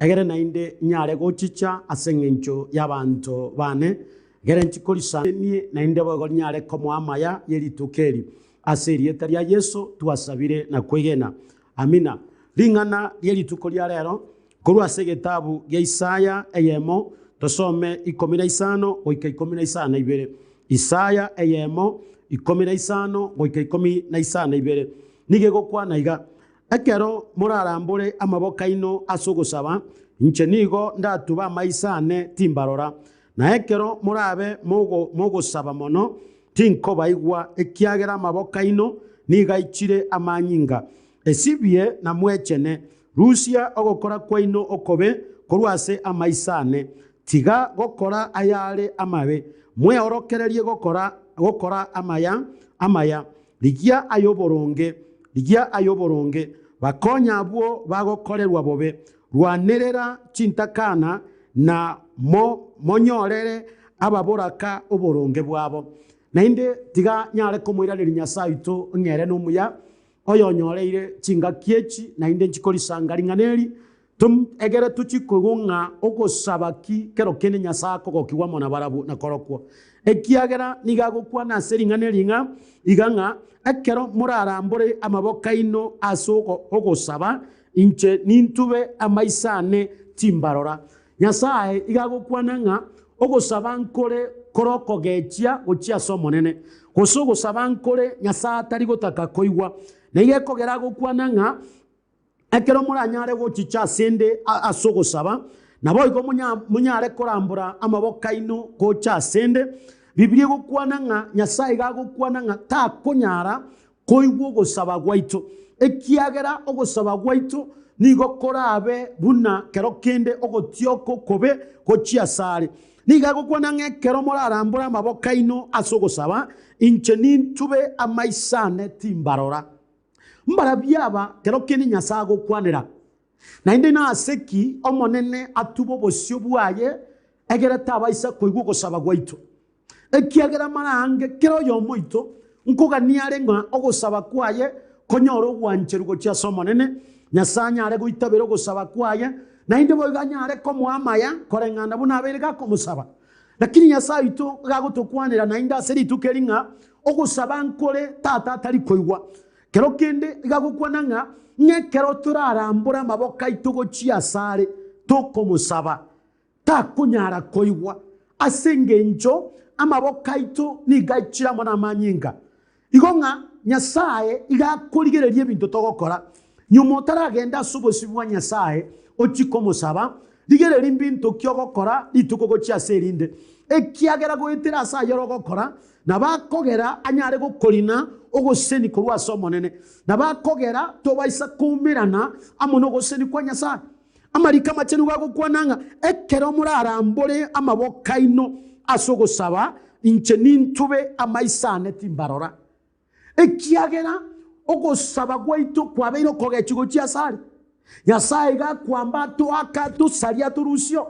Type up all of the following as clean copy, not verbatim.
Egere naende nyare gochicha ase engencho y'abanto baane, egere nchikorisanie naende boigo nyare komoa amaya ye rituko eri. Ase erieta ria Yeso twasabire na kwegena. Amina. Ring'ana rie rituko ria rero, korwa ase egetabu gia Isaya eyemo, tosome 15 goika 52. Isaya eyemo, 15 goika 52. Nigo egokwana iga, Ekero morarambore amaboko aino ase ogosaba, inche nigo ndatube amaiso aane timbarora, na ekero morabe mogosaba mono, tinkobaigwa, ekiagera amaboko aino nigo aichire amanyinga. Esibie na mwechene, rusia ogokora kwaino okobe korwa ase amaiso aane, tiga gokora ayare amabe, mweorokererie gokora amaya amaya. Rigia ay'oboronge, rigia ay'oboronge, bakonye abwo bagokorerwa bobe, rwanerera chintakana na monyorere ababoraka oboronge bwabo. Naende tiga nyare komoiraneria Nyasae oito ng'a ere nomuya, oyonyoreire chingaki echi, naende nchikorisanga ring'ana eri, Egere tochie koigwa ng'a ogosaba ki kero kende Nyasae akogokigwa amo nabarabwo na korokwo. Ekiagera nigo agokwana ase ring'ana eri ng'a iga ng'a, Ekero morarambore amaboko aino ase ogosaba, inche nintube amaiso ane timbarora. Nyasae iga agokwana ng'a ogosaba nkore kore okogechia gochia ase Omonene, gose ogosaba nkore Nyasae atari gotaka koigwa. Na iga ekogera agokwana ng'a Ekero moranyare gochicha asende ase ogosaba, naboigo monyare korambora amaboko aino gocha asende. Bibilia egokwana ng'a Nyasae iga agokwana ng'a takonyara koigwa ogosaba gwaito, ekiagera ogosaba gwaito nigo korabe buna kero kende ogotioka okobe gochia asare. Nigo agokwana ng'a ekero morarambore amaboko aino ase ogosaba, inche nintube amaiso ane timbarora. Mbarabwo aba kero kende Nyasae agokwanera, naende nase ki Omonene atube obosio bwaye egere tabaisa koigwa ogosaba gwaito? Ekiagera mara aange kera oyomo oito nkogania are ng'a ogosaba kwaye konyore ogwancherwa gochia ase Omonene, Nyasae anyare goitabera ogosaba kwaye, naende boigo anyare komoa amaya koreng'ana buna abeire gakomosaba. Lakini Nyasae oito iga agotokwanera naende ase rituko eri ng'a ogosaba nkore Tata atari koigwa. Kero kende iga agokwana ng'a ng'ekero torarambore amaboko aito gochia asare tokomosaba, takonyara koigwa, ase engencho amaboko aito nigo aichire amo namanyinga. Igo ng'a Nyasae iga akorigereria ebinto togokora. Nyuma otaragenda ase obosio bwa Nyasae ochie komosaba, rigereria mbinto ki ogokora rituko gochia ase erinde, ekiagera goetera ase ayore ogokora, nabo akogera anyare gokorina ogoseseni korwa ase Omonene, nabo akogera tobaisa koumerana amo nogoseseni kwa Nyasae. Amariko amachenu gagokwana ng'a ekero morarambore amaboko aino ase ogosaba, inche nintube amaiso ane timbarora. Ekiagera ogosaba gwaito kwabeire okogechia gochia asare. Nyasae iga akwamba atoake atosarie atorusie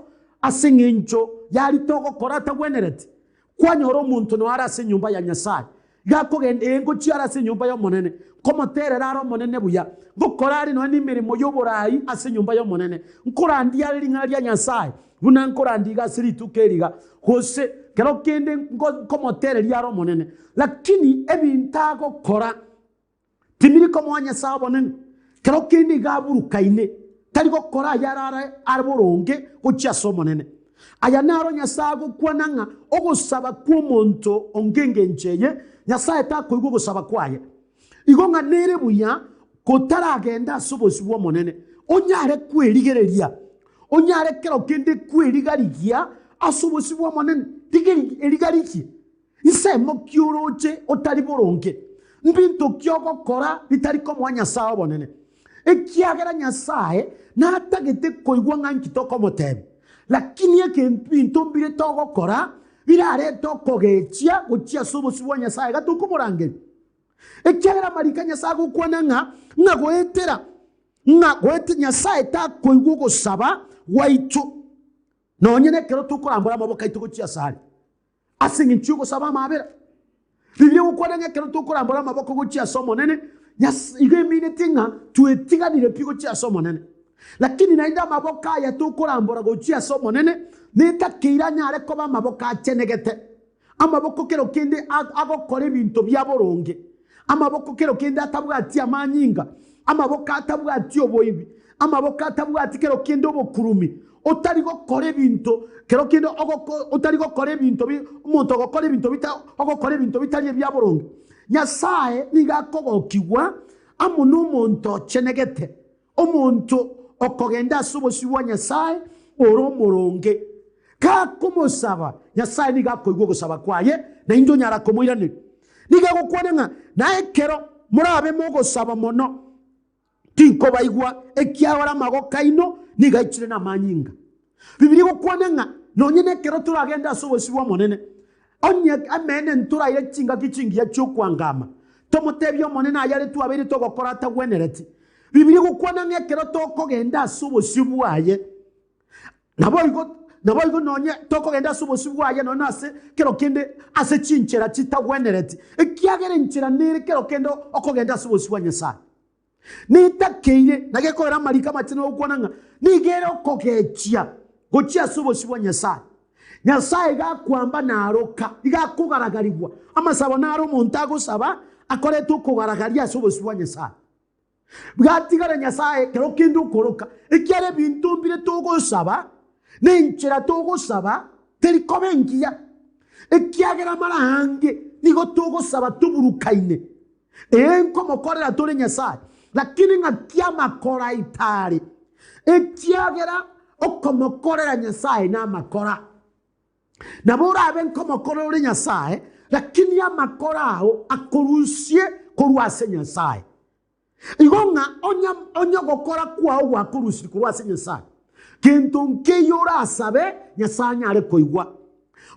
ase eng'encho yaria togokora atagwenereti. Kwanyora omonto noyo are ase enyomba ya Nyasae, iga akogenda ee ngochia are ase enyomba y'Omonene, nkomoterera are Omonene buya, ngokora are nonya nemeremo y'oboraai ase enyomba y'Omonene, nkorandia are ring'ana ria Nyasae, buna nkorandia iga ase rituko eri iga, gose kero kende nkomotereria are Omonene. Lakini ebinto agokora Timiri komoa Nyasae obonene, kero kende iga aburukaine, tari gokora ayare are are boronge gochia ase Omonene. Aya naro Nyasae agokwana ng'a ogosaba kw'omonto onge engencho eye, Nyasae takoigwa ogosaba kwaye. Igo ng'a nere buya kotaragenda ase obosio bw'Omonene, onyare kwerigereria, onyare kero kende kweriga-rigia ase obosio bw'Omonene. Rigereria, eriga-rigie. Nsemo ki oroche otari boronge? Mbinto ki ogokora bitari komoa Nyasae obonene? Ekiagera Nyasae natagete koigwa ng'a nki tokomotebia. Lakini ebinto mbire togokora birarete okogechia gochia ase obosio bwa Nyasae iga tokomorangeria. Ekiagera amariko a Nyasae agokwana ng'a ng'a goetera ng'a goetera Nyasae takoigwa ogosaba gwaito nonye nekero tokorambora amaboko aito gochia asare. Ase engencho y'ogosaba amaabera, Bibilia egokwana ng'a ekero tokorambora amaboko gochia ase Omonene, Nyas igo eminetie ng'a twetiganire pi gochia ase Omonene. Lakini naende amaboko aya tokorambora gochia ase Omonene, netakeire anyare koba amaboko achenegete, amaboko kero kende agokora ebinto bia boronge, amaboko kero kende atabwati amanyinga, amaboko atabwati oboibi, amaboko atabwati kero kende obokurumi, otari gokora ebinto kero kende otari gokora ebinto bi omonto ogokora ebinto bita ogokora ebinto bitari ebia boronge. Nyasae nigo akogokigwa amo nomonto ochenegete. Omonto okogenda ase obosio bwa Nyasae ore omoronge, gakomosaba, Nyasae nigo akoigwa ogosaba kwaye, naende onyara komoiraneria. Nigo agokwana ng'a, Na ekero morabe mogosaba mono, tinkobaigwa, ekiagera amagoko aino nigo aichire namanyinga. Bibilia egokwana ng'a nonye nekero toragende ase obosio bw'Omonene, onye emeene ntoraire chingaki chingiya chi'okwangama, tomotebie Omonene ayare twabeire togokora atagwenereti. Bibilia egokwana ng'a ekero tokogenda ase obosio bwaye, naboigo naboigo nonye tokogenda ase obosio bwaye nonye nase kero kende ase chinchera chitagwenereti, ekiagera enchera nere kero kende okogenda ase obosio bwa Nyasae. Netakeire, na gekoera amariko amachenu agokwana ng'a nigo ere okogechia gochia ase obosio bwa Nyasae. Nyasae iga akwamba naroka, iga akogaragarigwa. Amasabo naro omonto agosaba akorete okogaragaria ase obosio bwa Nyasae. Bwatigara Nyasae ekero kende okoroka, ekiagera ebinto mbire togosaba, na enchera togosaba teri koba engiya, ekiagera mara aange nigo togosaba toburukaine. Ee, nkomokorera tore Nyasae, lakini ng'aki amakora aito are, ekiagera okomokorera Nyasae namakora. Nabo orabe nkomokorera ore Nyasae, lakini amakora ao akorusie korwa ase Nyasae. Igo ng'a onye onye ogokora kwao gwakorusirie korwa ase Nyasae, gento nkeiyo orasabe Nyasae anyare koigwa.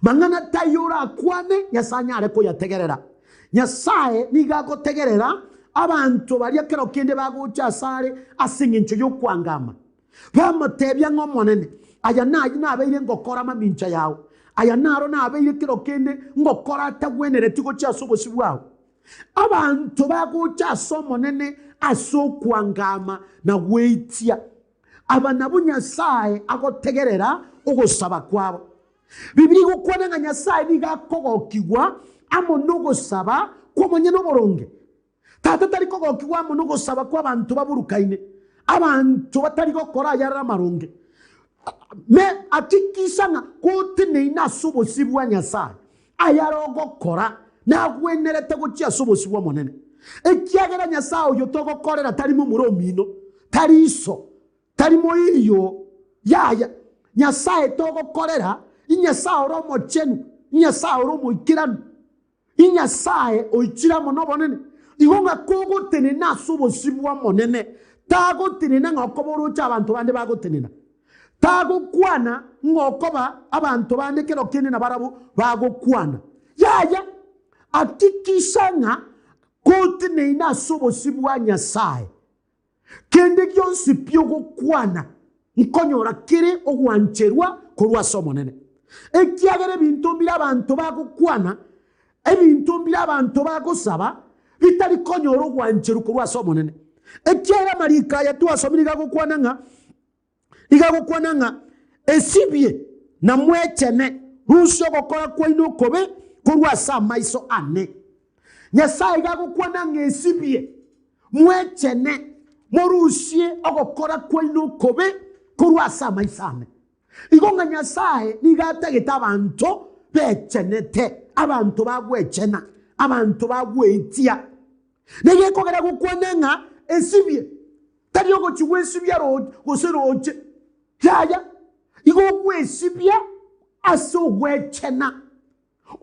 Mang'ana taiyo orakwane, Nyasae anyare koyategerera. Nyasae nigo agotegerera abanto baria kero kende bagocha asare ase engencho y'okwangama. Bamotebia ng'a Omonene, aya nayio nabeire ngokora mamincha yao, aya naro nabeire kero kende ngokora atagwenereti gochia ase obosio bwao. Abanto bagocha ase Omonene ase okwangama na gweitia. Aba nabwo Nyasae agotegerera ogosaba kwabo. Bibilia egokwana ng'a Nyasae nigo akogokigwa amo nogosaba kw'omonyene oboronge. Tata tari kogokigwa amo nogosaba kw'abanto baburukaine, abanto batari gokora ayare amaronge. Me hakikisha ng'a goteneine ase obosio bwa Nyasae, ayare ogokora nagwenerete gochia ase obosio bw'Omonene. Ekiagera Nyasae oyio togokorera tari momura omino, tari iso, Tari moiyo, yaya, Nyasae togokorera, Inyasae ore omochenu, Inyasae ore omoikeranu, Inyasae oichire amo nobonene. Igo ng'a kogotenena ase obosio bw'Omonene, tagotenena ng'a okoba oroche abanto bande bagotenena. Tagokwana ng'a okoba abanto bande kero kende nabarabwo bagokwana. Yaya, hakikisha ng'a koteneine ase obosio bwa Nyasae. Kende gionsi pi ogokwana nkonyora kere ogwancherwa korwa ase Omonene. Ekiagera ebinto mbire abanto bagokwana, ebinto mbire abanto bagosaba, bitari konyora ogwancherwa korwa ase Omonene. Ekiagera amariko aya twasomire iga agokwana ng'a, iga agokwana ng'a, Esibie na mwechene, rusia ogokora kwaino okobe korwa ase amaiso ane. Nyasae iga agokwana ng'a esibie, mwechene, morusie ogokora kwaino okobe korwa ase amaiso ane. Igo ng'a Nyasae nigo atagete abanto bechenete, abanto bagwechena, abanto bagweitia. Nigo ekogera gokwana ng'a esibie, tari ogochia gwesibia gose roche, yaya, igo ogwesibia ase ogwechena.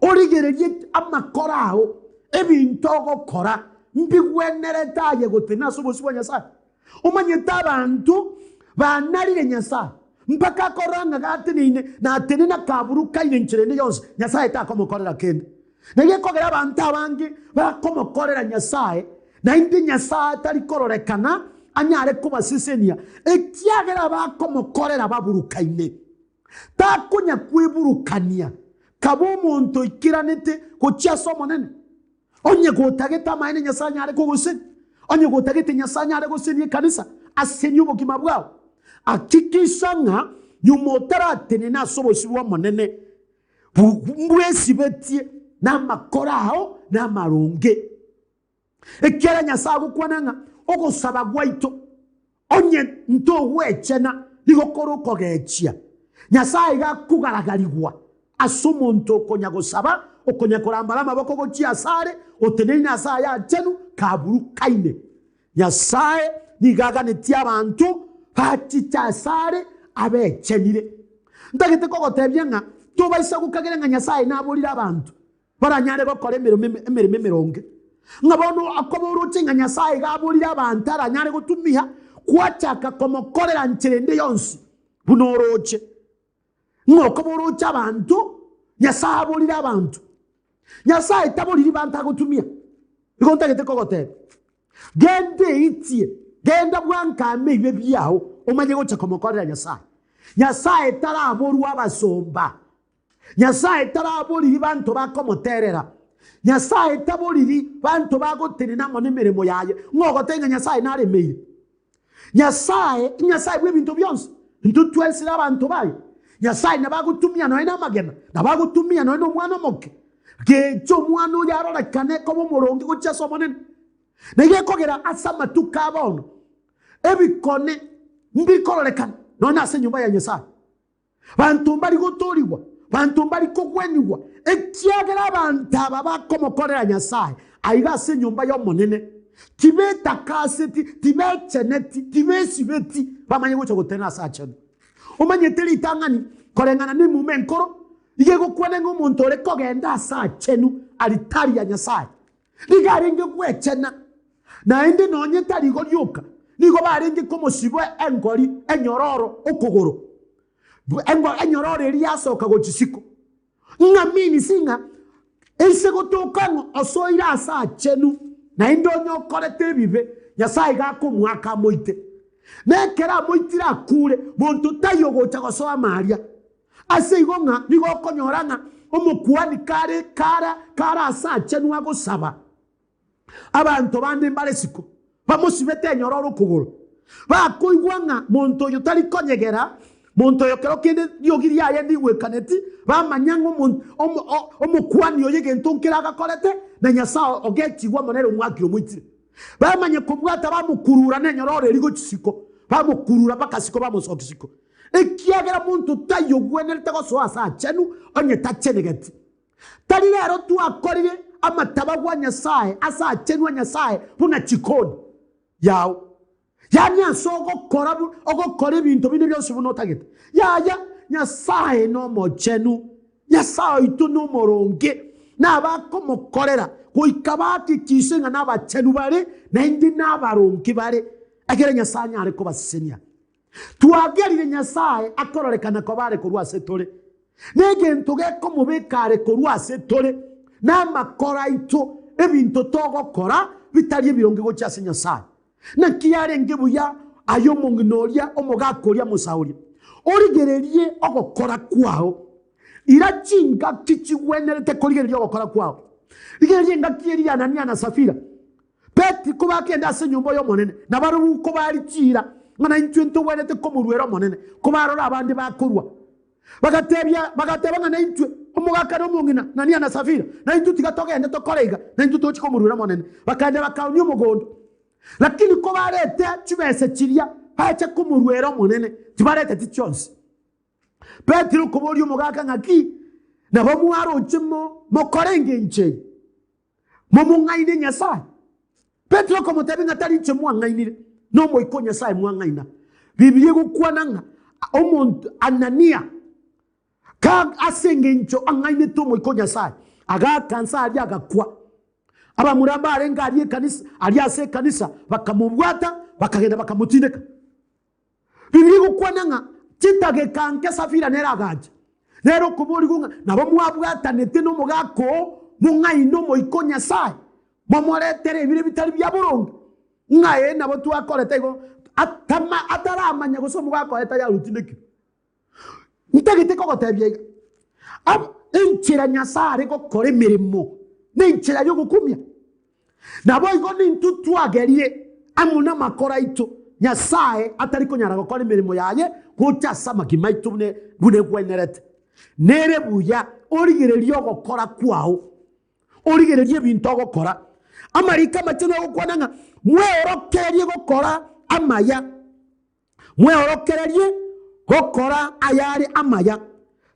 Origererie amakora ao, ebinto ogokora mbigwenerete aye gotenena ase obosio bwa Nyasae. Omanyete abanto banarire Nyasae, mpaka akorora ng'a gateneine, natenena kaburukaine enchera ende yonsi, Nyasae takomokorera kende. Na gekogera abanto abange bakomokorera Nyasae, naende Nyasae atari kororekana anyare kobasesenia, ekiagera bakomokorera baburukaine. Takonya kweburukania, kaba omonto oikeranete gochia ase Omonene. Onye gotagete amaene Nyasae anyare kogosenia, onye gotagete Nyasae anyare gosenia ekanisa, asenie obogima bwao. Hakikisha ng'a nyuma otaratenena ase obosio bw'Omonene, mbwesibetie namakoro ao namaronge. Ekiagera Nyasae agokwana ng'a ogosaba gwaito onye ntogwechena nigo kore okogechia. Nyasae iga akogaragarigwa ase omonto okonya gosaba, okonya korambara amaboko gochia asare, oteneine ase aye achenu, kaburukaine. Nyasae nigo aganetie abanto bachiche asare abechenire. Ntagete kogotebia ng'a tobaisa gokagera ng'a Nyasae naborire abanto baranyare gokora emeremo emeremo emeronge. Ng'a bono okoba oroche ng'a Nyasae iga aborire abanto aranyare gotumia, gwachaka komokorera nchera ende yonsi buna oroche. Ng'a okoba oroche abanto, Nyasae aborire abanto. Nyasae taboriri banto agotumia. Igo ntagete kogotebia, genda eitie, genda bwankame ebibe biao, omanye gocha komokorera Nyasae. Nyasae taraborwa abasomba. Nyasae taraboriri banto bakomoterera. Nyasae taboriri banto bagotenena amo nemeremo yaye. Ng'a ogotebia ng'a Nyasae naremeire. Nyasae, Nyasae bw'ebinto bionsi, intwe twensire abanto baye. Nyasae nabo agotumia nonya namagena, nabo agotumia nonya nomwana omoke. Gecha omwana oyo arorekane koba omoronge gochia ase Omonene. Na igo ekogera ase amatuko a bono, ebikone mbikororekana nonya ase enyomba ya Nyasae. Banto mbari gotoorigwa, banto mbari kogwenigwa, ekiagera abanto aba bakomokorera Nyasae aiga ase enyomba y'Omonene, tibetakaseti, tibecheneti, tibesibeti, bamanye gocha gotenena ase aachenu. Omanyete ritang'ani, koreng'ana nemuma enkoro, iga egokwana ng'a omonto ore kogenda ase aachenu, alitari ya Nyasae, nigo arenge gwechena, naende nonye tari igo rioka, nigo barenge komosiba engori enyororo okogoro, enyororo eria yasoka gochia isiko. Ng'a means ng'a ase gotoka ng'a osoire ase aachenu, naende onye okorete ebibe, Nyasae iga akomoaka amoite. Na ekero amoitire akure, monto taiyo ogocha gosoa amo aria. Ase igo ng'a nigo okonyora ng'a omokuani kare kara kare ase achenu agosaba, abanto bande mbare isiko, bamosibete enyororo okogoro. Bakoigwa ng'a monto oyo tari konyegera, monto oyo kero kende riogi riaye ndigwekaneti, bamanya ng'a omo omo omokuani oyo egento nkere agakorete, na Nyasae ogetigwe amo nere omwakire omoitire. Bamanye kobwata bamokurura nenyororo eria gochia isiko, bamokurura mpaka isiko bamosokia isiko. Ekiagera monto taiyo ogwenerete gosoa ase aachenu onye tachenegeti. Tari rero twakorire amatabagwa a Nyasae ase aachenu a Nyasae buna chikoni yao, yaani ase ogokora ogokora ebinto binde bionsi buna otagete. Yaya, Nyasae nomochenu, Nyasae oito nomoronge, na abakomokorera goika bahakikishe ng'a nabachenu bare, naende nabaronge bare, ekere Nyasae anyare kobasesenia. Twagerire Nyasae akororekana koba are korwa ase tore, na egento gekomobeka are korwa ase tore, na amakoro aito, ebinto togokora bitari ebironge gochia ase Nyasae. Naki yarenge buya aye omong'ina oria, omogaka oria Musa oria, origererie ogokora kwao. Ira chingaki chigwenerete korigereria ogokora kwao. Rigereria engaki eria y'Anania na Safira. Petero kobakenda ase enyomba y'Omonene, na barabwo kobari chiira, ng'a naintwe ntogwenerete komoruera Omonene, kobarora abande bakorua. Bagatebia, bagateba ng'a naintwe, omogaka na omong'ina, Anania na Safira, naintwe tiga togende tokore iga, naintwe tochie komoruera Omonene. Bakagenda bakaonia omogondo. Lakini kobarete chibesa chiria, bacha komoruera Omonene, tibareteti chionsi. Petero koboria omogaka ng'aki, nabo mwaroche mo, mokore engencho eye? Momong'aine Nyasae? Petero akamotebia ng'a tari inche mwang'ainire, n'Omoika o Nyasae mwang'aina. Bibilia egokwana ng'a omonto Anania ka ase engencho ang'ainete Omoika o Nyasae, agaaka nse aria agakwa. Abamura mbarenge aria ekanisa, aria ase ekanisa bakamobwata bakagenda bakamotindeka. Bibilia egokwana ng'a chidageka nke Safira nere agacha. Nere okoborigwa ng'a nabo mwabwatanete nomogaka oo mong'aine Omoika o Nyasae, momoretere ebire bitari bia boronge, ng'a ee nabo twakorete igo, atama ataramanya gose omogaka oye tayarotindekire. Ntagete kogotebia iga, ab enchera Nyasae are gokora emeremo nenchera y'ogokumia. Naboigo nintwe twagerire amo namakoro aito. Nyasae atari konyara gokora emeremo yaye gocha ase amagima aito buna buna egwenerete. Nere buya origererie ogokora kwao, origererie ebinto ogokora. Amariko amachenu agokwana ng'a mweorokererie gokora amaya. Mweorokererie gokora ayare amaya,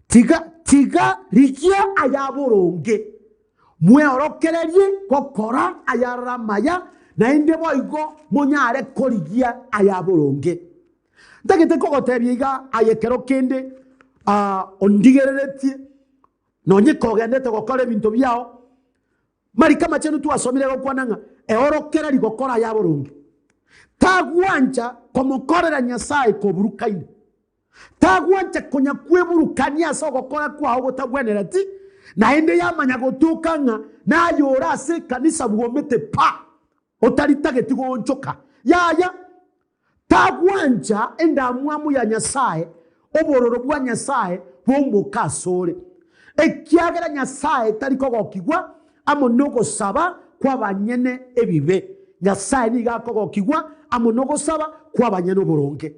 tiga, tiga rigia ayaboronge. Mweorokererie gokora ayarore amaya, naende boigo monyare korigia ayaboronge. Ntagete kogotebia iga aye ekero kende ah, ondigereretie, nonye kogendete gokora ebinto biao, Mariko amachenu twasomire agokwana ng'a eorokererie gokora ayaboronge. Tagwancha komokorera Nyasae koburukaine. Tagwancha konya kweburukania ase ogokora kwao gotagwenereti, naende yamanya gotoka ng'a naye ore ase ekanisa bwomete pa, otaritageti goonchoka. Yaya, Tagwancha endamwamu ya Nyasae, obororo bwa Nyasae bomoke asore. Ekiagera Nyasae tari kogokigwa amo nogosaba kw'abanyene ebibe, Nyasae nigo akogokigwa amo nogosaba kw'abanyene oboronge.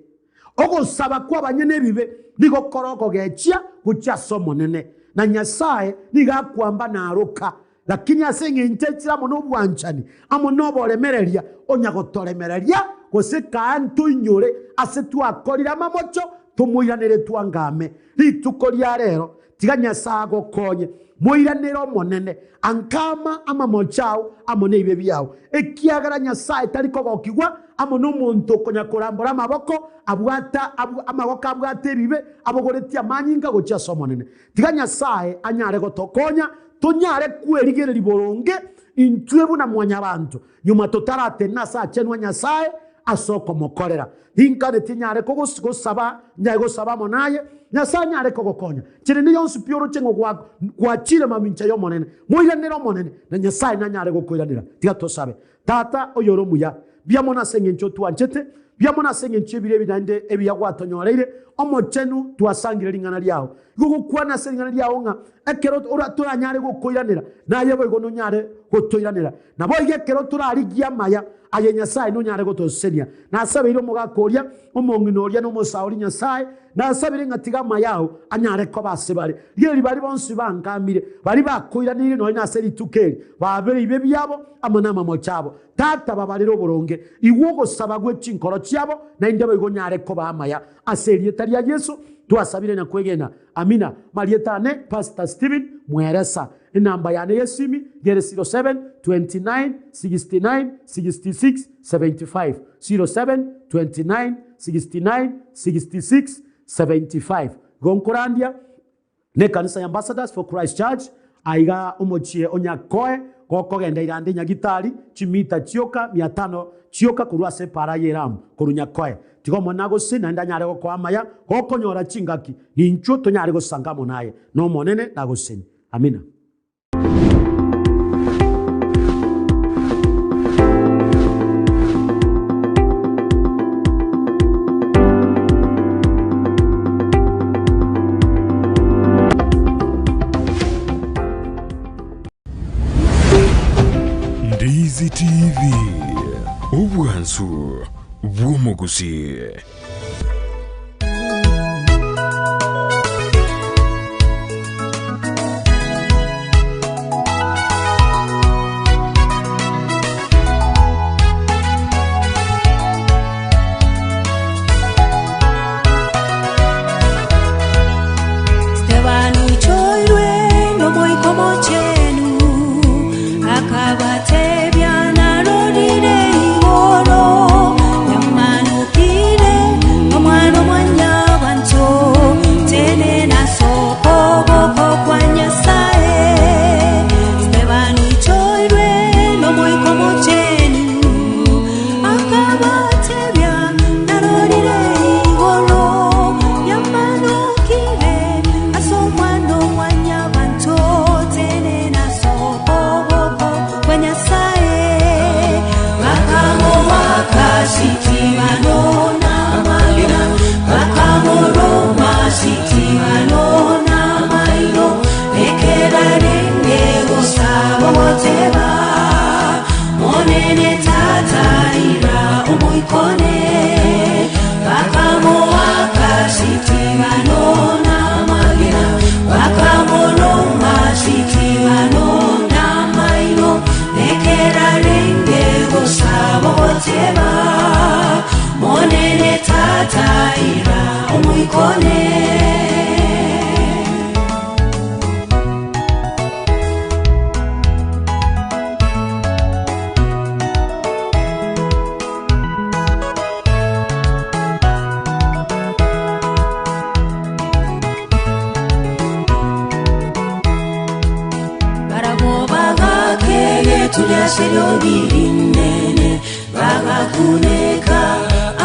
Ogosaba kw'abanyene ebibe nigo kore okogechia gochia ase Omonene, na Nyasae nigo akwamba naroka. Lakini ase engencho echire amo nobwanchani, amo noboremereria, onya gotoremereria, gose kaa ntoinyore ase twakorire amamocho, tomoiranere twangame. Rituko ria rero, tiga Nyasae agokonye, moiranere Omonene, ankama amamocho ao amo nebibe biao, ekiagera Nyasae tari kogokigwa amo nomonto okonya korambora amaboko abwate amagoko abwate ebibe, abogoretie amanyinga gochia ase Omonene. Tiga Nyasae anyare gotokonya tonyare kwerigereria boronge intwe buna mwanyabanto, nyuma totaratenena ase aachenwa a Nyasae ase okomokorera. Tinkanetie nyare kogosaba, nyare gosaba amo naye, Nyasae anyare kogokonya. Nchera ende yonsi pi oroche ng'a gwachire mamincha y'Omonene, moiranere Omonene, na Nyasae nanyare gokoiranera. Tiga tosabe. Tata oyore omuya, mbuya mono ase engencho otwanchete, mbuya mono ase engencho y'ebiro ebi naende ebiya gwatonyoreire, Omochenu, twasangire ring'ana riao. Igo gokwana ase ring'ana riao ng'a ekero toranyare gokoiranera, naye boigo nonyare gotoiranera. Naboigo ekero torarigie amaya, aye Nyasae nonyare gotosesenia. Nasabeire omogaka oria, omong'ina oria, na omosaori Nyasae, Nasabire ng'a tiga amaya ao anyare koba ase bare. Rigereria baria bonsi bangamire, baria bakoiraneire nonya nase rituko eri, baabere ebibe biabo amo namamocho abo. Tata, babarere oboronge, igwa ogosaba gwe chinkoro chiabo, naende boigo onyare koba amaya. Ase erieta ria Yeso twasabire na kwegena. Amina. Marieta ane Pastor Stephen Mweresa. Enamba yane y'esimi yere 07 29 69 66 75, 07 29 69 66 75. Igo nkorandia nekanisa ya Ambassadors for Christ Church aiga omochie o Nyakoe gokogenda irande Nyagitari chimita chioka mia tano chioka korwa ase epaara y'Elamu korwa Nyakoe. Tiga Omonene agosesenie naende anyare gokoa amaya gokonyora chingaki ninchwo tonyare gosanga amo naye. N'Omonene nagosesenie. Amina. Ndizi TV, obwansu bw'omogusii. Stefano oichoirwe n'Omoika Omochenu, akabatebia, Narorire igoro, Yamanokire. omoikone. Barabwo bagakegeturia ase eriogi rinene, bagakuneka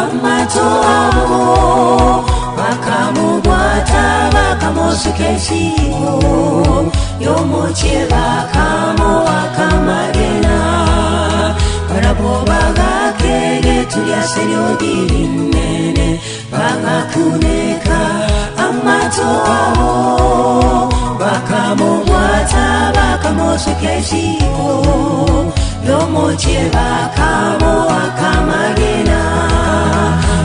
amato abo, bakamobwata, bakamosuka esiko y'omochie, bakamoaka amagena. Barabwo bagakegeturia ase eriogi rinene, Bagakuneka amato abo, bakamobwata, bakamoseka esiko y'omochie, bakamoaka amagena,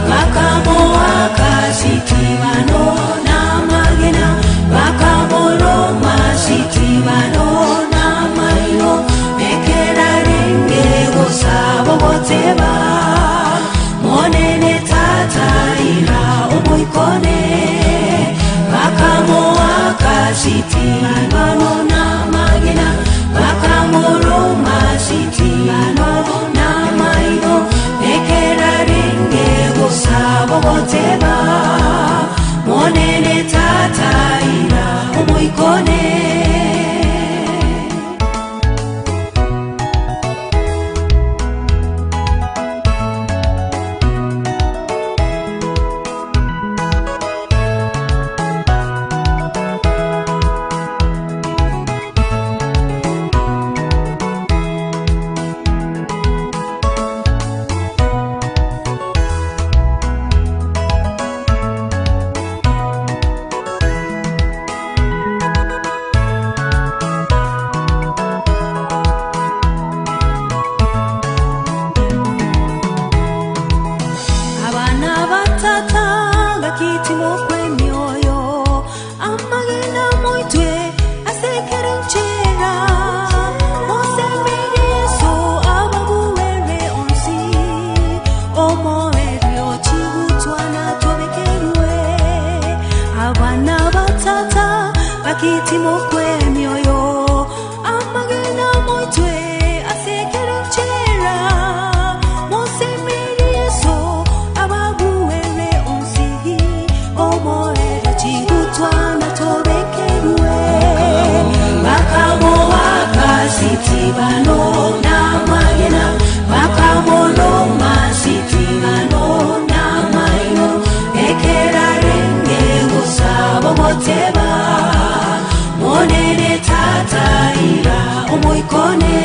bakamoaka Sitibano namagena, bakamoroma Sitibano namaino, ekero arenge gosaba ogoteba, Monene Tata ira omoikone, bakamoaka Sitibano namagena, bakamoroma Sitibano namaino, ekero arenge gosaba ogoteba, Monene Tata ira omoikone. Abana ba tata gaki timokwa emioyo, amagena moitwe ase ekero enchera. Mosemerie Yeso ababuere onsi, omoerio chigutwa natobekerwe. Abana ba tata gaki timokwa emioyo, amagena moitwe ase ekero enchera. Mosemerie Yeso ababuere onsi, omoerio chigutwa natobekerwe. Bakamoaka Sitibano namagena, bakamoroma Sitibano namaino, ekero arenge gosaba ogoteba, Monene Tata ira omoikone.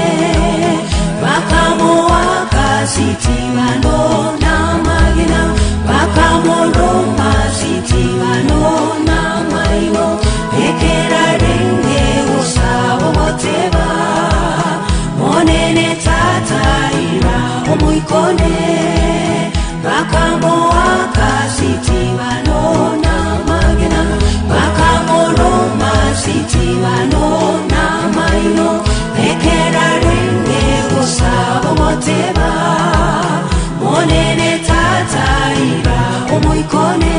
Bakamoaka Sitibano namagena, bakamoroma Sitibano namaino, ekero arenge gosaba ogoteba, Monene Tata ira omoikone. Bakamoaka Sitibano namagena, bakamoroma Sitibano namaino, ekero arenge gosaba ogoteba, Monene Tata ira omoikone.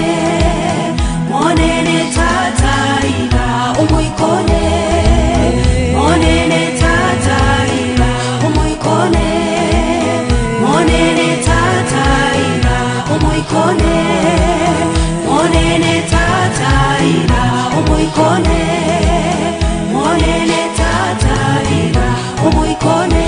Monene Tata ira omoikone. Monene Tata ira omoikone. Monene Tata ira omoikone. Monene Tata ira omoikone. Monene Tata ira omoikone.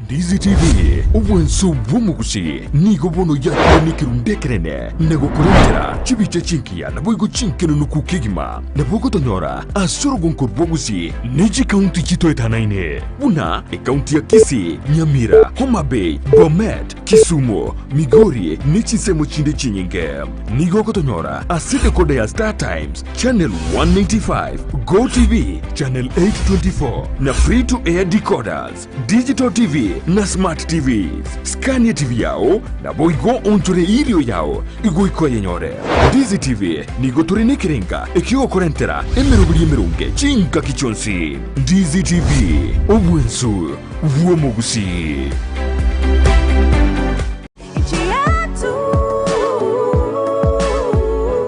Ndizi TV, obwanso bw'omogusi, nigo bono yakire nekerundu ekenene na gokorentera chibicha chingiya naboigo chinkenunuku kegima. Nabo ogotonyora ase orogonko rw'obogusi ne chikaunti chitoetanaine buna ekaunti ya Kisii, Nyamira, Homa Bay, Bomet, Kisumu, Migori ne chinsemo chinde chinyinge. Nigo ogotonyora ase decoder ya Star Times, channel 195, Go TV, channel 824 na free to air decoders, digital TV na smart TVs. Scan etv yao naboigo onchore irio yao igoika oyenyore. Ndizi TV nigo tore nekerenga ekiogokorentera emeroberi emeronge chingaki chionsi. Ndizi TV, obwensu bw'omogusii.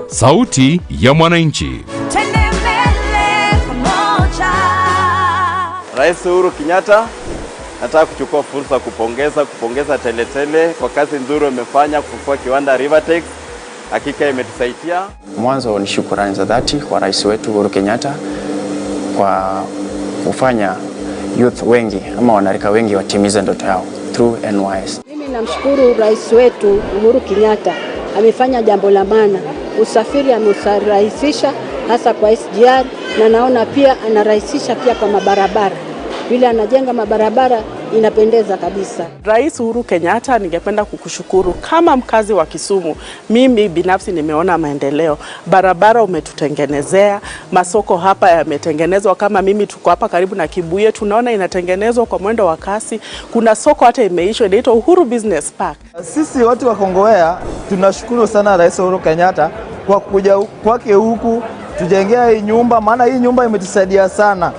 Sauti ya Mwananchi. Twende mbele pamoja. Rais Uhuru Kenyatta, nataka kuchukua fursa kupongeza kupongeza Teletele kwa kazi nzuri wamefanya kufufua kiwanda Rivertex. Hakika imetusaidia. Mwanzo ni shukurani za dhati kwa rais wetu Uhuru Kenyatta kwa kufanya youth wengi ama wanarika wengi watimize ndoto yao through NYS. Mimi namshukuru rais wetu Uhuru Kenyatta, amefanya jambo la maana. Usafiri ameurahisisha hasa kwa SGR, na naona pia anarahisisha pia kwa mabarabara, vile anajenga mabarabara inapendeza kabisa. Rais Uhuru Kenyatta, ningependa kukushukuru kama mkazi wa Kisumu. Mimi binafsi nimeona maendeleo, barabara umetutengenezea, masoko hapa yametengenezwa. Kama mimi tuko hapa karibu na Kibuye, tunaona inatengenezwa kwa mwendo wa kasi. Kuna soko hata imeishwa inaitwa Uhuru Business Park. Sisi watu wa Kongowea tunashukuru sana Rais Uhuru Kenyatta kwa kuja kwake huku tujengea hii nyumba, maana hii nyumba imetusaidia sana.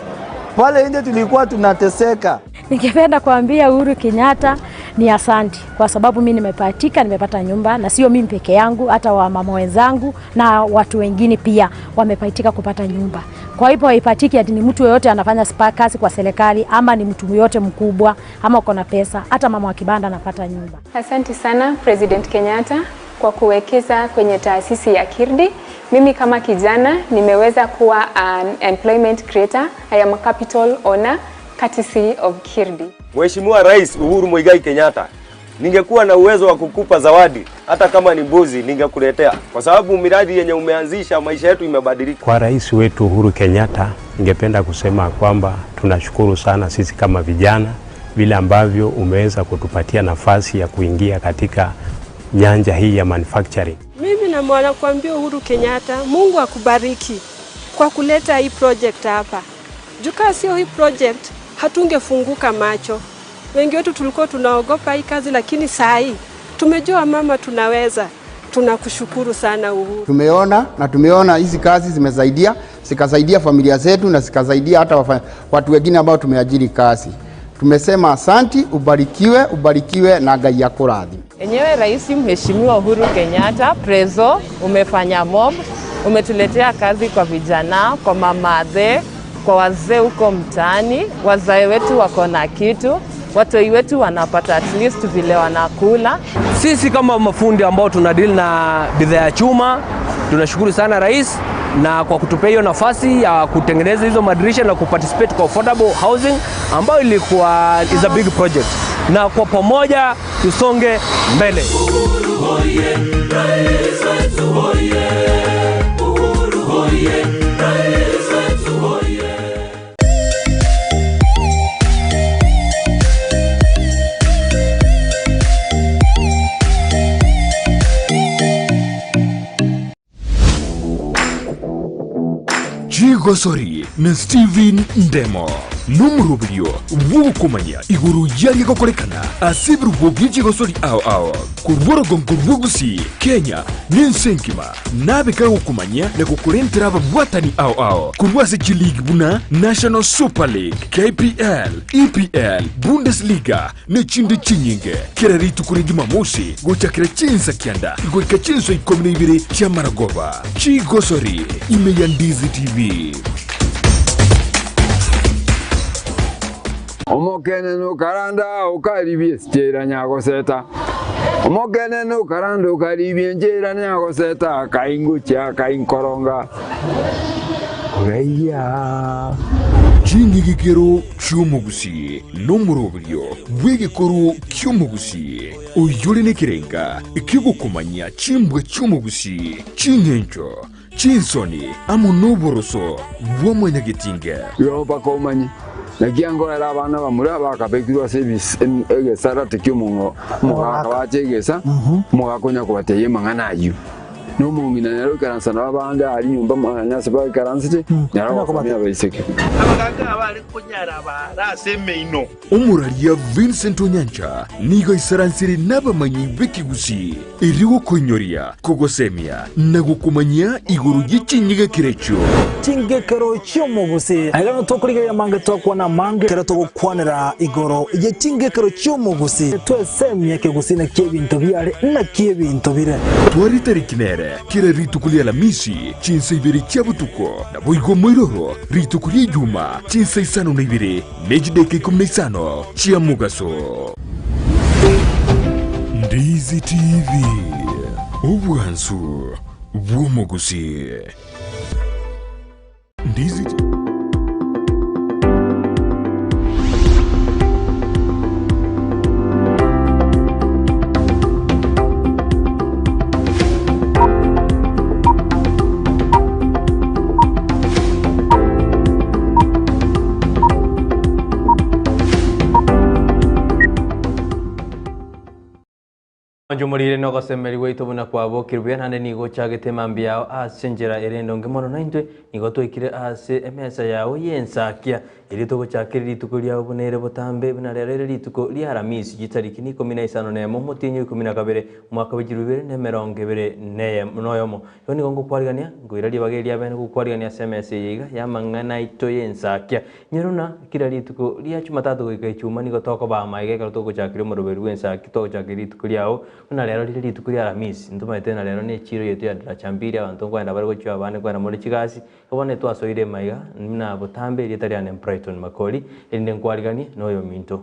Pale nje tulikuwa tunateseka. Ningependa kuambia Uhuru Kenyatta ni asanti kwa sababu mi nimepatika, nimepata nyumba na sio mimi peke yangu, hata wamama wenzangu na watu wengine pia wamepatika kupata nyumba. Kwa hivyo haipatiki ati ni mtu yoyote anafanya kazi kwa serikali ama ni mtu yoyote mkubwa ama uko na pesa, hata mama wa kibanda anapata nyumba. Asante sana President Kenyatta kwa kuwekeza kwenye taasisi ya Kirdi. Mimi kama kijana nimeweza kuwa an employment creator. I am a capital owner courtesy of Kirdi. Mheshimiwa Rais Uhuru Muigai Kenyatta, ningekuwa na uwezo wa kukupa zawadi hata kama ni mbuzi ningekuletea, kwa sababu miradi yenye umeanzisha maisha yetu imebadilika. Kwa rais wetu Uhuru Kenyatta, ningependa kusema kwamba tunashukuru sana sisi kama vijana vile ambavyo umeweza kutupatia nafasi ya kuingia katika nyanja hii ya manufacturing. Mimi nakuambia Uhuru Kenyatta, Mungu akubariki kwa kuleta hii project hapa. Juu kama sio hii project hatungefunguka macho. Wengi wetu tulikuwa tunaogopa hii kazi, lakini saa hii tumejua mama, tunaweza. Tunakushukuru sana Uhuru. Tumeona na tumeona hizi kazi zimesaidia, zikasaidia familia zetu na zikasaidia hata watu wengine ambao tumeajiri kazi. Tumesema asanti, ubarikiwe, ubarikiwe na Ngai akurathime. Enyewe Rais Mheshimiwa Uhuru Kenyatta, Prezo, umefanya mob, umetuletea kazi kwa vijana, kwa mamadhe, kwa wazee huko mtaani. Wazee wetu wako na kitu, watoi wetu wanapata at least vile wanakula. Sisi kama mafundi ambao tunadili na bidhaa ya chuma tunashukuru sana rais na kwa kutupea hiyo nafasi ya kutengeneza hizo madirisha na kuparticipate kwa affordable housing ambayo ilikuwa is a big project, na kwa pamoja tusonge mbele. Chigosori na Steven Ndemo nomoroberio bw'ogokomanya igoro yaria gokorekana ase ebirubo bie chigosori ao ao korwa orogongo rwa Gusii, Kenya na ense engima nabe kagokomanya na gokorentera ababwatani ao ao korwa ase chileague buna National Super League, KPL, EPL, Bundesliga na echinde chinyinge kera rituko ria Jumamosi gochakera chinsa kianda goika chinsa ikomi na ibere chiamaragoba. Chigosori ime ya Ndizi TV. Omokene nokaranda okaribia esichera nyagoseta omokene nokaranda okaribia enchera nyagoseta kaingochia kainkoronga oraiya Ching'igikero chi'omogusi nomoroberio bw'egekoro ki'omogusi oyore nekerenga ki'ogokomanya chimbwa chi'omogusi ching'encho. Chinsoni amo noboroso bwa mwanyagetinge. Igo mpaka omanye, naki angoera abana bamura bakabekirwe ase egesarate ki'omogaka bache egesa, omogaka onya kobatebia amang'ana ayio. Na omong'ina nere oikaransa nabo abande aria nyomba mwane ase baikaransete, nere ogosomia abaiseke. Abagaaka abare konyara abaare ase emeino. Omoraria Vincent Onyancha nigo aisaransire nabamanyi b'ekegusii erio gokoinyoria, kogosemia na gokomanyia igoro ye chinyegekero echio. Chingekero chi'omogusii. Aiga nigo tokorigereria amange twakwana amange ekero togokwanera igoro ye chingekero chi'omogusii. Twesemie ekegusii naki ebinto biare naki ebinto bire. Tware tariki nere kera rituko ria Alamisi chinsa ibere chia botuko, naboigo moiroro rituko ria Ijuma chinsa isano na ibere ne chidaeka ikomi na isano chia mogaso. Ndizi TV, obwansu bw'omogusii. Ndizi Onchomorire nogosemeria gwaito buna kwabokire buya, naende nigo ochagete mambia yao ase enchera ere endonge mono, naintwe nigo twaikire ase emesa yao y'ensakia, erio togochakera rituko riao buna ere botambe, buna rero ere rituko ria Aramisi, chitariki nikomi na isano nemo, omotienyi o ikomi na kabere, omwaka bw'echilifu ibere na emerongo ebere noyomo. Igo nigo ngokwarigania, nkoira ribaga eri riabene gokwarigania ase emesa eye iga y'amang'ana aito y'ensakia. Nyora buna kera rituko ria Chumatatu goika Ichuma nigo tokoba amaiga ekero togochakeria omoroberi bw'ensakia togochakeria rituko riao, buna rero rire rituko ria Aramisi. Ntomaete ng'a rero nechiiro yaito ya Daraja Mbili, abanto nkoenda bare gochia abande nkoenda more chigasi, igo bono etwasoire maiga buna botambe erieta riane Brighton Makori, erinde nkwariganie noyominto.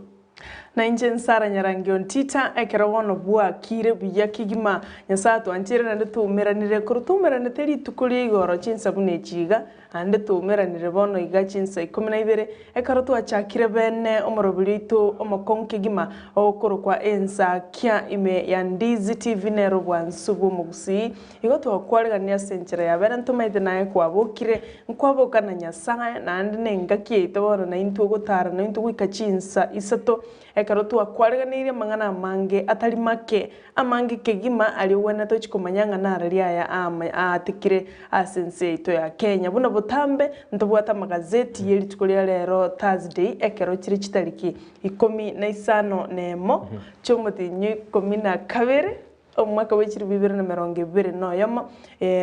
Na inche Nsara Nyarangi Ontita, ekero bono bwakire buya kegima, Nyasae atwancheire naende twaumeranire, korwa twaumeranete rituko ria igoro chinsa buna echi iga, naende twaumeranire bono iga chinsa ikomi na ibere, ekero twachakire bene omoroberi oito omokong'u kegima ogokorokwa Ensakia ime ya Ndizi TV nere obwansu bw'omogusii. Igo twakwaregania ase enchera ya bene ntomaete naye kwabokire, nkwaboka na Nyasae, naende nengaki yaito bono naintwe ogotara naintwe goika chinsa isato, ekero twakwareganeirie amang'ana amange atari make, amange kegima aria ogwenerete ochie komanya ng'a narari aya aatekire ase ense yaito ya Kenya. Buna botambe ntobwate amagazeti ye rituko ria rero Thursday ekero chire chitariki ikomi na isano nemo chiomotienyi ikomi na kabere. Omwaka bwe chilifu ibere na emerongo ebere na oyomo,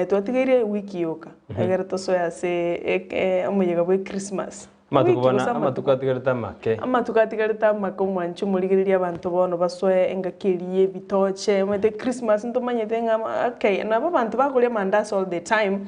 twatigeire ewiki yoka, egere tosoe ase omoyega bwe Christmas. Amatuko Ewiki bono gose amatuko amatuko atigarete amake. Amatuko atigarete amake omwanche omorigereria abanto bono basoe engaki eria ya ebitoche, omanyete Christmas ntomanyete ng'a okay, nabo abanto bakoria amandasi all the time,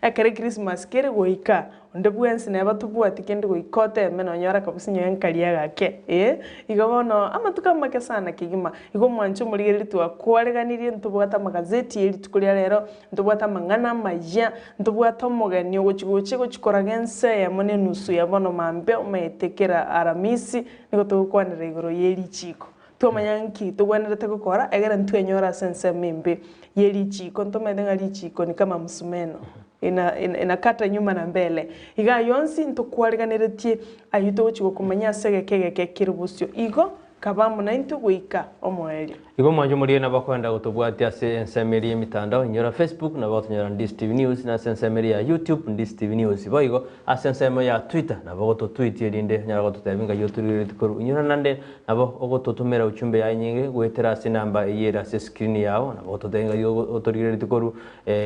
ekero echristmas kere goika, Onde bwensi neba tobwati kende goika oteme nonyora kabisa nyowe nkaria gake ee igo bono amatuko amake sana kegima igo omwanche omorigereria twakwareganirie ntobwate amagazeti ye rituko ria rero ntobwate amang'ana amayia ntobwate omogeni ogochi gocha gochi koraga ense eyemo na enusu ya bono mambia omanyete kera aramisi nigo togokwanera igoro ye richiko twamanya nki togwenerete gokora egere ntwenyore ase ensemo embe ye richiko ntomanyete ng'a richiko ni kama msumeno. Ina, ina, inakata nyuma na mbele. Iga ayio onsi ntokwareganeretie ayio togochia gokomanya ase egeka egeke kere bosio. Igo, kaba amo naintwe goika omoerio. Igo mwanche omorigie nabo akoenda gotobwatia ase ensemo eria y'emitandao, inyora Facebook nabo ogotonyora Ndisi TV News na ase ensemo eria ya YouTube Ndisi TV News. Boigo ase ensemo ya Twitter nabo ogototweet erinde onyare gototebia ngai otorigereretie korwa. Inyora nande nabo ogototomera uchumbe yaye enyinge goetera ase enamba eyio ere ase escreen yao nabo ogototebia ngai otorigereretie korwa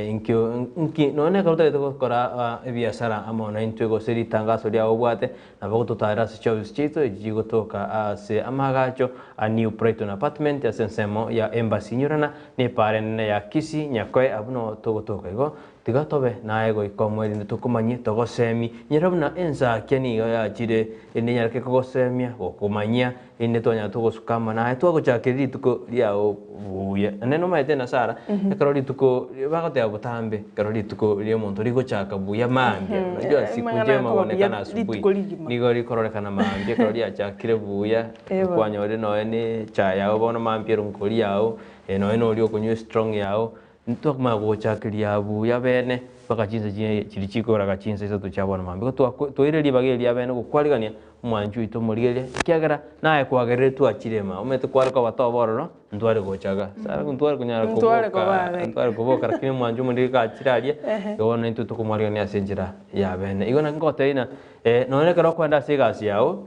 Inkio nki nonya nekero otagete gokora ebiasara amo naintwe gose ritangaso riao obwate, nabo ogototarera ase chiofisi chiaito echi chigotoka ase amaagacho a New Brighton Apartment ase ensemo ya Embassy Inyorana na epaara enene ya Kisii Nyakoe abwo noo togotoka igo tiga tobe naye goika omoerio tokomanyie togosemie nyora buna ensakia nigo yachire erinde enyareke kogosemia gokomanyia Erinde twanyara togosuka amo naye, twagochakera rituko riao buya. Naende nomanyete na Sara, ekero rituko bagoteba botambe, ekero rituko ri'omonto rigochaka buya mambia, unajua siku Amang'ana njema akoba buya huonekana asubuhi, rituko rigima. nigo rikororekana mambia ekero riachakire buya, Ebo. kwanyorire nonya na echae yao bono mambia erongori yao, nonya na oria okonywa estrong yao, ntwakomanya gochakeria buya bene. Mpaka chinsa chie chiria chikoraga chinsa isato chia bono mambia. Igo twakwe twaire ribaga eri riabene gokwarigania omwanchi oito omorigereria, ekiagera naye kwagerire twachire ime. Omanyete kware koba toba ororo, ntware gocha igaa. Sara ntware konyara Ntware koboka, koba iga. ntware koboka lakini omwanchi omorigereria gachire aria, Ehe. igo bono intwe tokomwarigania ase enchera yabene. Igo naki ngotebia ng'a nonya ekero okoenda ase egasi yago,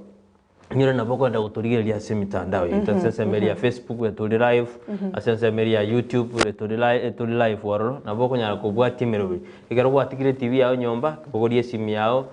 Inyore nabo okoenda gotorigereria ase emitandao yaito ase ensemo eria ya Facebook etore live, ase ensemo eria ya YouTube etore li etore live ororo, nabo okonyara kobwatia emeroberi. Ekero gwatigire etibi yago nyomba, bogoria esimu yago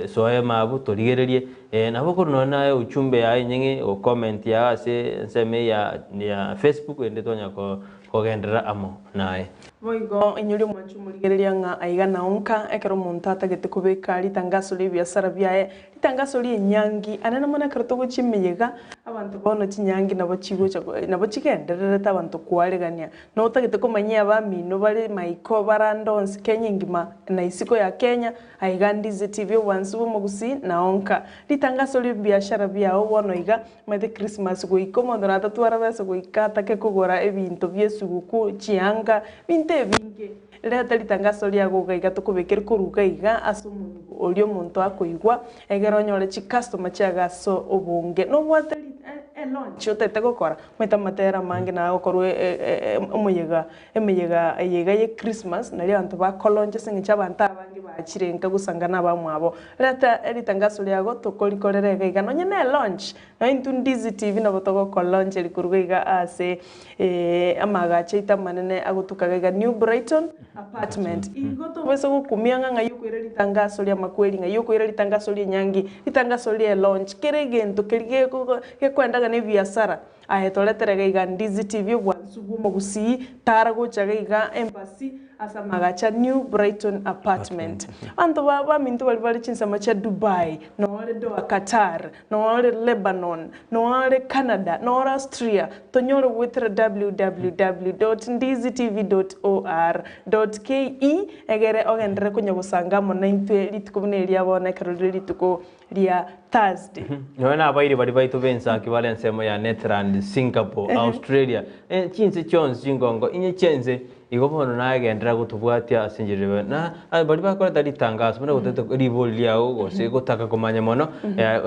soa emabu torigererie, nabo okorwa nonye naye ujumbe yago enyeng'e o comment yago ase ensemo eye ya ya Facebook erinde twanyara ko kogenderera amo naye. Boigo inyore omwanche omorigereria ng'a aiga nao nka, ekero omonto atagete kobeka ritangaso ri'ebiasara biaye, Ritangaso ri'enyangi, anene mono ekero togochia emeyega, abanto bono chinyangi nabo chigocha nabo chigendererete abanto koaregania. Na otagete komanyia abamino bare maiko bare ande onsi Kenya engima na isiko ya Kenya, aiga Ndizi TV obwansu bw'omogusii nao nka. Ritangaso ri'ebiashara biao bono iga, omanyete Christmas goika omonto natatwara besa goika atake kogora ebinto bi'esuguku, chianga, binto ebinge. Reta ritangaso riago iga iga tokobekere korwa iga iga ase omonwa oria omonto akoigwa, egere onyore chicustomer chiago ase obonge. Nobwate elaunch otagete gokora, omanyete amatera amange nagokorwa omoyega emeyega eye iga ye Christmas, nario abanto bakolaunch ase eng'encho abanto abange bachire nka gosanga na abamwabo. Reta ritangaso riago tokorikorera iga iga nonye ne elaunch, Nonya intwe Ndizi TV nabo togokolauncheri korwa iga ase amaagacho aito amanene agotuka iga iga New Brighton Apartment. Igo tobaisa gokumia ng'a ng'ai okoira ritangaso ri'amakweri, ng'ai okoira ritangaso ri'enyangi, ritangaso ri'elaunch, kera egento keria gekoendaga na ebiasara, aye toretere iga iga Ndizi TV obwansu bw'omogusii, tara gocha iga iga embassy ase amagacho a New Brighton Apartment. Abanto ba baminto baria bare chinsemo chia Dubai, nore Doha Qatar, Nore Lebanon, nore Canada, nore Austria, tonyore goetera www dot ndizitv dot or dot ke egere ogenderere konya gosanga amo naintwe rituko buna eri ria bono ekero rire rituko ria Thursday. Nonya nabairi baria baito b'ensaki bare ensemo ya Netherlands, Singapore, Australia, chinse chionsi chingongo inye chi'ense Igo bono nagenderera gotobwatia ase enchera ere na baria bakoreta ritangaso buna gotete ribori riao gose gotaka komanya mono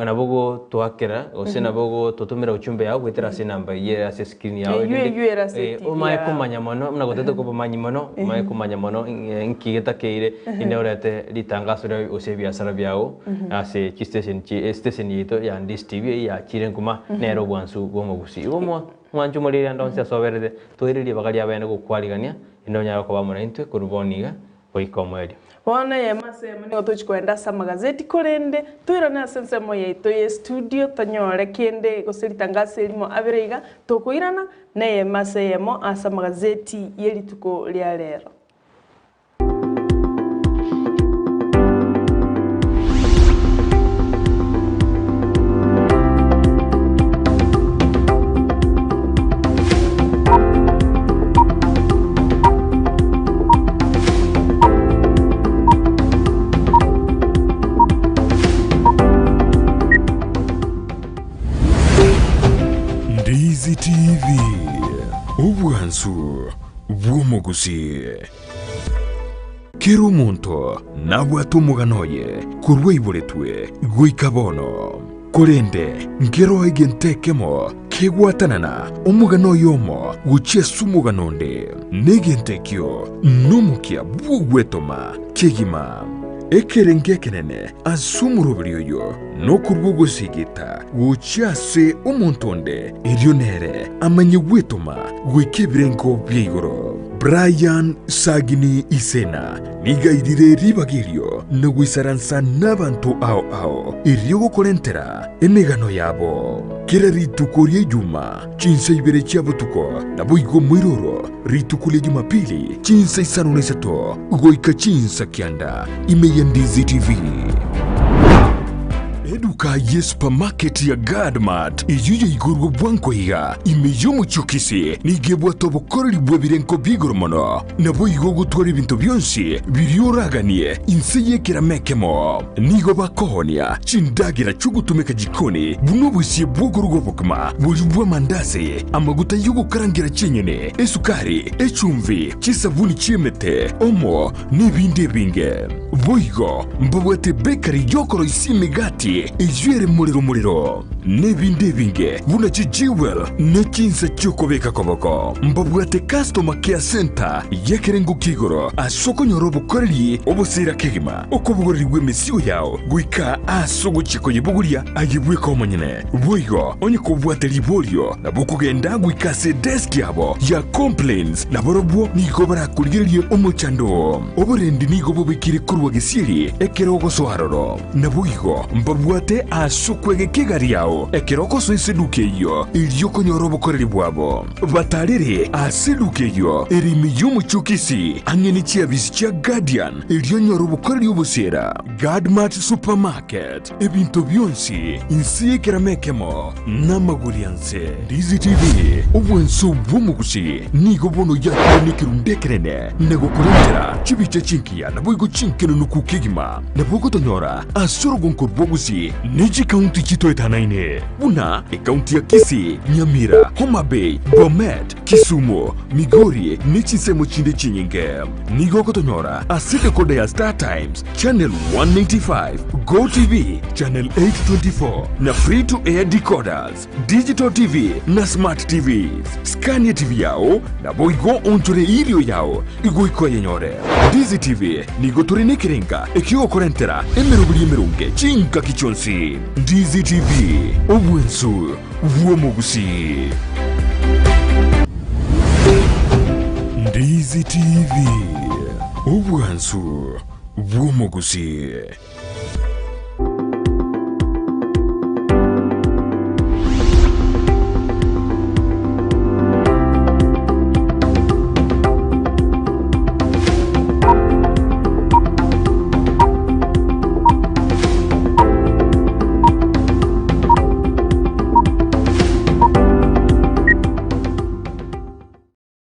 nabo gotoakera gose nabo gototomera ujumbe yao goetera ase enamba eyio ere ase escreen yao Eyio erinde eyio ere ase etibi omanye yao. komanya mono buna gotete kobomanyi mono omanye komanya mono nki getakeire inde orete ritangaso riao gose ebiasara biao ase chistation chi estation yaito ya Ndisi TV eyio yachire nkuma nere obwansu bwa omogusii. Igo omo. Mwanche omoriri ande onsi asoberete, toire ribaga ri'abeene gokwarigania, erinde onyare koba amo naintwe korwa bono iga goika omoerio. Bono eyemo ase eyemo nigo tochi kogenda ase amagazeti, korende toirane ase ensemo yaito y'estudio tonyore kende gose ritangaso erimo abere iga, tokoirana neyemo ase eyemo ase amagazeti y'erituko ria rero. Ndizi TV, obwansu bw'omogusii. Kera omonto nabwate omogano oye korwa aiboretwe goika bono. Korende nkeroo egento ekemo kegwatanana omogano oyomo gochia ase omogano onde, na egento ekio nomokia bw'ogwetoma kegima. Ekerengo ekenene ase omoroberi oyo nokorua ogosigita gochia ase omonto onde, erio nere amanye gwetoma goika ebirengo bia igoro. Brian Sagini Isena nigo airire ribaga erio na goisaransa nabanto ao ao erio gokorentera emegano yabo. Kera rituko ria Ijuma chinsa ibere chia botuko naboigo moiroro rituko ria Jumapili chinsa isano na isato goika chinsa kianda ime ya Ndizi TV. Eduka ye supermarket ya Guardmart eyio yaigorwe bwango iga ime y'omochie o Kisii nigo ebwate obokoreri bw'ebirengo bi'igoro mono. Naboigo ogotwara ebinto bionsi biria oraganie inse y'ekerama ekemo. Nigo bakoonia chindagera chi'ogotumeka jikoni buna obosie bw'okoruga obokima, boria bw'amandasi, amaguta y'ogokarangera chinyeni, esukari, echumbi, chisabuni chi'emete, omo, nebinde ebinge. Boigo mbabwate ebekari y'okoroisia emegati eyio ere morero morero, nebinde ebinge buna chijewel ne chinsa chi'okobeka koboko. Mbabwate customer care centre y'ekerengo kia igoro ase okonyora obokoreri obosira kegima, okobogorerigwa emesigo yao goika ase ogochia koyebogoria aye bweka omonyene. Boigo onye kobwate riborio nabo okogenda goika ase edesk yabo ya complaints nabarobwo nigo barakorigererie omochando oo. Oborendi nigo bobekire korwa gesieri ekero ogosoa aroro. Naboigo mbabwate ase okwegeka egari yao ekero ogosoa eseduka eyio, erio okonyora obokoreri bwabo. Batarere ase eduka eyio ere ime y'omochie o Kisii, ang'e ne chiabisi chia Guardian, erio onyore obokoreri obosiera. Guardmart Supermarket, ebinto bionsi inse y'ekerama ekemo namagori anse. Ndizi TV, obwanso bw'omogusi nigo bono yakinire nekerundu ekenene na gokorentera chibicha chingiya naboigo chinkenenuku kegima. Nabo ogotonyora ase orogonko rw'ogusi ne chikaunti chitoetanaine buna ekaunti ya Kisii, Nyamira, Homa Bay, Bomet, Kisumu, Migori ne chinsemo chinde chinyinge. Nigo ogotonyora ase decoder ya Star Times, Channel 195, Go TV, Channel 824 na Free to Air decoders, Digital TV na Smart TVs. Skania TV yao naboigo onchore erio yao igoika oyenyore. Ndizi TV nigo tore nekerenga ekiogokorentera emeroberi emeronge chingaki chionsi. Ndizi TV, obwensu bw'omogusii. Ndizi TV, obwansu bw'omogusii.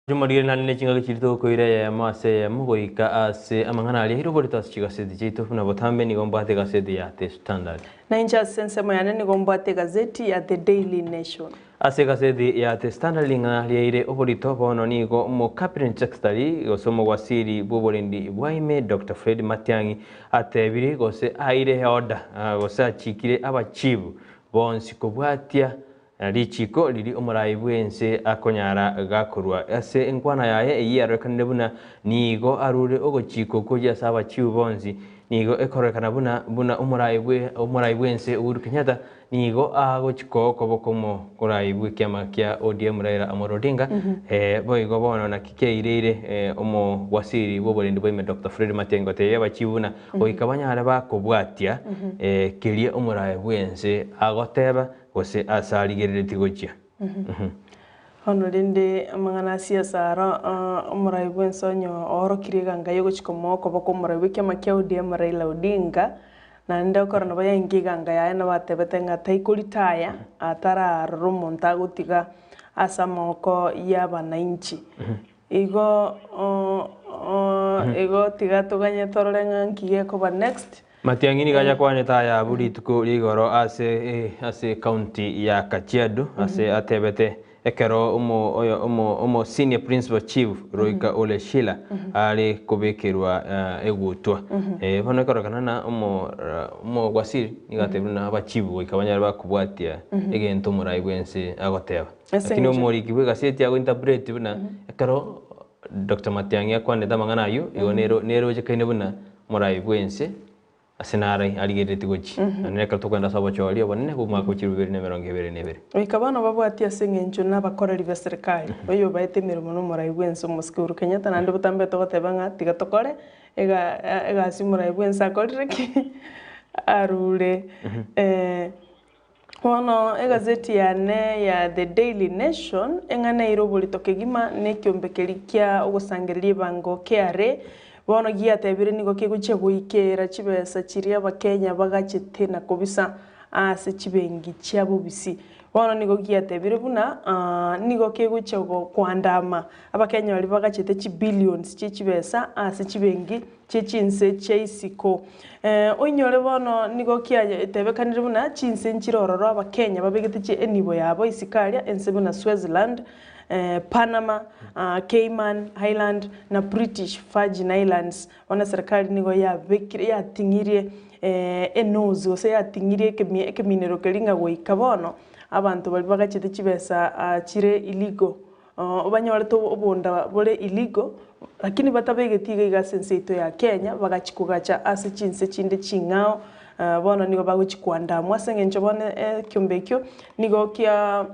Juma riria nane ne chingaki chiria tokoira eyemo ase eyemo goika ase amang'ana aria airwe ase chigaseti chiaito buna botambe nigo mbwate egaseti ya The Standard. Na inche ase ensemo yane nigo mbwate egazeti ya The Daily Nation. Ase egaseti ya The Standard ring'ana riaire oborito bono nigo omo Cabinet Secretary gose omowasiri bw'oborendi bwa ime Doctor Fred Matiang'i atebire gose aire eorder gose achikire abachief bonsi kobwatia Richiiko riria omorai bw'ense akonyara gakorwa ase enkwana yaye eyio yarorekanire buna nigo arure ogochika okwo gochia ase abachiu bonsi, nigo ekororekana buna buna omorai bwe omorai bw'ense Uhuru Kenyatta nigo agochika okoboko omorai bw'ekiama kia ODM Raila Amolo Odinga boigo bono naki keireire omowasiri bw'oborendi bwa ime Doctor Fred Matiang'i gotebia abachiu buna goika banyare bakobwatia keria omorai bw'ense agoteba Gose aase arigereretie gochia. Bono rende amang'ana a siasa aro omorai bw'ense onye oorokirie eganga y'ogochia komoa okoboko omorai bw'ekiama kia ODM Raila Odinga, naende okora nabo yainga eganga yaye nabo atebete ng'a taikoritaya atararora omonto agotiga ase amagoko y'abanainchi. Igo igo tiga toganye torore ng'a nki gekoba next. Matiang'i nigo ayakwanete aya abwo rituko ria igoro ase ase ekaunti ya Kajiado ase atebete ekero omo oyo omo omo senior principal chief Roika Ole Shila are kobekerwa egutwa. Bono ekororekana na omo omowasiri nigo atebire buna abachief goika banyare bakobwatia egento omorai bwense agoteba. Ase Lakini eng'encho- omoriki bwe egaseti ago interpret buna ekero Doctor Matiang'i akwanete amang'ana ayio, igo nero nerochekaine buna omorai bw'ense ase nare arigereretie gochia. Naende ekero tokogenda ase obochori obonene bw'omwaka o chilifu ibere na emerongo ebere na ebere. Goika bono babwatie ase eng'encho nabakoreri b'eserekari, oyobaete emeremo nomorai bw'ense omosike Uhuru Kenyatta, naende botambe togoteba ng'a tiga tokore ega egasi omorai bw'ense akorire ki? Arure. Bono egazeti yane ya The Daily Nation eng'ana eire oborito kegima na ekiombe keria kia ogosangereria ebango KRA. Bono giatebire nigo kegochia goikera chibesa chiria Abakenya bagachete na kobisa ase chibenki chia bobisi. Bono nigo giatebire buna nigo kegochia koandama Abakenya baria bagachete chibillions chie chibesa ase chibenki chie chinse chia isiko. Oinyore bono nigo kiatebekanire buna chinse nchire ororo Abakenya babegete chie enibo yabo isiko aria ense buna Swaziland, Panama, Cayman Island na British Virgin Islands. Bono eserekari nigo yabekire yating'irie enozi gose yating'irie ekeminero keria ng'a goika bono abanto baria bagachete chibesa chire illegal Banyorete obonda bore illegal, lakini batabegeti iga iga ase ense yaito ya Kenya, bagachia kogacha ase chinse chinde ching'ao, bono nigo bagochia koandamwa ase eng'encho bono ekiombe ekio nigo kia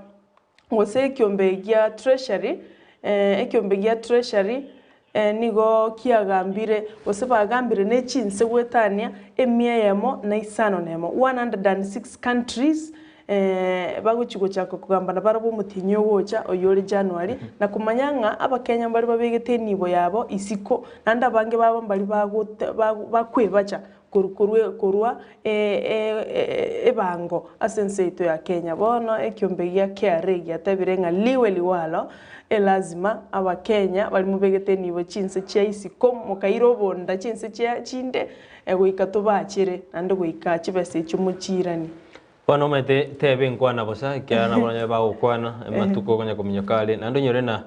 gose ekiombe gia treasury, ekiombe gia treasury nigo kiagambire gose bagambire ne chinse goetania emia eyemo na isano na emo, 106 countries, bagochia gochaka kogamba nabarabwo omotienyi ogocha oyio ore January, na komanya ng'a abakenya mbare babegete enibo yabo isiko, naende abange babo mbari bagote bakwebacha korwa korwa korwa ebango ase ense yaito ya Kenya. Bono ekiombe gia KRA giatebire ng'a liwe liwalo, elazima abakenya baria mobegete enibo chinse chia isiko mokaira obonda chinse chia chinde goika tobachere naende goika chibesa echio mochiiranie. Bono omanyete teba enkwana bosa, ekiagera nabo nonye bagokwana, amatuko okonya kominyoka are, naende onyore ng'a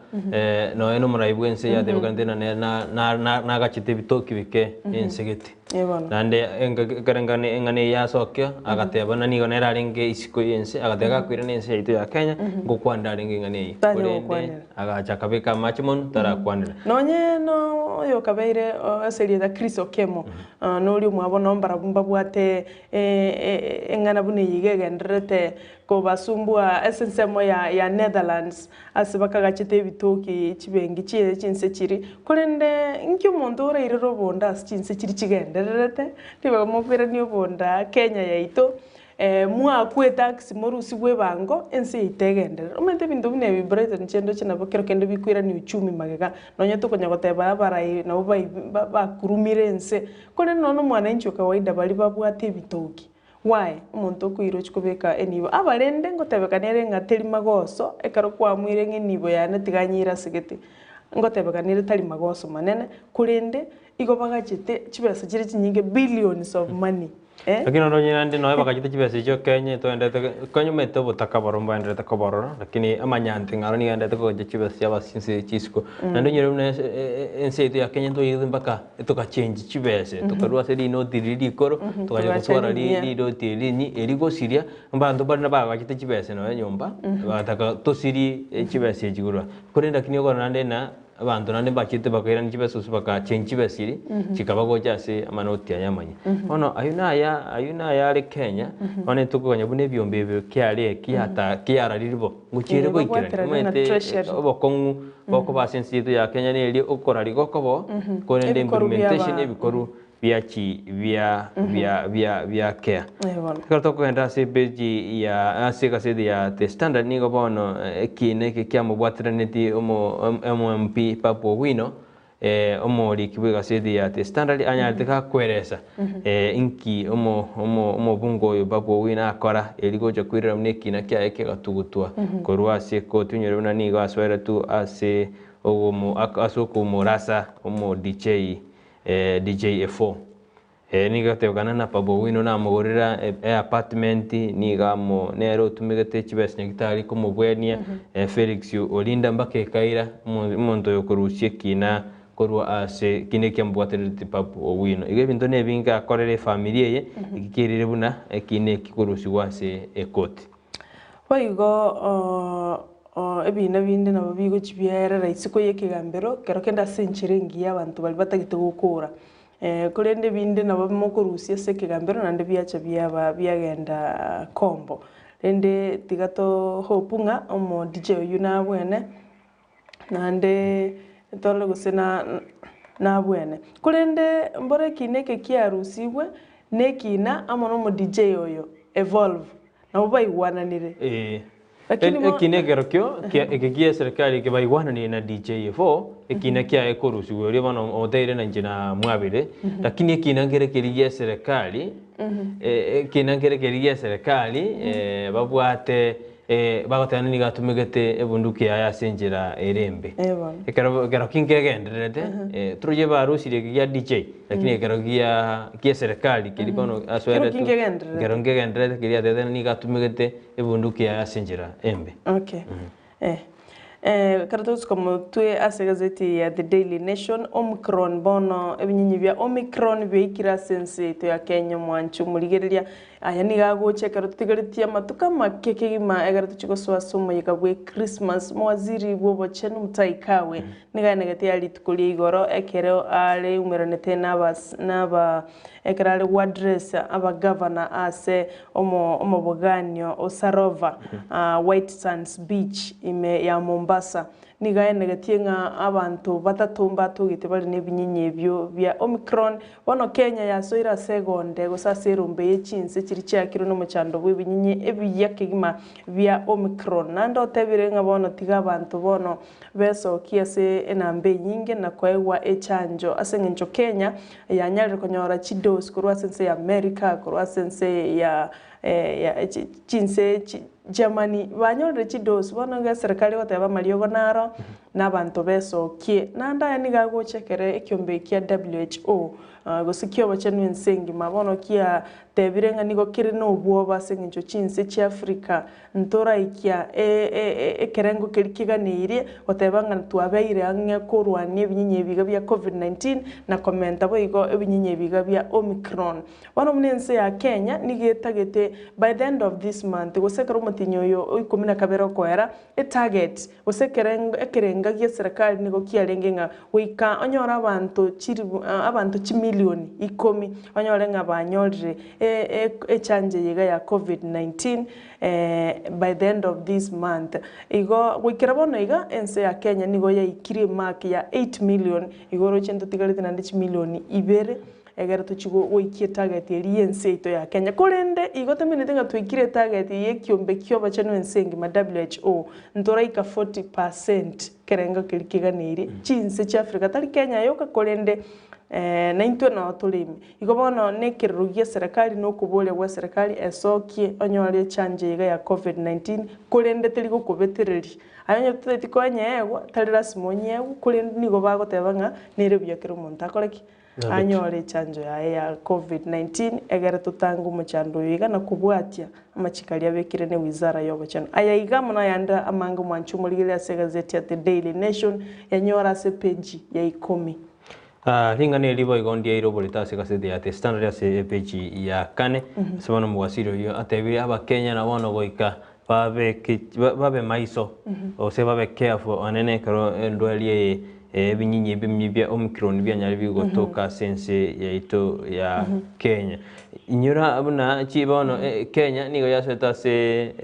nonya na omorai bw'ense yatebekanete ng'a nere na- na- na- nagachete ebitoki bike ense gete. Eh bono. Naende engaki ekero engana eng'ana eyio yasokia, agateba ng'a nigo nere arenge isiko y'ense, agateba gakoirana ense yaito ya Kenya, ngokwanera arenge eng'ana eyio. Tanya Korende gokwanera. agacha akabeka amache monwe, tarakwanera. Nonye no oyokabeire ase erieta Chris Okemo, noria omwabo noo mbarabwo mbabwate Eng'ana buna eye iga egendererete kobasumbua ase ensemo ya Netherlands, ase bakagachete ebitoki chibenki chie chinse chiria. Korende inki omonto orairere obonda ase chinse chiria chigendererete? Ribaga mokoirania obonda Kenya yaito, mwakwa etax morusigwe ebango, ense yaito egenderere. Omanyete ebinto buna ebi Brighton chindoche nabo kero kende bikoirania uchumi magega, nonye tokonya goteba abarai nabo bakurumire ense. Korende nonya nomwananchi o kawaida baria babwate ebitoki, why omonto okoira ochia kobeka enibo? Abarende ngotebekana ere ng'a teri magoso ekero kwamuire ng'a enibo yane tiga nyeire ase gete, ngotebekana ere tari magoso manene, korende igo bagachete chibesa chire chinyinge billions of money eh. Lakini oroche naende nonya bagachete chibesa echio Kenya toendete Kenya omanyete obotaka boria mbaenderete koborora lakini amanyante ng'a aro nigo aenderete kogacha chibesa chia abasinse chisiko. Naende onyore buna ense yaito ya Kenya ntoigete mpaka togachengi chibese, tokarua ase rinoti riria rikoro, togacha Togacha gotwara rinyia. rinoti eri rinyi, eri gosiria, abanto mbare nabagachete chibese nonya nyomba, bagataka tosirie chibesa echi korwa. Korende lakini okora naende na abanto naende mbachete bakairania chibesa gose bagachengi chibesa chiria, chikaba gocha ase amanoti aya amanyia. Bono aywo naya aywo nayare Kenya, bono intokoganya buna ebiombe ebi kiare kiata kiararire bo, ngochiere Eh, goikerania, babwaterane na omanyete treasury. obokong'u Bokoba ase ense yaito ya Kenya neria okorari gokobo, korende Ebikoru implementation biaba. ebikoru biachi bia bia bia biakea. Eh, bono. Ekero tokogenda ase epeji ya ase egaseti ya The Standard nigo bono ekiina eke kiamobwateranetie omo omo MP Babu Owino omoriki bw'egaseti ya The Standard anyarete gakweresa inki omo omo omobunge oyo Babu Owino akora eri gocha koirera buna ekina kiaye kegatugutwa korwa ase ekoti onyore buna nigo asoeretwe ase ogomo ase okomorasa omo DJ DJ A4. Ere nigo agatebekana na Babu Owino namogorera eapartment, nigo amo nere otumegete chibesa nyagitari komobwenia Felix Olinda mpaka ekaira omonto oyo okorusia ekina korwa ase ekina ekia amobwatererete Babu Owino. Igo ebinto nebinge akorera efamiri eye, eki kerire buna ekina eki korusigwa ase ekoti. Boigo ebiina binde nabo bigochia biaerera isiko y'ekegambero kero kende ase enchera engiya abanto baria batagete gokora. Korende ebinde nabo mokorusia ase ekegambero naende biacha biaba biagenda kombo. Rende tiga to hope ng'a omo DJ oyio nabwene, naende torore gose na nabwene. Korende mboro ekina eke kiarusigwe, na ekina amo na omo DJ oyo, Evolve, nabo baigwananire. Ee. Lakini bo- Ekina ekero kio kia- eke gia eserekari eke baigwananire na DJFO ekina kiaye korusigwa erio bono oteire na inche na mwabere lakini ekina nkere keria gia eserekari ekina nkere keria gia eserekari babwate bagoteba nigo atumegete ebunduki yaye ase enchera ere embe. Eh, bono. Ekero ekero ki nkegendererete toroche barusirie eke gia DJ lakini ekero gia gia eserekari keria bono Kero asoeretwe ki nkegendererete. ekero nkegendererete keria atebete nigo atumegete ebunduki yaye ase enchera embe. Okay. Eh. Eh, ekero togosuka motwe ase egazeti ya The Daily Nation, Omicron bono ebinyinyi bia Omicron biaikire ase ense yaito ya Kenya omwancho omorigereria. Aya nigo agocha ekero totigaretie amatuko amake kegima ekero tochia gosoa ase omoyega bwe Christmas. Mowaziri bw'obochenu Mutahi Kagwe nigo aenegete ya rituko ria igoro ekero areumeranete nabas naba ekero are goaddress abagavana ase omo omoboganio o Sarova White Sands Beach ime ya Mombasa. Nigo aenegetie ng'a abanto batato mbatogete bare nebinyinyi ebio bia Omicron. Bono Kenya yasoire ase egonde gose ase erombe ye chinse chiria chiakirwe nomochando bw'ebinyinyi ebiya kegima bia Omicron. Naende otebire ng'a bono tiga abanto bono besokie ase enamba enyinge na koegwa echanjo ase eng'encho Kenya yanyarire konyora chidosi korwa ase ense ya America, korwa ase ense ya ya chinse Germany banyorire chidosi bono iga eserekari egoteba amariogo naro na abanto besokie. Naende aya nigo agocha ekere ekiombe kia WHO gose kiobochenu ense engima bono kiatebire ng'a nigo kere na obwoba ase eng'encho chinse chia Africa ntoraikia ekerengo keria keganeirie goteba ng'a twabeire ang'e korwania ebinyinyi ebi iga bia Covid-19 na komenta boigo ebinyinyi ebi iga bia Omicron. Bono buna ense ya Kenya nigo etagete by the end of this month gose ekero omotienyi oyo o ikomi na kabere okoera, etarget gose ekerengo ekerenga gie serikali nigo kiarenge ng'a goika onyore abanto chiribu abanto chimilioni ikomi onyore ng'a banyorire echanjo eye iga ya Covid-19 by the end of this month. Igo goikera bono iga ense ya Kenya nigo yaikire emark ya 8 million igo oroche ntotigarete naende chimilioni ibere Egere tochie goikia etarget eria y'ense yaito ya Kenya. Korende igo tomineti ng'a twaikire etarget y'ekiombe ki'obochenu ense engima, WHO, ntoraika 40 percent kerengo keria keganeirie chinse chia Africa, tari Kenya yoka korende naintwe noo tore ime. Igo bono nekerero gia eserekari na okoboria gwa eserekari esokie onyore echanjo eye iga ya Covid-19 korende teri gokobetereria. Aye onye totaeti koenyeegwa, tari lasima onyeegwe korende nigo bagoteba ng'a nere buya kera omonto akore ki? Anyore echanjo yaye ya Covid-19 egere totange omochando oyo iga na kobwatia amachiko aria abekire ne wizara y'obochenu. Aya iga amo nayande amange omwanchi omorigereria ase egazeti ya The Daily Nation yanyora ase epeji ya ikomi. Ring'ana eri boigo ndiaire oborito ase egazeti ya The Standard ase epeji ya kane. Ase bono omowaziri oyio atebirie Abakenya na bono goika babe babe maiso gose babe careful onene ekero endwari eye ebinyinyi ebi bia Omicron bianyare bigotoka ase ense yaito ya Kenya. Inyora buna chi bono Kenya nigo yasoete ase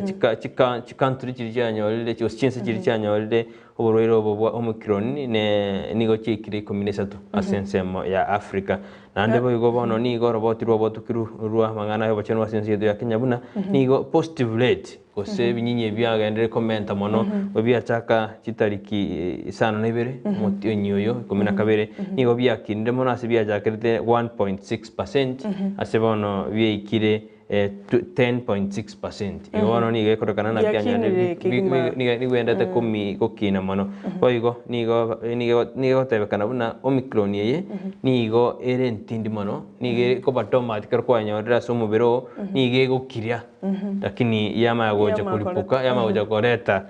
chika chika chicountry chiria chianyorire gose chinse chiria chianyorire oborwaire obo bwa Omicron ne nigo chiaikire ikomi na isato ase ensemo ya Africa. Naende boigo bono nigo oroboti rw'obotuki rwa amang'ana ay'obochenu ase ense yaito ya Kenya buna nigo positive rate gose ebinyinyi ebi biagenderire komenta mono ebiachaka chitariki isano na ibere omotienyi oyo ikomi na kabere nigo biakinire mono ase biachakerete 1.6 percent ase bono biaikire 10.6 percent. Igo bono nigo ekorekana naki Biakinire anyare kegima. nigo endete komi gokina mono. Boigo nigo nigo nigo egotebekana buna Omicron eye nigo ere entindi mono, nigo ekoba dormant ekero kwanyorire ase omobere oo, nigo egokiria lakini yamanya gocha Yamanya koripuka, koreta. yamanya gocha koreta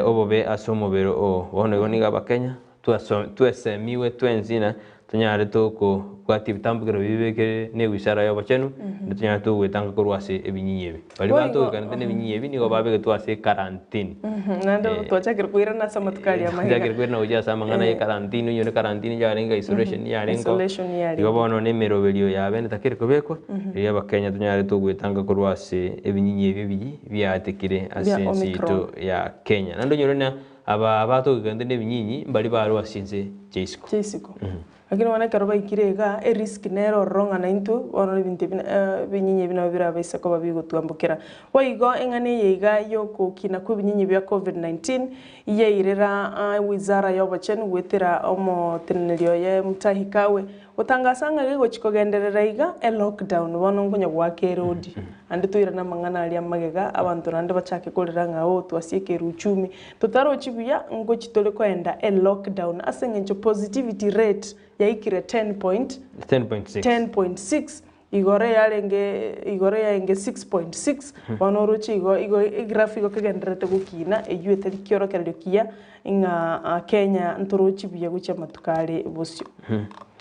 obobe ase omobere oo. Bono igo nigo abakenya Twaso twesemiwe twensi na tonyare tokobwatia ebitambukero biria bibekire na ewizara y'obochenu, naende tonyare togoetanga korwa ase ebinyinyi ebi. Baria Boigo, batogekanete na ebinyinyi ebi nigo babegetwe ase ekarantini. Naende twachakire koirana ase amatuko aria amaiga. Twachakire koirana gochia ase amang'ana ya ekarantini, onyore ekarantini yarenge isolation yarenge oo. Isolation yarenge. Igo bono na emeroberio yabo ende takeri kobekwa, erio abakenya tonyare togoetanga korwa ase ebinyinyi ebi ebiyi biatekire ase Bia ense yaito Omicron. ya Kenya. Naende onyore na Aba abatogekente nebinyinyi mbaria barwe ase ense chia isiko. Chia isiko. Lakini bono ekero baikire igaa, erisk nere ororo ng'a naintwe bono ebinto ebi ebinyinyi ebi nabo birabaise koba bigotwambokera. Boigo eng'ana eye iga ya okokina kwa ebinyinyi bia covid 19, yairera wizara ya obochenu goetera omoteneneri oye Mutahi Kagwe, gotangasa ng'a gegochi kogenderera iga, elockdown bono nkonya goaka erodi. Naende toirane amang'ana aria amagega, abanto naende bachake korera ng'a oo twasiekeire uchumi. Totarochi buya ngochi tore koenda elockdown ase eng'encho positivity rate yaikire 10. 10.6. 10.6 igoro yarenge igoro yarenge 6.6 bono oroche igo igo egraph igo kegendererete gokina eywo etari kiorokererio kiya ng'a Kenya ntorochi buya gochia amatuko are bosio.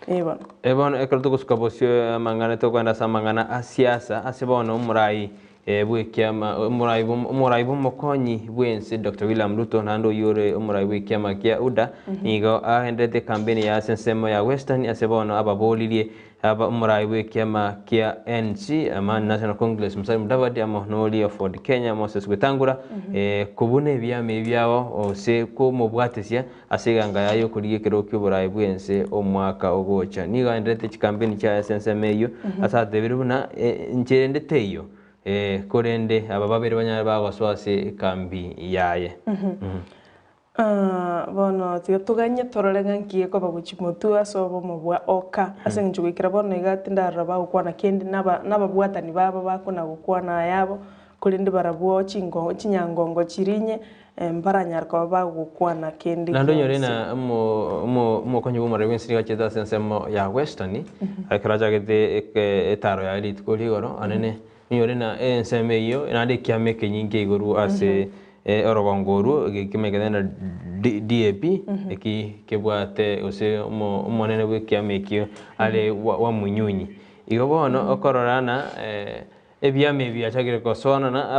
Eh bono. Eh bono ekero togosuka bosio amang'ana tokoenda ase amang'ana a siasa ase bono omorai bw'ekiama omorai omorai bw'omokonyi bw'ense Doctor William Ruto naende oyio ore omorai bw'ekiama kia UDA nigo agenderete ekampeni yaye ase ensemo ya Western ase bono ababoririe aba omorai bw'ekiama kia NC Amani National Congress Musalia Mudavadi amo noria Ford Kenya Moses Wetangula kobuna ebiama ebi biabo gose komobwatesia Ase eganga yaye y'okorigia ekerogo ki'oboraai bw'ense omwaka ogocha. Nigo aenderete chikampeni chiaye ase ensemo eyio, ase atebire buna enchera ende teiyo, korende aba babere banyare bagosoa ase ekambi yaye. Bono tiga toganye torore ng'a nki gekoba gochia motwe ase obomo bwa oka, ase eng'encho goikera bono iga tindarora bagokwana kende, naba nababwatani babo bakona gokwana ayabo, Korende barabwo chingo chinyangongo chirinye, mbaranyare koba bagokwana kende Naende onyore gionsi. na omokonyi bw'omorero bw'ense nigo achete ase ensemo ya Western, ekero achagete etaro yaye rituko rigoro, anene onyore na ensemo eyio naende ekiama ekenyinga igoro ase orogongo orwo, gekemanyekana na DAP, eki kebwate gose omonene bw'ekiama ekio are Wamunyunyi. Igo bono okorora ng'a. Ebiama ebi biachakire kosoanana,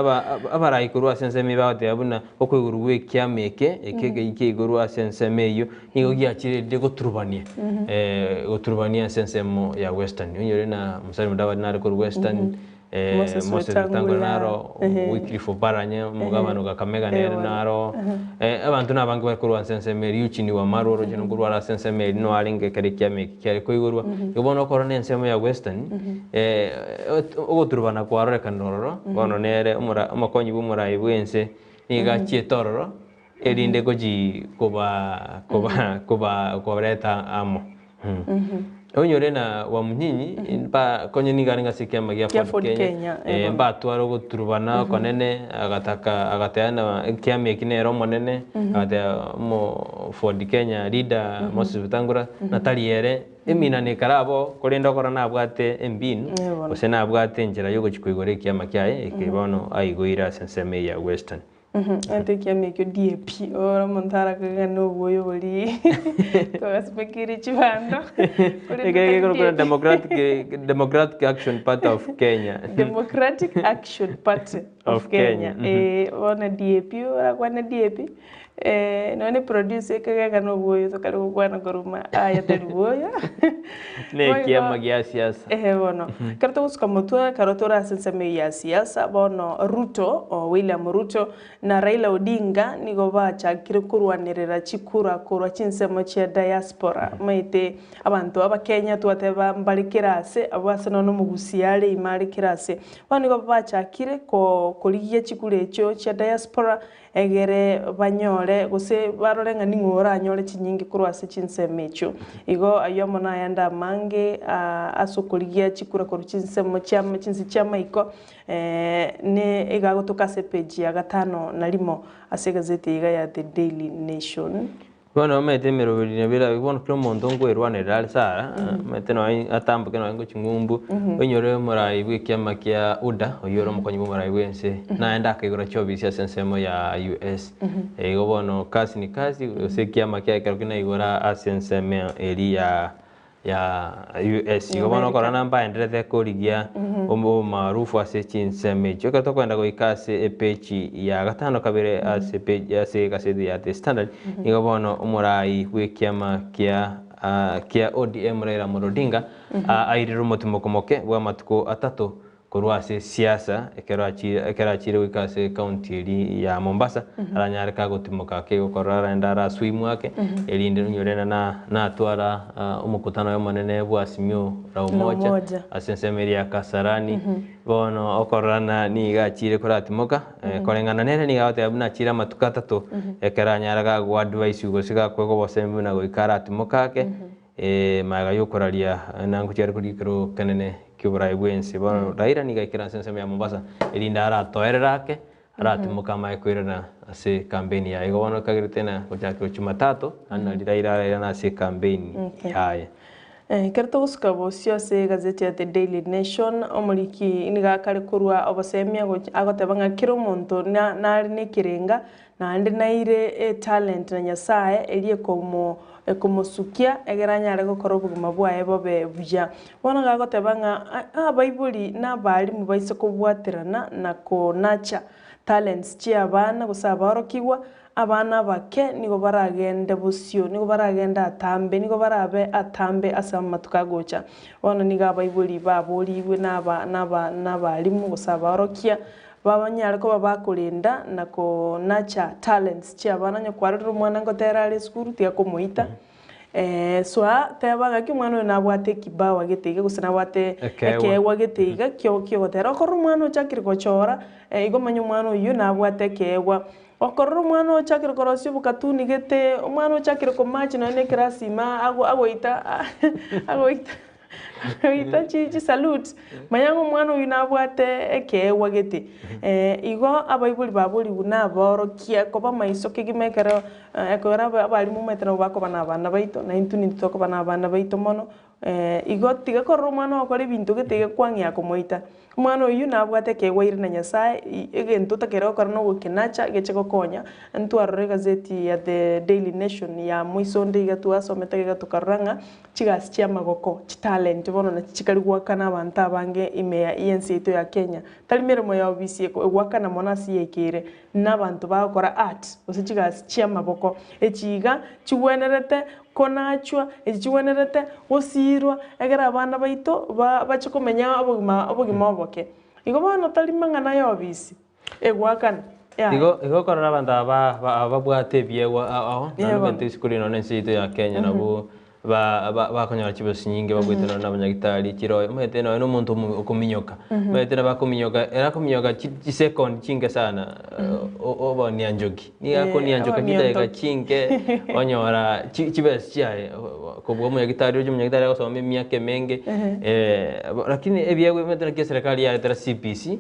abarai korwa ase ensemo eye bagoteba buna okoigorwa gw'ekiama eke, eke ekeiki igorwa ase ensemo eyio, nigo giachirerire goturubania, goturubania ase ensemo ya Western. Onyore na Musalia Mudavadi nare korwa Western, Moses Moses Wetangula Wetangula, naro, Wycliffe Oparanya, omogabana o Kakamega nere naro, abanto nabange bare korwa ase ensemo eria, Eugene Wamalwa oroche nkorwa are ase ensemo eria, nigo arenge ekero ekiama eke kiare koigorwa. Igo bono okorora na ensemo ya Western, Ogoturubana kwarorekanire ororo, bono nere omora omokonyi bw'omorai bw'ense nigo achiete ororo, erinde gochi koba koba koba kobareta amo. Onyore na Wamunyinyi mba konye nigo arenge ase ekiama gia Kia Ford Ford Kenya, Kenya, eh, bono. mbatware ogoturubana okonene, agataka agateba na ekiama eki nere omonene, agateba omo Ford Kenya leader Moses Wetangula, na tari ere. Eminano ekare aboo, korende okora nabwate embinu, gose nabwate enchera y'ogochia koigora ekiama kiaye, eke bono aigoire ase ensemo eye ya Western. Ante ekiama ekio DAP, ore omonto arakage ng'a nobwoyo boria twagasimekire chibando, korende Eke tari gekorokwa DAP. Democratic, Democratic Action Party of Kenya. Democratic Action Party of Of Kenya, Kenya, mhm. eh, bono DAP, orakwane DAP, Nonya ne producer ekegega nobwoyo tokare gokwana korwa aya tari bwoyo. Ne ekiama gia siasa. Ehe bono. Ekero togosuka motwe ekero tore ase ensemo eye ya siasa bono Ruto, William Ruto na Raila Odinga nigo bachakire korwanerera chikura korwa chinsemo chia diaspora. Omanyete abanto abakenya twateba mbare kera ase, abwo ase nonya omogusii are ime are kera ase. Bono nigo bachakire korigia chikura echio chia diaspora Egere banyore, gose barore ng'a ning'o oranyore chinyinge korwa ase chinsemo echio. Igo ayio amo nayande amange ase okorigia chikura korwa chinsemo chia chinse chi'amaiko, ne iga agotoka ase epeji ya gatano na rimo ase egazeti eye iga ya The Daily Nation. Bono omanyete emeroberi nabo erabe, bono kera omonto nkoerwanerera are Sarah, omanyete nonye atamboke nonye ngochia ng'umbu, oinyore omorai bw'ekiama kia UDA, oyio ore omokonyi bw'omorai bw'ense, naende akaigora chiofisi ase ensemo ya US. Igo bono kazi ni kazi, gose ekiama kiaye ekero ki naigora ase ensemo eria ya ya US. Igo bono America. okorora mbaenderete korigia omaarufu ase chinsemo echio. Ekero tokoenda goika ase epeji ya gatano kabere ase epeji ase egaseti ya The Standard, nigo bono omorai bw'ekiama kia kia ODM Raila Amolo Odinga airire omotimoko moke bw'amatuko atato. Korwa ase siasa ekero achire ekero achire goika ase ekaunti eria ya Mombasa, aranyare kagotimoka ake gokorora arende araswimwe ake, erinde onye rende na natwara omokutano oye omonene bwa Azimio la Umoja Umoja. ase ensemo eria ya Kasarani. Bono okororana nigo achire koratimoka, koreng'ana nere nigo agoteba buna achire amatuko atato, ekero anyare gagoadvisiwa gose gakoegwa obosemi buna goika aratimoke ake. Magega y'okoraria nangochia are korigia ekerogo kenene ki'oboraai bw'ense. Bono Raila nigo aikire ase ensemo ya Mombasa, erinde aratoerere ake, aratimoke amaye koirana ase ekampeni yaye. Igo bono ekagerete ng'a gochakera Jumatatu, naende nari Raila arairane ase ekampeni Okay. yaye. Ekero togosuka bosio ase egazeti ya The Daily Nation, omoriki nigo akare korwa obosemia gochia agoteba ng'a kera omonto na nare na ekerenga Naende naire etalent na Nyasae eria ekomo ekomosukia egere anyare gokora obogima bwaye bobe buya. Bono gagoteba ng'a abaibori na abalimu baise kobwaterana na konacha talents chia abana gose abaorokigwa, abana abake nigo baragende bosio, nigo baragende atambe, nigo barabe atambe ase amatuko agocha. Bono nigo abaibori baborigwe na aba na aba na abalimu gose abaorokia Babanyare koba bakorenda na konacha talents chi'abana, onye kwarorire omwana ngotera are esukuru tiga komoita, soa teba ng'aki omwana oyo nabwate ekibawa gete iga gose nabwate Ekeegwa. ekeegwa gete iga kio kiogotera. Okorora omwana ochakire gochora, igo omanye omwana oyio nabwate ekeegwa. Okorora omwana ochakire korosia obokatuni gete, omwana ochakire komatch nonye na ekerasi ime ago agoita agoita. Goita chisalute, manya ng'a omwana oyio nabwate ekeegwa gete. Igo abaibori baborigwe naborokia koba maiso kegima ekero ekero abalimu omanyete nabo bakoba na abana baito, na intwe nintwe tokoba na abana baito mono, igo tiga korora omwana ogokora ebinto gete iga kwang'ea komoita. Omwana oyio nabwate ekeegwa aire na Nyasae, egento otakeire gokora nogokenacha geche gokonya. Ntwarora egazeti ya The Daily Nation ya moiso onde iga twasomete iga tokarora ng'a chigasi chi'amagoko, chitalent bono nachi chikari goakana abanto abange ime ya y'ense yaito ya Kenya. Tari meremo ya obisi egoakana mono ase yaikeire, nabanto bagokora art gose chigasi chi'amaboko. Echi iga chigwenerete konachwa, echi chigwenerete gosiirwa, ekero abana baito bache komenya obogima obogima oboke. Igo bono tari mang'ana y'obisi egoakana, yaya. Igo igo okorora abanto aba ba aba babwate ebiegwa ao ao, naende Eeh bono. omanyete isiko rire nonye ense yaito ya Kenya nabo ba ba bakonyora chibesa chinyinge babwate nonye na abanyagitari chiroyo, omanyete nonye na omonto omo okominyoka, omanyete nabo akominyoka, ere akominyoka chi chisecond chinke sana oba Njoki. Nigo akonianchoka chidageka chinke onyora chibesa chiaye kobua omonyagitari oche omonyagitari agosoma emiaka emenge lakini ebiegwa omanyete naki eserekari yaretera CBC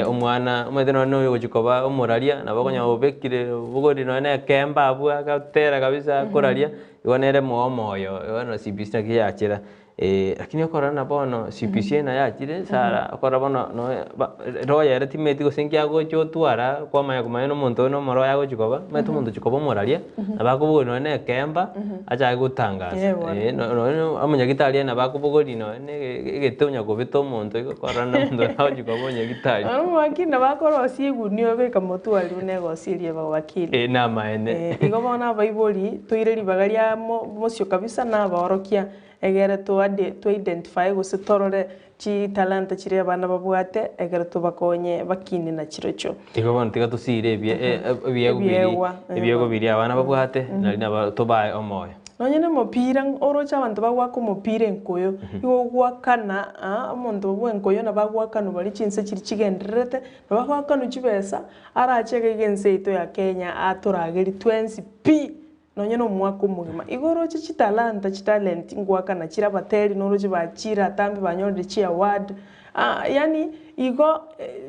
omwana omanyete nonye na oyogochia koba omoraria nabo okonyora obekire obogori nonye na ekemba abwo agatera kabisa akoraria igo nere moe omoyo bono CBC naki yachera. Lakini okorora na bono CBC eye nayo yachire sara okorora bono noe ba roho ere timeti gose nki agocha otwara kwamanya komanya na omonto oyo na omoroyo agochi koba, omanyete omonto ogochi koba omoraria, nabo akobogoria nonye na ekemba, achake gotangasa Eh, bono. no nonye na omonyagitari nabo akobogoria nonye na egete onya kobeta omonto igo okorora na omonto oyo agochi koba omonyagitari. Bono omowakili nabo akorosia egunia obeka motwe aria buna egosi eria eba wakili. Eh, namaene. Igo bono abaibori toire ribaga ria mo mosio kabisa na abaorokia Egere toidentify gose torore chitalanta chiria abana babwate, egere tobakonye bakine na chirochio. Igo bono tiga tosiire ebiegwa biria, ebiegwa biria abana babwate, nari nabo tobae omoyo. Nonye na omopira, oroche abanto bagoaka omopira enkoyo, igo ogoakana omonto bwa enkoyo nabo agoakanwa baria chinse chiria chigendererete, nabo agoakanwa chibesa, arache iga iga ense yaito ya Kenya atoragerie twensi pi! Nonye nomwaka omogima. Igo oroche chitalanta, chitalent ngoakana chire abateri noroche bachire atambe banyorire chi award ah yaani igo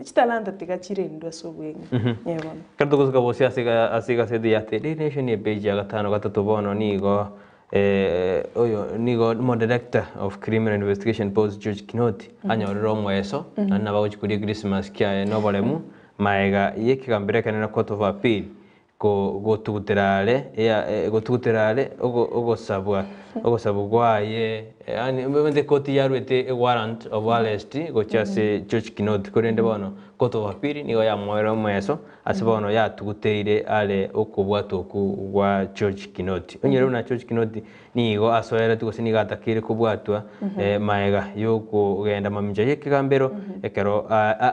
chitalanta tiga chirendwe ase obweng'e. Ee bono. Ekero togosuka bosio ase ase egaseti ya The Daily Nation epage ya gatano gatato bono nigo oyo nigo omo director of criminal investigation Paul George Kinoti anyorire omoeso naende nabo agochia koria Christmas kiaye noboremu maega yekegambero ekenene Court of Appeal Ko gotugutera are, ea, gotugutera are ogo, ogosabwa Ogosabwa kwaye yaani omanyete ekoti yarwete ewarrant of arrest gochia ase George Kinoti korende bono court of appeal nigo yamoeire omoeso ase bono yatuguteire are okobwatwa okwo gwa George Kinoti. Onyore buna George Kinoti nigo asoeretwe gose nigo atakeire kobwatwa maega yokogenda mamincha y'ekegambero ekero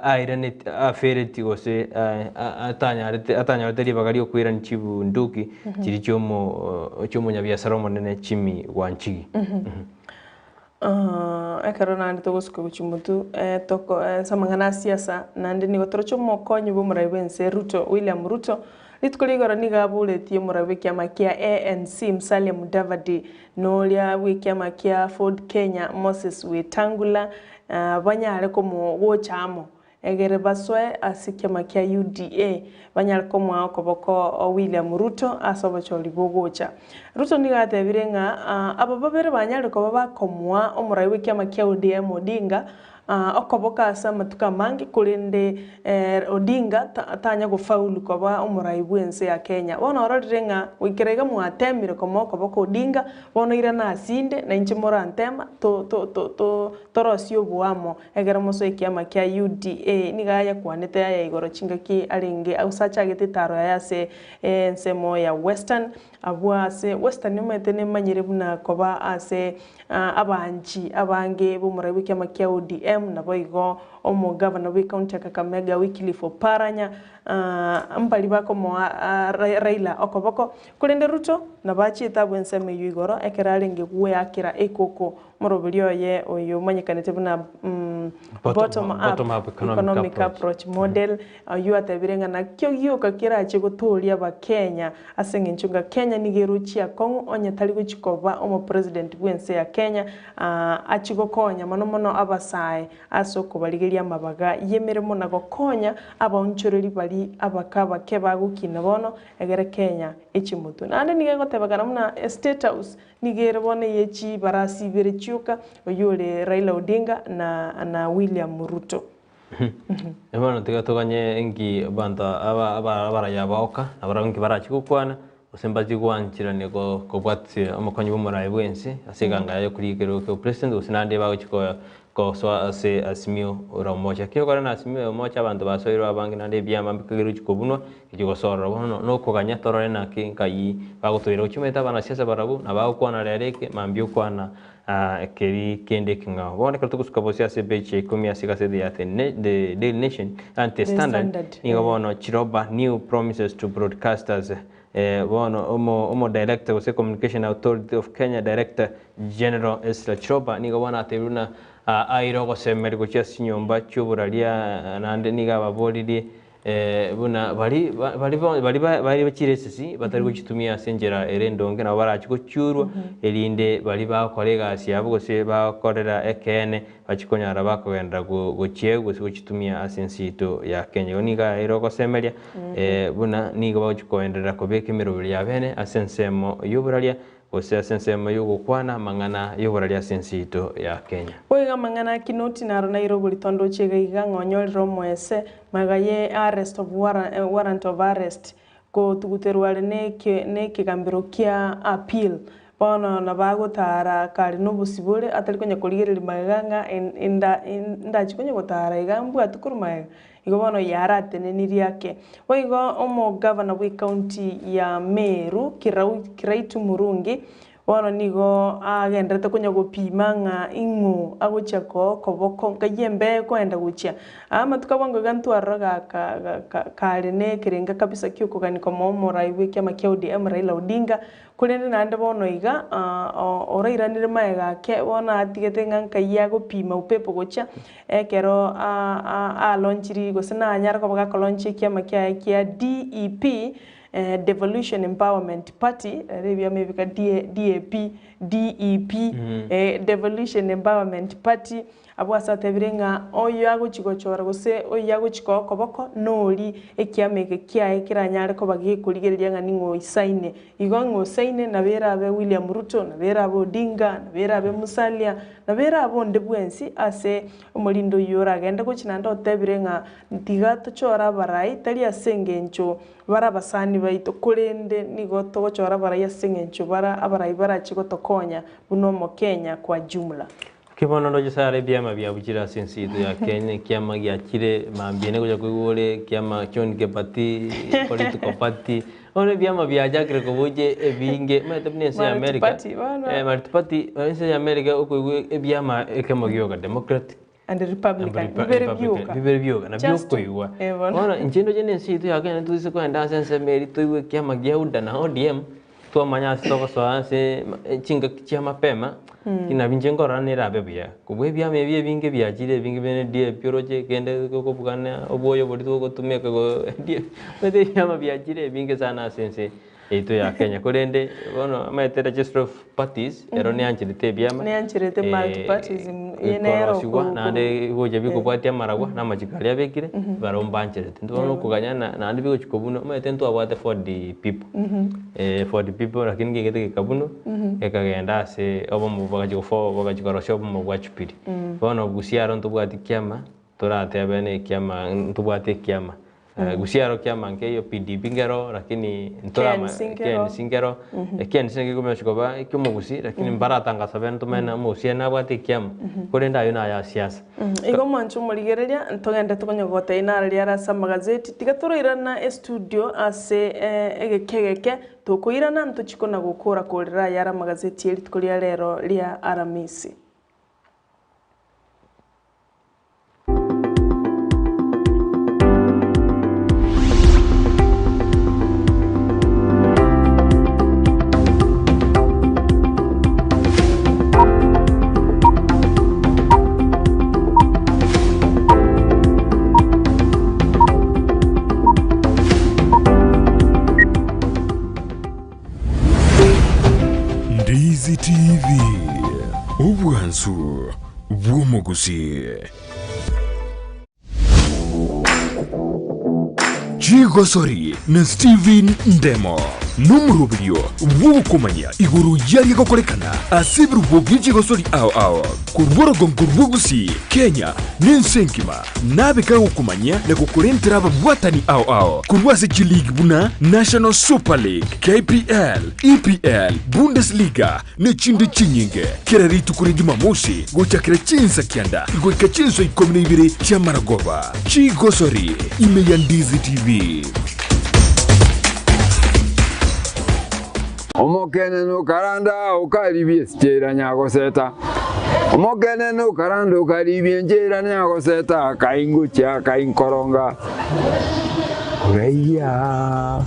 airaneti afereti gose atanyarete atanyorete ribaga riokoirania chibunduki chiria chiomo chiomonyabiasara omonene Jimmy Wanjigi. Ekero naende togosuka gochia motwe toko ase amang'ana a siasa, naende nigo toroche omokonyi bw'omorai bw'ense Ruto, William Ruto, rituko ria igoro nigo aboretie omorai bw'ekiama kia ANC Musalia Mudavadi na oria bw'ekiama kia Ford Kenya Moses Wetangula banyare komo gocha amo Egere basoe ase ekiama kia UDA, banyare komoa okoboko William Ruto ase obochori bogocha. Ruto nigo atebire ng'a aba babere banyarire koba bakomoa omorai bw'ekiama kia ODM Odinga okoboko ase amatuko amange korende Odinga tanya gofaulu koba omorai bw'ense ya Kenya. Bono ororire ng'a goikera iga mwatemire komoa okoboko Odinga, bono irana asinde nainche morantema torosie oboamo Ekero mosoe ekiama kia UDA nigo ayakwanete aya igoro chingaki arenge gose achagete etaro yaye ase ensemo ya Western. Abwo ase Western omanyete nemanyire buna koba ase abanchi abange b'omorai bw'ekiama kia ODM naboigo omogavana bw'ecounty ya Kakamega Wycliffe Oparanya mbari bakomoa Raila okoboko. Korende Ruto nabo achiete abwo ensemo eyio igoro ekero arenge gweakera ekoko Omoroberi oye oyo omanyekanete buna Bottom Up Economic Approach Model, oyio atebire ng'a nakio gioka kerache gotooria Abakenya ase eng'encho ng'a Kenya nigo erochie akong'u onye tari gochia koba omopresident bw'ense ya Kenya achie gokonya mono mono abasae ase okobarigeria amabaga y'emeremo na gokonya abaonchoreri baria abake abake bagokina bono egere Kenya echie motwe. Naende nigo egotebekana buna State House Nigo ere bono eye chibarasi ibere chioka, oyio ore Raila Odinga na na William Ruto. Bono tiga toganye inki abanto aba aba abaraya baoka, nabarabwo inki barachie gokwana, gose mbachie gwancherania ko kobwatia omokonyi bw'omoraia bw'ense ase eganga yaye okorigia ekerogo kia obopresident gose naende bagochia ko kosoa ase Azimio la Umoja. Ekio okore na Azimio ya Umoja abanto basoirwe abange naende ebiama mbikegerochi kobunwa echi gosorora. Bono nokoganya torore naki nkai bagotoira gochia omanyete abanasiasa barabwo nabagokwana rero eke mambia okwana keri kende ekeng'ao. Bono ekero togosuka bosio ase epeji ya ikomi ase egaseti ya The The Daily Nation and The The Standard Standard, nigo eh. bono Chiroba new promises to broadcasters Bono omo director gose Communication Authority of Kenya Director General Ezra Chiroba nigo bono atebirie buna aire ogosemeria gochia ase chinyomba chi'oboraria naende nigo ababoririe buna bari bari bari bari chiresesi batari gochitumia ase enchera ere endonge nabo barachi gochiurwa erinde baria bagokora egasi yabo gose bagokorera ekeene bachie konyara bakogenderera gochiegwa gose gochitumia ase ense yaito ya Kenya. Igo nigo aere ogosemeria buna nigo bagochia koenderera kobeka emeroberi yabene ase ensemo y'oboraria gose ase ensemo y'ogokwana amang'ana y'oboraria ase ense yaito ya Kenya. Boigo amang'ana a Kinoti naro naire oborito ndoche iga iga ng'a onyorire omoese magega ye arrest of warrant of arrest kotuguterwa are nekegambero kia appeal Bono nabo agotara kare nobosibore, atari konya korigereria magega ng'a inda indachi konya gotara iga mbwati korwa magega, igo bono yaratenenirie ake. Boigo omogavana bw'ecounty ya Meru, Kirau Kiraitu Murungi, bono nigo agenderete konya gopima ng'a ing'o agochia koa okoboko nkai embeo ekoenda gochia. Aa amatuko abwo iga ntwarora gaka gaka kare na ekerenga kabisa kiokogania komoa omorai bw'ekiama kia ODM Raila Odinga, Korende naende bono iga, orairanire magega ake, bono atigete ng'a nkai agopima upepo gochia, ekero alonchiri gose nanyare koba gakolonchia ekiama kiaye kia DEP, Devolution Empowerment Party, ere ebiama ebi ka DAP, DEP, Devolution Empowerment Party. Abwo ase atebire ng'a oyo agochia gochora gose oyio agochia koa okoboko nori ekiama eke kiaye keranyare koba gekorigereria ng'a ning'o oisaine. Igo ng'a oisaine nabo erabe William Ruto, nabo erabe Odinga, nabo erabe Musalia, nabo erabe onde bwensi ase omorinde oyio oragende gochia naende otebire ng'a tiga tochore abarai tari ase engencho bare abasani baito korende nigo togochora abarai ase engencho bara abarai barachie gotokonya buna omokenya kwa jumla. Naki bono ndoche Sara ebiama biabuchire ase ense yaito ya Kenya, ekiama giachire mambia ene gocha koigwa ore ekiama John Kebati, political party, bono ebiama biachakire kobucha ebinge, omanyete buna ense ya America, Multiparty bono. eh, multiparty, ense ya America okoigwa ebiama ekemo gioka, Democratic And Republican, and bibere Republican, bioka. bibere bioka, nabio Just two. okoigwa. Eh, bono. Bono inche ndoche na ense yaito ya Kenya ntoise kogenda ase ensemo eria toigwe ekiama gia UDA na ODM, Twamanya ase togosoa ase chingaki chia mapema, lakini nabo inche nkorora nerabe buya. Kobua ebiama ebi ebinge biachire ebinge bire DAP oroche kende gokobugana obwoyo boria togotumeka go DAP. Omanyete ebiama biachire ebinge sana ase ense yaito ya Kenya. Korende bono omanyete registry of parties ero neancherete ebiama, Neancherete multipartyism, eye nero bikorosigwa naende gocha bikobwatia amarabwo na amachiko aria abekire, barabwo mbancherete. Intwe bono okoganya na naende bigochi kobunwa, omanyete ntwabwate Ford people. For the people lakini kegete gekabunwa gekagenda ase obomo bagachia gofo bagachia korosia obomo bwa Jubilee. Bono gusii aro ntobwati kiama toratebe na ekiama ntobwate ekiama. Gusii aro kiama nkeiyo PDP nkero lakini ntorama KNC nkero. KNC nkero, KNC nakio gekomanya koba ekiomogusii lakini mbaratangasa bene tomanye na omogusii ere nabwate ekiama korende aywo naye siasa. Igo mwanche omorigereria, ntogende tokonye gotebia naro riare ase amagazeti, tiga toroirana estudio ase egeka egeke, tokoirana ntochie kona gokora korera ayare amagazeti ye rituko ria rero ria Aramisi. Ndizi TV, obwansu bw'omogusii. Chigosori na Steven Ndemo nomoroberio bw'ogokomanya igoro y'aria gokorekana ase ebirubo bie chigosori ao ao korwa orogongo rwa Gusii, Kenya na ense engima nabe kagokomanyia na gokorentera ababwatani ao ao korwa ase chiligi buna National Super League, KPL, EPL, Bundesliga ne chinde chinyinge, kera rituko ria Jumamosi gochakera chinsa kianda goika chinsa ikomi na ibere chi'amaragoba. Chigosori ime ya Ndizi TV. Omokenene okaranda okaribia esichera nyagoseta, Omokenene okaranda okaribia enchera nyagoseta, Akaingochia akainkoronga koraiya.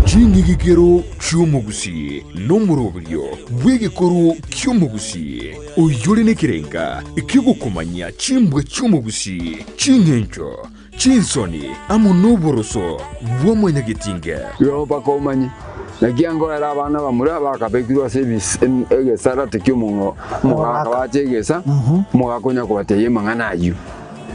Ching'igikero chi'omogusii nomoroberio bw'egekoro ki'omogusii, oyore nekerenga ki'ogokomanyia chimbwa chi'omogusii, ching'encho, chinsoni, amo noboroso bwa mwanyagetinge. Igo mpaka omanye, naki angoera abana bamura bakabekirwe ase egesarate ki'omogaka bache egesa, omogaka onya kobatebia amang'ana ayio.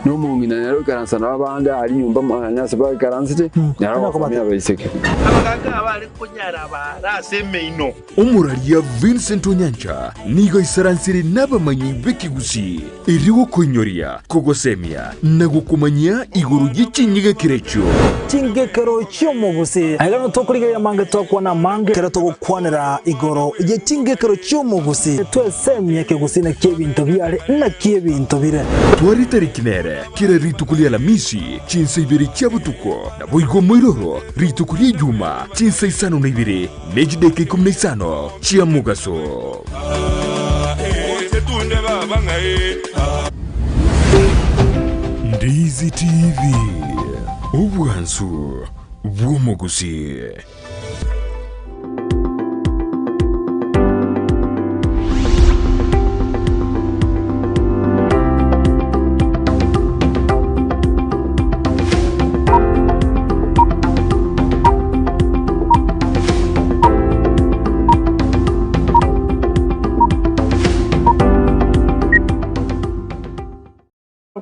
Na omong'ina nere oikaransa nabo abande aria nyomba mwane ase baikaransete, nere ogosomia abaiseke. Abagaaka abare konyara baare ase emeino. Omoraria Vincent Onyancha nigo aisaransire nabamanyi b'ekegusii erio gokoinyoria, kogosemia na gokomanyia igoro ye chinyigekero echio. Chingekero chi'omogusii. Aiga nigo tokorigereria amange twakwana amange ekero togokwanera igoro ye chingekero chi'omogusii. Twesemie ekegusii naki ebinto biare naki ebinto bire. Tware tariki nere kera rituko ria Alamisi chinsa ibere chia botuko, naboigo moiroro rituko ria Ijuma chinsa isano na ibere ne chidakika ikomi na isano chia mogaso. Ndizi TV, obwansu bw'omogusii.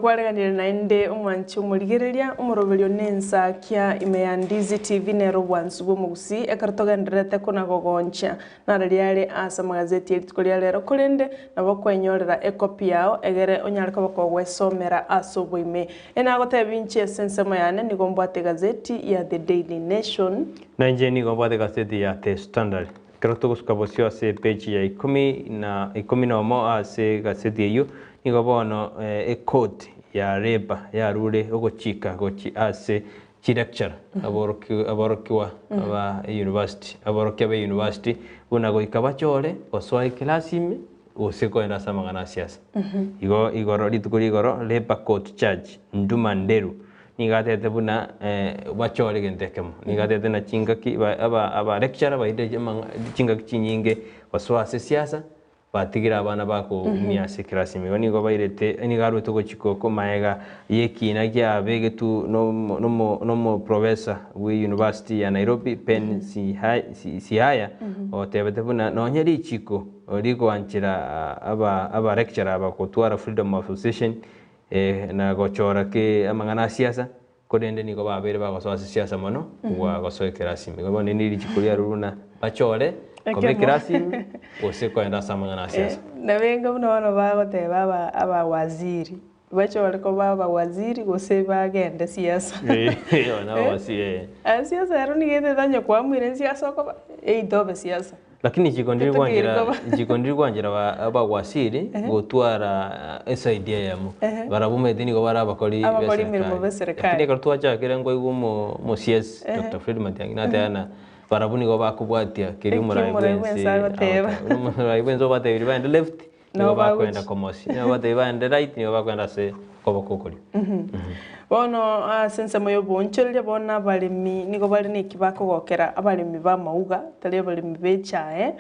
Nakwareganire naende omwanchi omorigereria, omoroberio na ensakia ime ya Ndizi TV nere obwansu bw'omogusii ekero togendererete kona gogonchia nararia are ase amagazeti ye rituko ria rero korende nabo okwenyorera ekopi yao egere onyare koba kogwesomera ase oboime. Enagotebia inche ase ensemo yane nigo mbwate egazeti ya The Daily Nation. Na inche nigo mbwate egazeti ya The Standard. Ekero togosuka bosio ase epeji ya ikomi na ikomi nomo ase egaseti eyio, nigo bono ekoti ya Labour yarure ogochika gochia ase chilecturer, aborokigwa ba university, aborokia be university buna goika bachore gosoa ekelasi ime gose kogenda ase amang'ana a siasa. Igo igoro rituko ria igoro Labour Court Judge Nduma Nderu Nigo atebete buna bachore egento ekemo. Nigo atebete na chingaki aba lecturer bairire chingaki chinyinge gosoa ase esiasa, batigire abana bakoumia ase eclass ime. Igo nigo bairete nigo arwete ogochika oko maega ya ekina kiabegetwe nomo professor bwe university ya Nairobi Ben Sihaya otebete buna nonye richiko rigoanchera aba lecturer aba gotwara freedom of association Na gochora ki amang'ana a siasa, korende nigo babeire bagosoa ase siasa mono kobua gosoa ekerasi ime. Igo bono eri richiko riarure buna bachore koba Ekemo. ekerasi ime gose kogenda ase amang'ana a siasa. Nabenga buna bono bagoteba aba abawaziri, bachore koba abawaziri gose bagende siasa. Bono abawaziri eh. Aya siasa ero nigo etete onye kwamuire ensiasa okoba, either obe siasa. Lakini richiko ndiri Totokiri gwanchera koba. richiko ndiri gwanchera ba abagwasiri gotwara eside eyemo. Ehe. Barabwo omanyete nigo bare abakori Abakori emeremo b'eserekari. b'eserekari. Lakini ekero twachakire nkoigwa omo omo CS Ehe. Doctor Fred Matiang'i nateba ng'a barabwo nigo bakobwatia keria Eki omorai omorai bwense bwense agoteba. agoteba. Buna omorai bwense obatebirie baende left, nigo Nabo bakoenda bagochi. komosi, nigo obatebirie baende right, nigo bakoenda ase okoboko okorio. Bono ase ensemo y'oboonchoreria bono abaremi nigo bare neki bakogokera abaremi b'amauga, tari abaremi b'echae,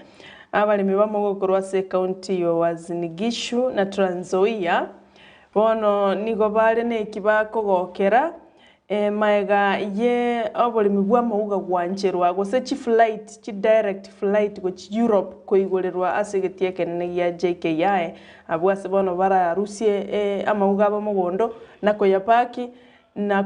abaremi b'amauga korwa ase ecounty ya Uasin Gishu na Trans Nzoia, bono nigo bare neki bakogokera magega ye oboremi bw'amauga gwancherwa gose chiflight, chidirect flight gochia Europe koigorerwa ase egetii ekenene gia JKIA, abwo ase bono bararusie amauga abo mogondo na koyapaki na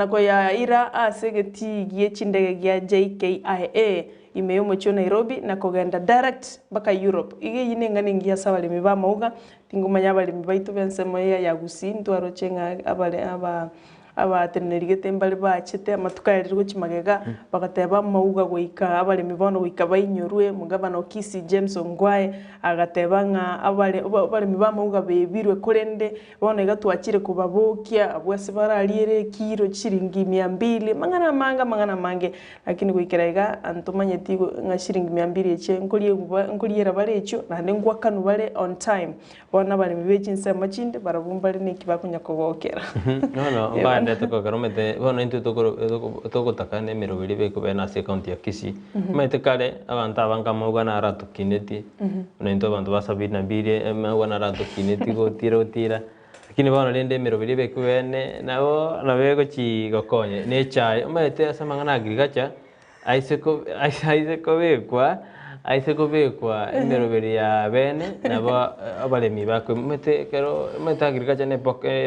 koyaira ase egetii gie chindege gia JKIA ime y'omochie o Nairobi na kogenda direct mpaka Europe. Iga eyio neng'ana engiya ase abaremi b'amauga, tingomanya abaremi baito b'ensemo eye ya Gusii ntwaroche ng'a abare aba Abateneneri gete mbare bachete amatuko ayarire gochia magega, bagateba amauga goika abaremi bono goika bainyorwe. Omogabana o Kisii James Ongwae agateba ng'a abare abaremi b'amauga bebirwe korende bono iga twachire kobabokia abwo ase barariere ekiro chiringi mia mbili, amang'ana amange amang'ana amange. Lakini goikera iga ntomanyeti ng'a chiringi mia mbili echio nkoriegwa nkoriera bare echio naende ngwakanwa bare on time. Bono abaremi be chinsemo chinde barabwo mbare neki bakonya kogokera. Bono mbaendete kogokera omanyete bono intwe tokoro togotaka na emerobo eria bekobera ase ecounty ya Kisii. Omanyete kare abanto abange amauga naratokinetie, buna intwe abanto ba sabini na mbili amauga naratokinetie gotira gotira, lakini bono rende emerobo eria bekobene nabo nabo egochi gokonya na echae omanyete ase amang'ana a agriculture. Aise ko aise kobekwa aise kobekwa emeroberi ya bene nabo abaremi bakoimete ekero omanyete agriculture ne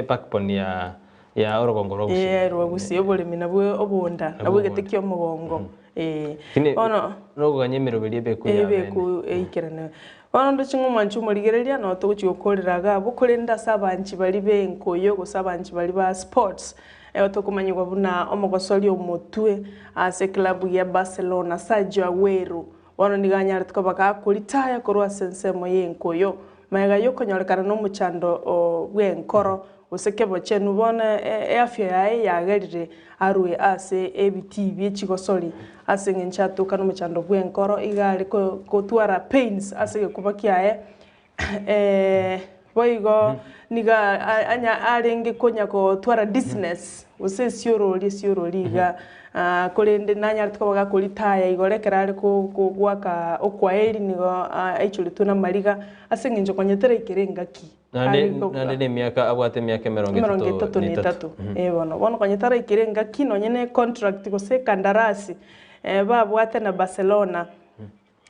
backbone ya ya orogongo rwa Gusii. Ee rwa Gusii oboremi nabwo obonda nabwo egete kia omogongo ee. Lakini Bono nokoganya emeroberi ebekwe ya bene. Ebekwe eikerane. Bono ndoche ng'a omwanchi omorigereria nabo togochia gokorera iga abwo korende ase abanchi baria be enkoyo gose abanchi baria ba sports Ero tokomanyigwa buna omogosori omotwe ase eklabu ya Barcelona Sergio Aguero bono nigo anyarete koba gakoritaya korwa ase ensemo y'enkoyo magega y'okonyorekana nomochando bw'enkoro gose kebochenu bono eafya yaye yagerire arwe ase ebitii bie chigosori ase eng'encho atoka nomochando bw'enkoro iga are gotwara pains ase egekuba kiaye Boigo nigo arenge konya gotwara dizziness, gose esiorori esiorori iga, korende nanyarete koba gakoritaya igoro ekero are goaka okwaeri nigo aichoretwe namariga ase eng'encho konya teraikera engaki. Naende naende na emiaka abwate emiaka emerongo Emerongo etato etato na na etato. etato. Eh bono, bono konya taraikera engaki nonye na econtract gose ekandarasi babwate na Barcelona.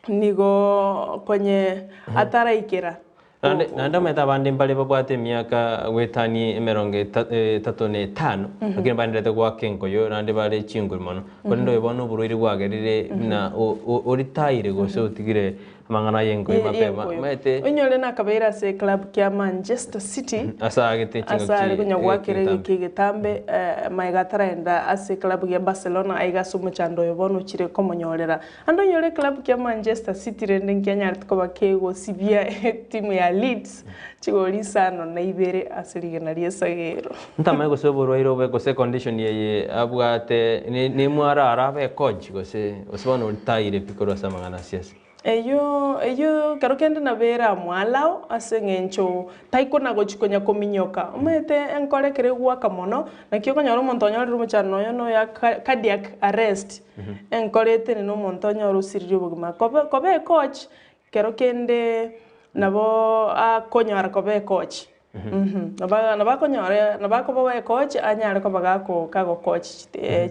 Nigo konye ataraikera. Naende naende omanyete abande mbare babwate emiaka goetania emerongo eta etato na etano, lakini baendererete goaka enkoyo naende bare chinguru mono. Korende oyo bono oborwaire bwagerire buna o- o- oritaire gose otigire amang'ana ya enkoyo mapema, omanyete Onyore nakabeire ase eclub kia Manchester City ase aagete ase chingaki are konya goakera egetambe. egeki egetambe magega ataraenda ase eclub gia Barcelona aiga ase omochando oyo bono ochire komonyorera. Ande onyore eclub kia Manchester City rende nkianyarete koba kegosibia etimu ya Leeds chigori isano na ibere ase rigena ri'esagero. Ntamanye gose oborwaire obe gose econdition eye abwate ne nemwarara abe coach gose gose bono oritaire pi korwa ase amang'ana a siasa. Eyio eyio ekero kende nabo ere amwalao ase eng'encho taikona gochia konya kominyoka. Omanyete enkoro ekero egoaka mono, naki okonyora omonto onyorire omochando oyo noyo cardiac arrest, enkoro etenene omonto onyore osiririe obogima. Kobe koba ecoach, kero kende nabo akonyara koba ecoach, nabo nabo akonyora nabo akoba ecoach anyare koba gako kagocoach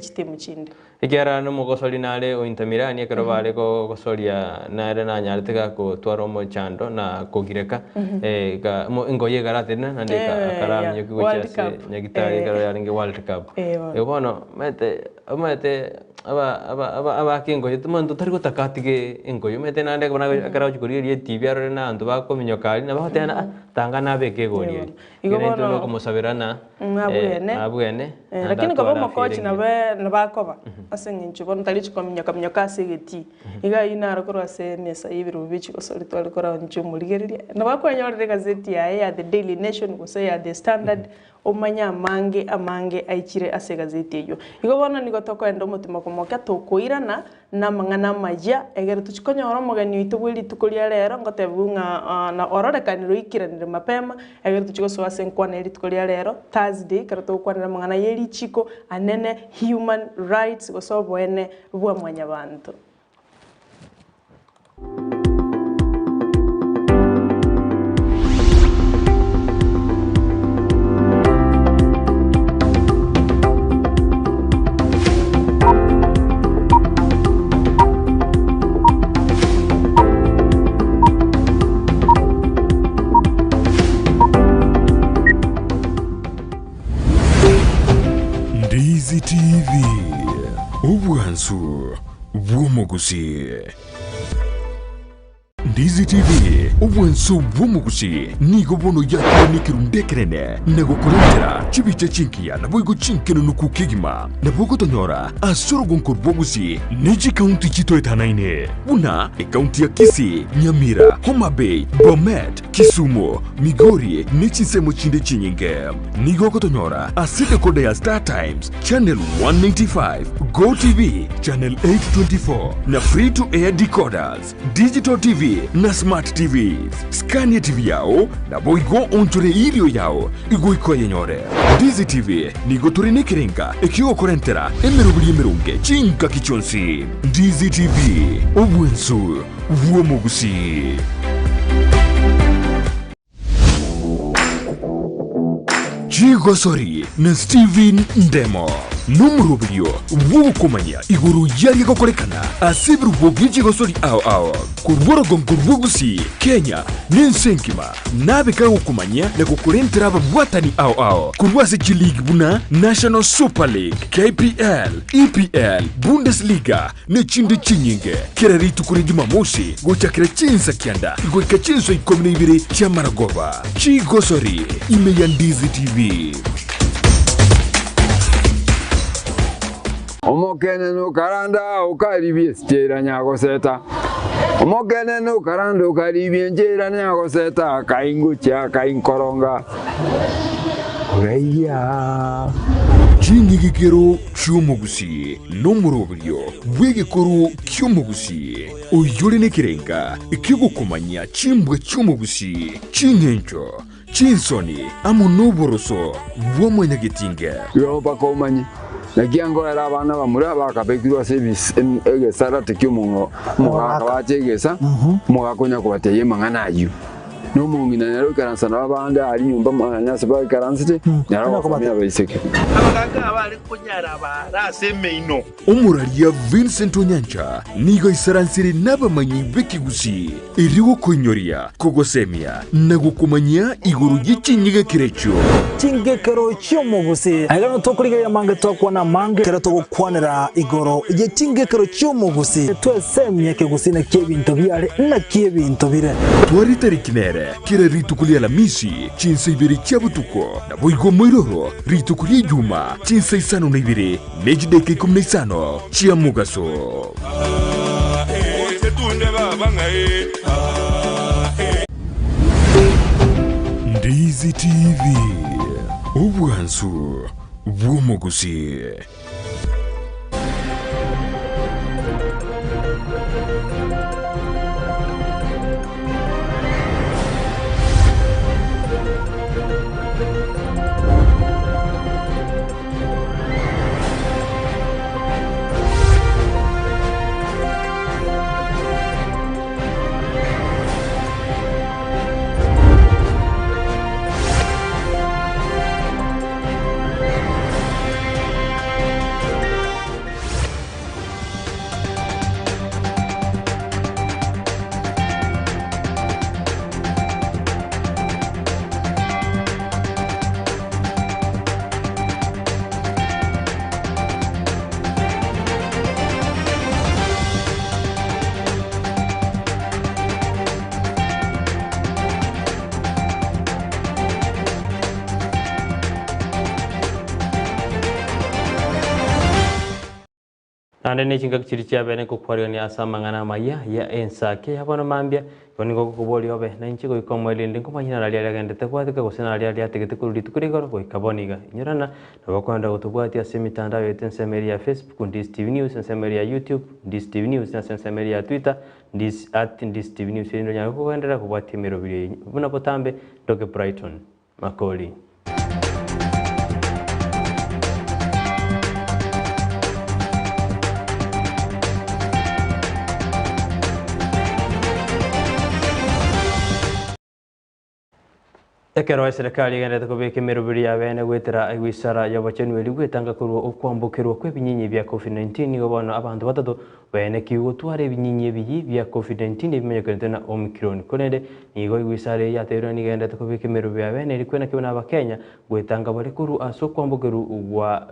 chitimu chinde. Ekiagera nomogosori nare o Inter Milan ekero bare gosoria nere nanyarete gakotwara omochando na kogireka engoyi egaratenena naende akaramiokia gochia ase nyagitari ekero yarenge World Cup. Igo bono omanyete omanyete abake engoyi omonto tari gotaka atige engoyi omanyete naende ekero agochia korigereria etibi arore na abanto bakominyoka aria nabo agoteba ng'a tanga nabeke egori eria. Igo Ekero intwe bono nokomosabera na abwene. abwene, naende Lakini koba atware afya omokochi ere engiya. nabe nabo akoba ase eng'encho bono tari chikominyoka minyoka ase egetii. Iga ayio naro korwa ase emesa ya ebirobu bie chigosori tware koraonchia omorigereria. Nabo akwenyorera egazeti yaye ya The Daily Nation gose ya The Standard omanye amange amange aichire ase egazeti eyio. Igo bono nigo tokoenda omotima komokia tokoirana Namang'ana amayia, egere tochie konyora omogeni oito bwe rituko ria rero, ngotebiwe ng'a na ororekanire oikeranire mapema, egere tochie gosoa ase enkwana ye rituko ria rero, Thursday, ekero togokwanera amang'ana ye richiko anene, human rights, gose oboene bwa mwanyabanto. Ndizi TV, obwansu bw'omogusii. Ndizi TV, obwanso bw'omogusii, nigo bono yakinire ekerundu ekenene na gokorentera chibicha chingiya naboigo chinkenenuku kegima. Nabo ogotonyora ase orogonko rw'Ogusii ne chikaunti chitoetanaine buna ekaunti ya Kisii, Nyamira, Homa Bay, Bomet, Kisumu, Migori ne chinsemo chinde chinyinge. Nigo ogotonyora ase decoder ya Star Times, Channel 195, Go TV, Channel 824 na Free to Air decoders, Digital TV na Smart TVs. Scania TV yao naboigo onchore erio yao igoika oyenyore. Ndizi TV nigo tore nekerenga ekiogokorentera emeroberi emeronge chingaki chionsi. Ndizi TV, obwensu bw'omogusii. Chigosori na Stephen Ndemo nomoroberio bw'ogokomanya igoro y'aria gokorekana ase ebirubo bie chigosori ao ao korwa orogongo rwa Gusii, Kenya na ense engima nabe kagokomanyia na gokorentera ababwatani ao ao korwa ase chiligi buna National Super League, KPL, EPL, Bundesliga ne chinde chinyinge. Kera rituko ria Jumamosi gochakera chinsa kianda goika chinsa ikomi na ibere chi'amaragoba. Chigosori ime ya Ndizi TV. Omokenene okaranda okaribia esichera nyagoseta, Omokenene okaranda okaribia enchera nyagoseta, Kaingochia kainkoronga koraigia. Ching'igikero chi'omogusii nomoroberio bw'egekoro ki'omogusii, oyore nekerenga ki'ogokomanyia chimbwa chi'omogusii, ching'encho, chinsoni, amo noboroso bwa mwanyagetinge. Igo mpaka omanye, naki angoera abana bamura bakabekirwe ase egesarate ki'omogaka bache egesa, omogaka onya kobatebia amang'ana ayio. Na omong'ina nere oikaransa nabo abande aria nyomba mwane ase baikaransete, nere ogosomia abaiseke. Abagaaka abare konyara baare ase emeino. Omoraria Vincent Onyancha nigo aisaransire nabamanyi b'ekegusii erio gokoinyoria, kogosemia na gokomanyia igoro ye chinyigekero echio. Chingekero chi'omogusi. Aiga nigo tokorigereria amange twakwana amange ekero togokwanera igoro ye chingekero chi'omogusi. Twesemie ekegusii naki ebinto biare naki ebinto bire. Tware etariki nere kera rituko ri'Alamisi chinsa ibere chia botuko, naboigo moiroro rituko ri'Ejuma chinsa isano na ibere ne chidaeka ikomi na isano chia mogaso. Ndizi TV, obwansu bw'omogusii. Naende ne chingaki chiria chiabene nkokwarigania ase amang'ana amaya ya ensake ya bono mambia, igo nigo ngokoboria obe nainche goika omoerio nkomanye nararia aria agendete gwatika gose nararia aria atigete korwa rituko ria igoro goika bono iga. Inyorana, nabo okoenda gotobwatia ase emitandao yaito ensemo eria ya Facebook, Ndisi TV News, ensemo eria ya YouTube, Ndisi TV News, na ase ensemo eria ya Twitter, Ndisi, at Ndisi TV News, erinde onyare kogenderera kobwatia emerobiri eye buna botambe, Ndoke Brighton Makori. Ekero eserekari egenderete kobeka emeroberi ya bene goetera egoisara y'obochenu erio gwetanga korwa okwambokerwa kw'ebinyinyi bia Covid-19 nigo bono abanto batato baenekiwe gotwara ebinyinyi ebiyi bia Covid-19 ebimanyekanete na Omicron. Korende nigo egoisara eye yateirwe nigo egenderete kobeka emeroberi ya bene erio kwenakigwa na abakenya gwetanga bare korwa ase okwambokerwa gwa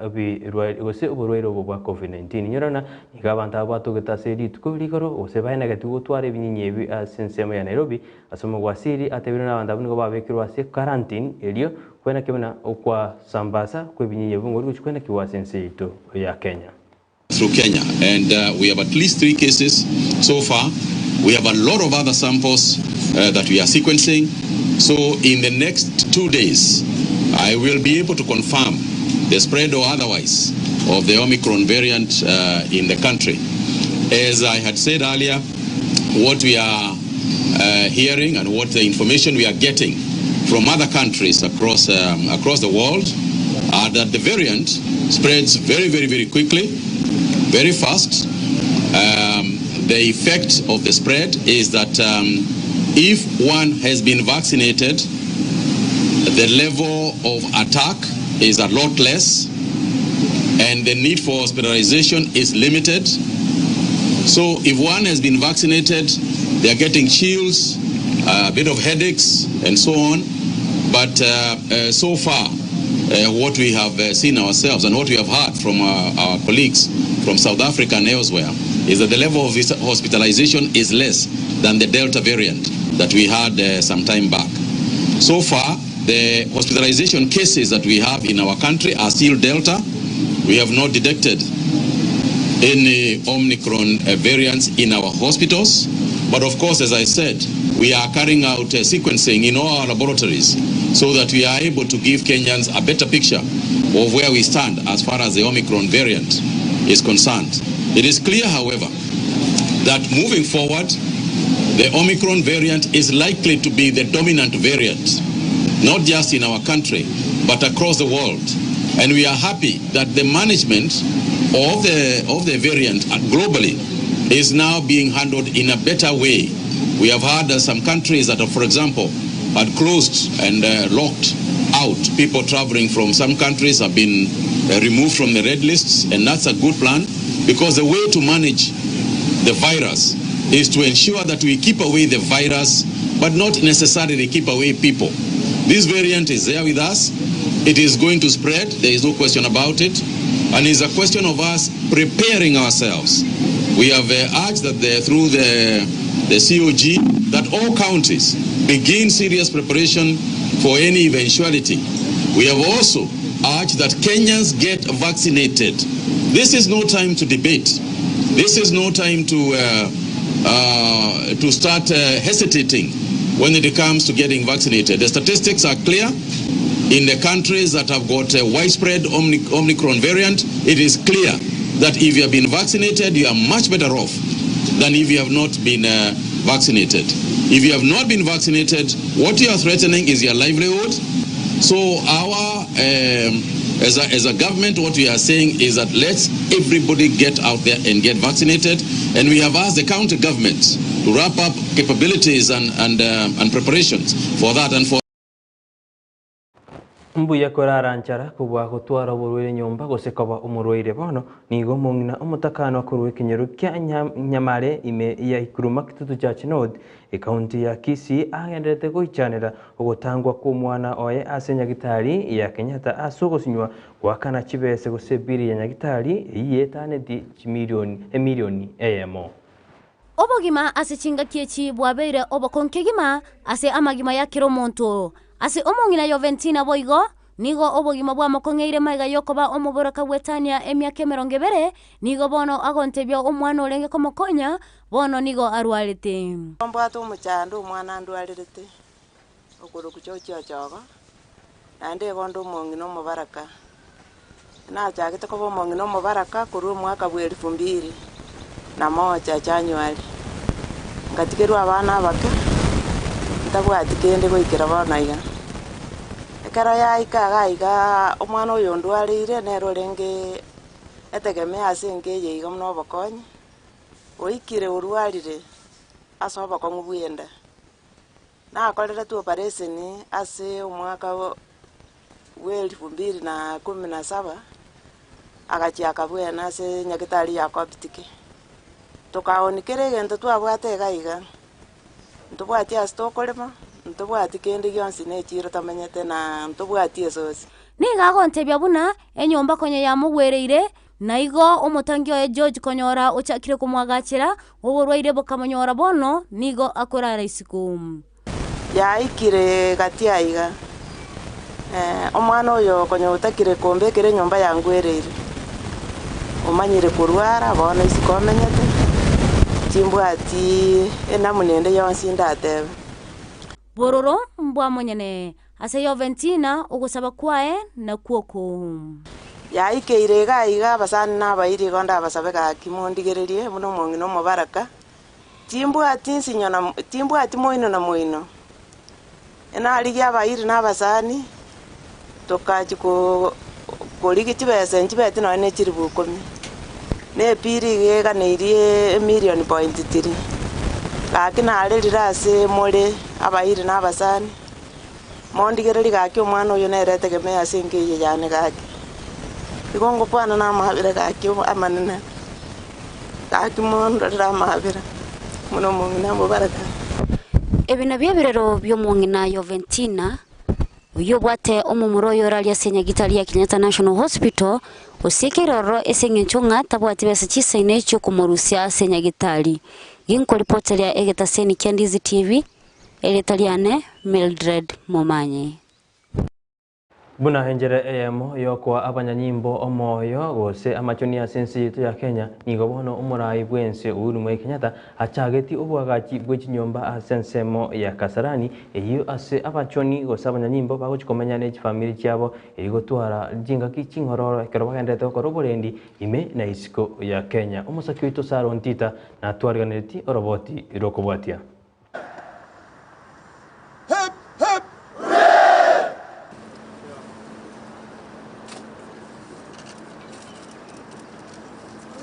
gose oborwaire obo bwa Covid-19. Inyora ng'a nigo abanto aba batogete ase rituko rigoro gose baenegetigwe gotwara ebinyinyi ebi ase ensemo ya Nairobi Ase omogwasiri atebire nabanto abwo nigo babekirwe ase quarantine erio kwenaki buna okwasambasa kw'ebinyinyi ebio ngori gochia kwenakigwa ase ense yaito ya Kenya. Through Kenya and we have at least 3 cases so far, we have a lot of other samples that we are sequencing so in the next 2 days I will be able to confirm the spread or otherwise of the Omicron variant in the country. As I had said earlier, what we are uh, hearing and what the information we are getting from other countries across, um, across the world are that the variant spreads very, very, very quickly, very fast. Um, the effect of the spread is that um, if one has been vaccinated, the level of attack is a lot less and the need for hospitalization is limited. So if one has been vaccinated, they are getting chills, a bit of headaches, and so on. But uh, uh, so far, uh, what we have uh, seen ourselves and what we have heard from our, our colleagues from South Africa and elsewhere is that the level of hospitalization is less than the Delta variant that we had uh, some time back. So far, the hospitalization cases that we have in our country are still Delta. We have not detected any Omicron uh, variants in our hospitals. But of course, as I said, we are carrying out uh, sequencing in all our laboratories so that we are able to give Kenyans a better picture of where we stand as far as the Omicron variant is concerned. It is clear, however, that moving forward, the Omicron variant is likely to be the dominant variant, not just in our country, but across the world. And we are happy that the management of the, of the variant globally is now being handled in a better way. We have had uh, some countries that are, for example, had closed and uh, locked out people traveling from some countries have been uh, removed from the red lists, and that's a good plan because the way to manage the virus is to ensure that we keep away the virus, but not necessarily keep away people. This variant is there with us. It is going to spread. There is no question about it. And it's a question of us preparing ourselves. We have uh, urged that the, through the, the COG that all counties begin serious preparation for any eventuality. We have also urged that Kenyans get vaccinated. This is no time to debate. This is no time to, uh, uh, to start uh, hesitating when it comes to getting vaccinated. The statistics are clear. In the countries that have got a widespread Omicron variant, it is clear that if you have been vaccinated, you are much better off than if you have not been uh, vaccinated. If you have not been vaccinated, what you are threatening is your livelihood. So our um, as a, as a government, what we are saying is that let's everybody get out there and get vaccinated. And we have asked the county governments to wrap up capabilities and, and, uh, and preparations for that and for Mbuya korara nchara kobua gotwara oborwaire nyomba gose koba omorwaire bono nigo omong'ina omotakano akorwa ekenyoro kia Nyamare ime ya Ikuruma Kitutu Church North ekaunti ya Kisii agenderete goichanera ogotangwa kwa omwana oye ase nyagitari ya Kenyatta ase ogosinywa goakana chibese gose ebiri ya nyagitari eyio etaneti chimilioni emilioni eyemo. Obogima ase chingaki echi bwabeire obokong'u kegima ase amagima ya kera omonto. Ase omong'ina Yoventina boigo, nigo obogima bwamokong'eire magega y'okoba omoboraka bw'Etania emiaka emerongo ebere, nigo bono agontebia omwana orenge komokonya, bono nigo arwarete. Mbwate omochando omwana andwarerete, okorokwa George Ochogo, naende igo onde omong'ina omobaraka. Nachagete koba omong'ina omobaraka korwa omwaka bwa elfu mbili na moja January, ngatigerwa abana abake, ntabwati kende goikera bono iga. Ekero yaika iga igaa omwana oyo ondwareire nere orenge etegemeo ase enka eye iga buna obokonyi, oikire orwarire ase obokong'u bwa enda. Nakoreretwe operation ase omwaka bwa elfu mbili na kumi na saba, agachia akabwena ase nyagetari ya Coptic. Tokaoni kera egento twabwate iga iga, ntobwati ase tokorema, ntobwati kende gionsi na echiro tomenyete na ntobwati esosi. Nigo agontebia buna enyomba konya yamogwereire, na igo omotangi oye George konyora ochakire komoagachera, oborwaire bokamonyora bono nigo akorara isiko. Yaikire gati aiga, omwana oyo konya otakire kombekera enyomba yangwereire, omanyire korwara bono isiko omenyete, timbwati enamuna ende yonsi ndatebe. Bororo mbwa monyene, ase Yoventina ogosaba kwaye nakwo oko. Yaikeire iga iga abasani na abairi igo ndabasabe gaki mondigererie buna omong'ina omobaraka, timbwati nsinyo na timbwati moino na moino. Enarigia abairi na abasani, tokachia ko korigia chibesa nchibeti nonye na echilifu ikomi, na epiri iga eganeirie emilion point three. Gaki narerire ase more abairi na abasani, mondigererie gaki omwana oyo nere etegemeo ase enka eye yane gaki. Igo ngokwana na amabera gaki amanene, gaki mondorere amabera, buna omong'ina omobaraka. Ebi nabio ebirero bi'omong'ina Yoventina, oyio obwate omomura oye oraria ase nyagitari ya Kenyatta National Hospital, osiekeire ororo ase eng'encho ng'a tabwati besa chisaine chi'okomorusia ase nyagitari. Ginkoripoteria egetaseni kia Ndizi TV, erieta riane Mildred Momanyi. Buna enchera eyemo y'okoa abanyanyimbo omoyo gose amachoni ase ense yaito ya Kenya, nigo bono omorai bw'ense Uhuru Muigai Kenyatta achagetie oboagachi bwe chinyomba ase ensemo ya Kasarani eyio ase abachoni gose abanyanyimbo bagochia komenya ne chifamiri chiabo erio gotwara chingaki ching'ororo ekero bagendererete gokora oborendi ime na isiko ya Kenya. Omosaki oito Sarah Ontita natwariganeretie oroboti rw'okobwatia.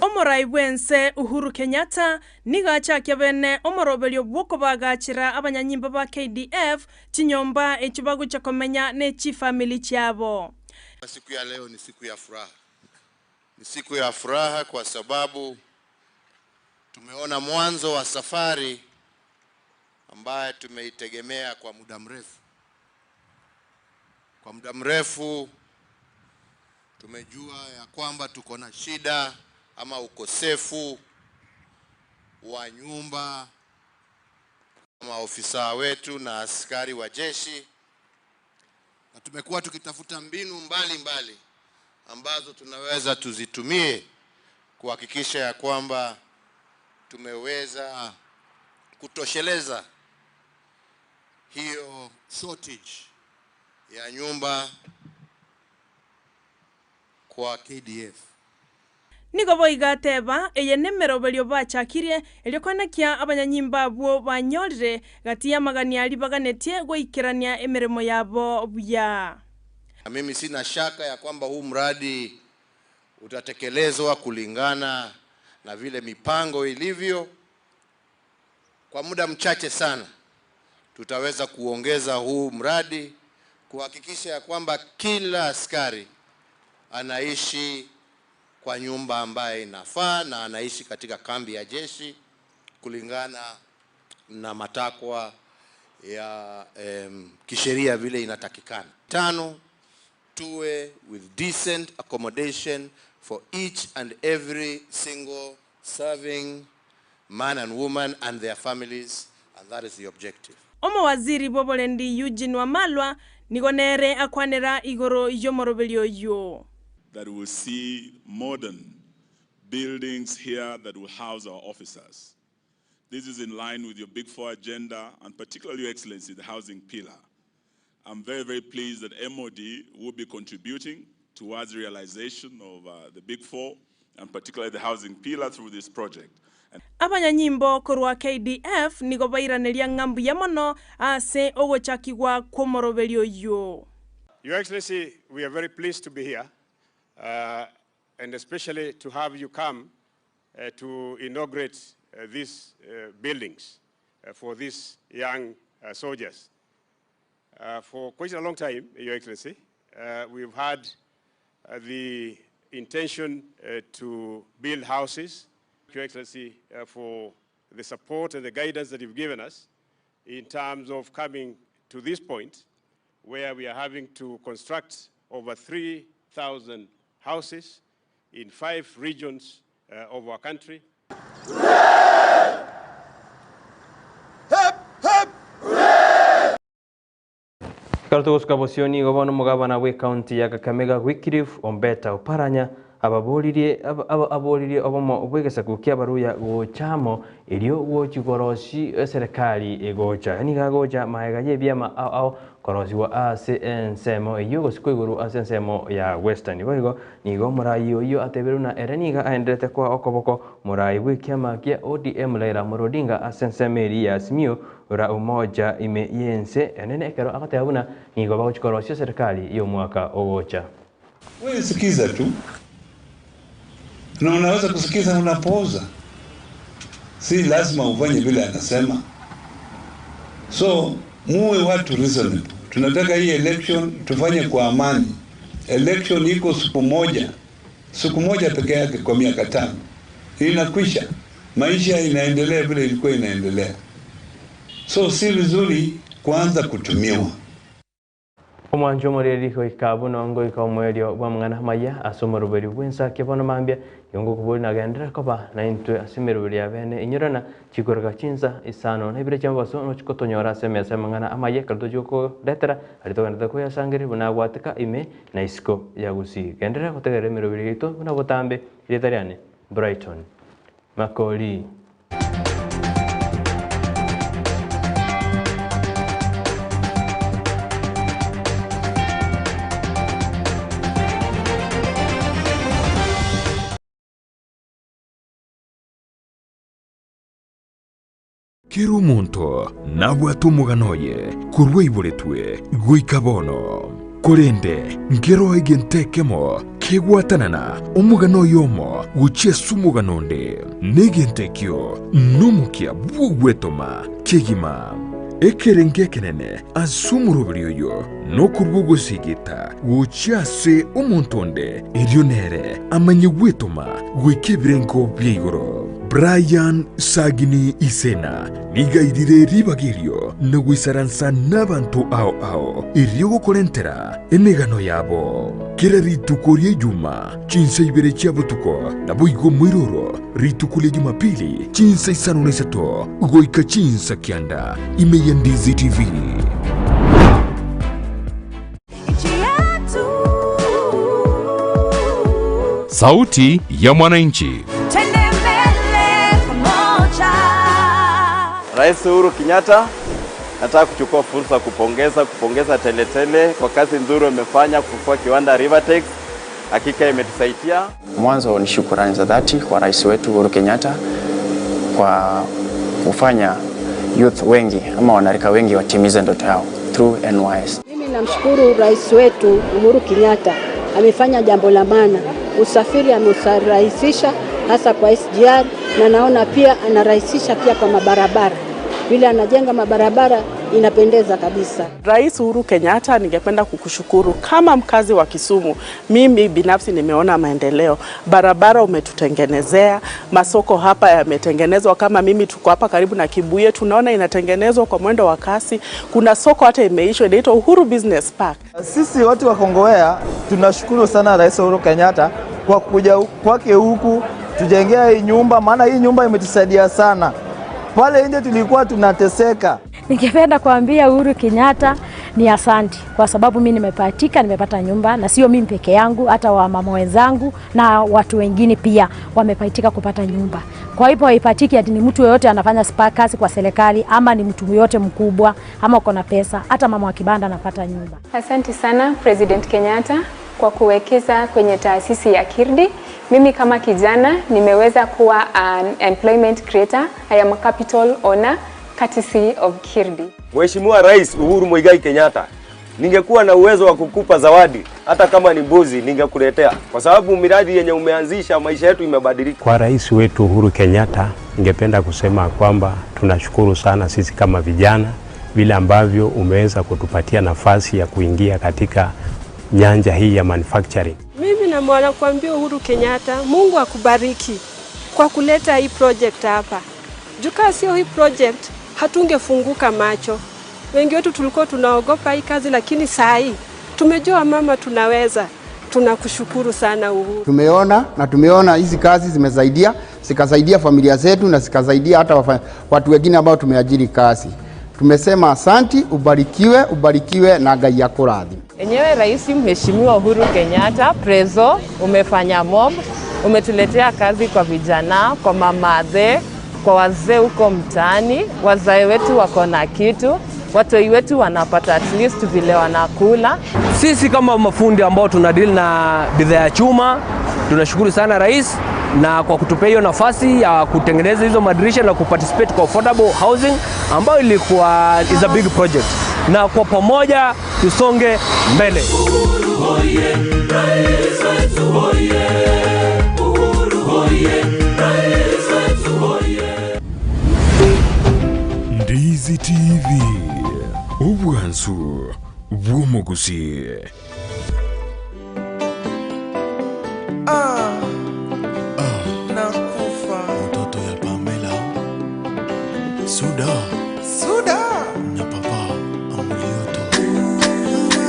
Omorai bw'ense Uhuru Kenyatta nigo achakia bene omoroberio bw'okobagachera abanyanyimba ba KDF chinyomba echio bagochia komenya ne chifamiri chiabo. Siku ya leo ni siku ya furaha. Ni siku ya furaha kwa sababu tumeona mwanzo wa safari ambayo tumeitegemea kwa muda mrefu. Kwa muda mrefu tumejua ya kwamba tuko na shida ama ukosefu wa nyumba maofisa wetu na askari wa jeshi, na tumekuwa tukitafuta mbinu mbalimbali mbali ambazo tunaweza tuzitumie kuhakikisha ya kwamba tumeweza kutosheleza hiyo shortage ya nyumba kwa KDF. Nigo boigo ateba, Eye nemeroberio bachakirie, erio koenekia abanyanyimbo abwo banyorire gati y'amagani aria baganetie goikerania emeremo yabo buya. Na mimi sina shaka ya kwamba huu mradi utatekelezwa kulingana na vile mipango ilivyo. Kwa muda mchache sana tutaweza kuongeza huu mradi kuhakikisha ya kwamba kila askari anaishi kwa nyumba ambaye inafaa na anaishi katika kambi ya jeshi kulingana na matakwa ya kisheria vile inatakikana. Tano, tuwe with decent accommodation for each and every single serving man and woman and their families, and that is the objective. Omowaziri bw'oborendi Eugene Wamalwa nigo nere akwanera igoro y'omoroberio oyio. That we will see modern buildings here that will house our officers. This is in line with your Big Four agenda, and particularly, Your Excellency, the housing pillar. I'm very, very pleased that MOD will be contributing towards realization of the Big Four, and particularly the housing pillar through this project. Abanyanyimbo korwa KDF nigo bairaneria ng'a mbuya mono ase ogochakigwa kw'omoroberio oyio. Your Excellency, we are very pleased to be here, and especially to have you come to inaugurate these buildings for these young soldiers. For quite a long time, Your Excellency, we've had the intention to build houses. Your Excellency, for the support and the guidance that you've given us in terms of coming to this point where we are having to construct over 3,000 houses in 5 regions of our country. Ekero togosuka bosio nigo bono omogabana bw'ecounty ya Kakamega Wycliffe Ombeta Oparanya ababoririe aboririe obomo bw'egesaku ki'Abaluya gocha amo erio gochi korosi eserekari egocha. Nigo agocha magega y'ebiama ao ao korosigwa ase ensemo eyio gosikwa igoro ase ensemo ya Western. Boigo nigo omoraai oyio atebire buna ere nigo aenderete koa okoboko moraai bw'ekiama kia ODM Raila Amolo Odinga ase ensemo eria ya Azimio la Umoja ime y'ense enene ekero agoteba buna nigo bagochia korosia eserekari y'omwaka ogocha. Wewe sikiza tu, na unaweza kusikiza unapooza, si lazima ufanye vile anasema. So muwe watu reasonable. Tunataka hii election tufanye kwa amani. Election iko siku moja, siku moja peke yake kwa miaka 5 inakwisha, maisha inaendelea vile ilikuwa inaendelea. So si vizuri kuanza kutumiwa. Omwancho omoreri goika buna ngoika omoerio bw'amang'ana amaya ase omoroberi bw'ensake bono mambia igo ngokobori nagenderera koba naintwe ase emeroberi ya bene inyorana chikoroka chinsa isano na ibere chi'omobaso nochi kotonyora ase emesa y'amang'ana amaya ekero tochi gokoretera aria togenderete koyasangereria buna agwateka ime na isiko ya Gusii. Genderera gotegerera emeroberi yaito buna botambe erieta riane Brighton Makori. Kera omonto nabwate omogano oye korwa aiboretwe goika bono. Korende nkeroo egento ekemo kegwatanana omogano oyomo gochia ase omogano onde, na egento ekio nomokia bw'ogwetoma kegima. Ekerengo ekenene ase omoroberi oyo nokorua ogosigita gochia ase omonto onde, erio nere amanye gwetoma goika ebirengo bia igoro. Brian Sagini Isena nigo airire ribaga erio na goisaransa nabanto ao ao erio gokorentera emegano yabo. Kera rituko ria Ijuma chinsa ibere chia botuko, naboigo moiroro rituko ria Jumapili chinsa isano na isato goika chinsa kianda ime ya Ndizi TV. Sauti ya Mwananchi. Rais Uhuru Kenyatta, nataka kuchukua fursa kupongeza kupongeza Teletele kwa kazi nzuri wamefanya kufufua kiwanda Rivertex. Hakika imetusaidia. Mwanzo ni shukurani za dhati kwa rais wetu Uhuru Kenyatta kwa kufanya youth wengi ama wanarika wengi watimize ndoto yao through NYS. Mimi namshukuru rais wetu Uhuru Kenyatta, amefanya jambo la maana. Usafiri ameurahisisha hasa kwa SGR, na naona pia anarahisisha pia kwa mabarabara, vile anajenga mabarabara inapendeza kabisa. Rais Uhuru Kenyatta, ningependa kukushukuru kama mkazi wa Kisumu. Mimi binafsi nimeona maendeleo, barabara umetutengenezea, masoko hapa yametengenezwa. Kama mimi tuko hapa karibu na Kibuye, tunaona inatengenezwa kwa mwendo wa kasi. Kuna soko hata imeishwa inaitwa Uhuru Business Park. Sisi watu wa Kongowea tunashukuru sana Rais Uhuru Kenyatta kwa kuja kwake huku tujengea hii nyumba, maana hii nyumba imetusaidia sana. Pale nje tulikuwa tunateseka. Ningependa kuambia Uhuru Kenyatta ni asanti kwa sababu mi nimepatika, nimepata nyumba na sio mimi peke yangu, hata wamama wenzangu na watu wengine pia wamepatika kupata nyumba. Kwa hivyo haipatiki ati ni mtu yoyote anafanya spa kazi kwa serikali ama ni mtu yoyote mkubwa ama uko na pesa, hata mama wa kibanda anapata nyumba. Asante sana President Kenyatta kwa kuwekeza kwenye taasisi ya Kirdi. Mimi kama kijana nimeweza kuwa an employment creator. I am a capital owner courtesy of Kirdi. Mheshimiwa Rais Uhuru Muigai Kenyatta, ningekuwa na uwezo wa kukupa zawadi hata kama ni mbuzi ningekuletea, kwa sababu miradi yenye umeanzisha maisha yetu imebadilika. Kwa rais wetu Uhuru Kenyatta, ningependa kusema kwamba tunashukuru sana sisi kama vijana vile ambavyo umeweza kutupatia nafasi ya kuingia katika nyanja hii ya manufacturing. Mimi nakuambia Uhuru Kenyatta, Mungu akubariki kwa kuleta hii project hapa. Juu kama sio hii project hatungefunguka macho. Wengi wetu tulikuwa tunaogopa hii kazi, lakini saa hii tumejua mama, tunaweza. Tunakushukuru sana Uhuru. Tumeona na tumeona hizi kazi zimesaidia, zikasaidia familia zetu na zikasaidia hata watu wengine ambao tumeajiri kazi. Tumesema asanti, ubarikiwe, ubarikiwe na Ngai akurathime. Enyewe Rais Mheshimiwa Uhuru Kenyatta, Prezo, umefanya mob, umetuletea kazi kwa vijana, kwa mamadhe, kwa wazee huko mtaani. Wazae wetu wako na kitu, watoi wetu wanapata at least vile wanakula. Sisi kama mafundi ambao tuna deal na bidhaa ya chuma, tunashukuru sana rais na kwa kutupea hiyo nafasi ya kutengeneza hizo madirisha na kuparticipate kwa affordable housing ambayo ilikuwa is a big project, na kwa pamoja tusonge mbele. Ndizi TV, obwansu bw'omogusi. Ah, nakufa mtoto ya Pamela Suda Suda na papa Amulioto.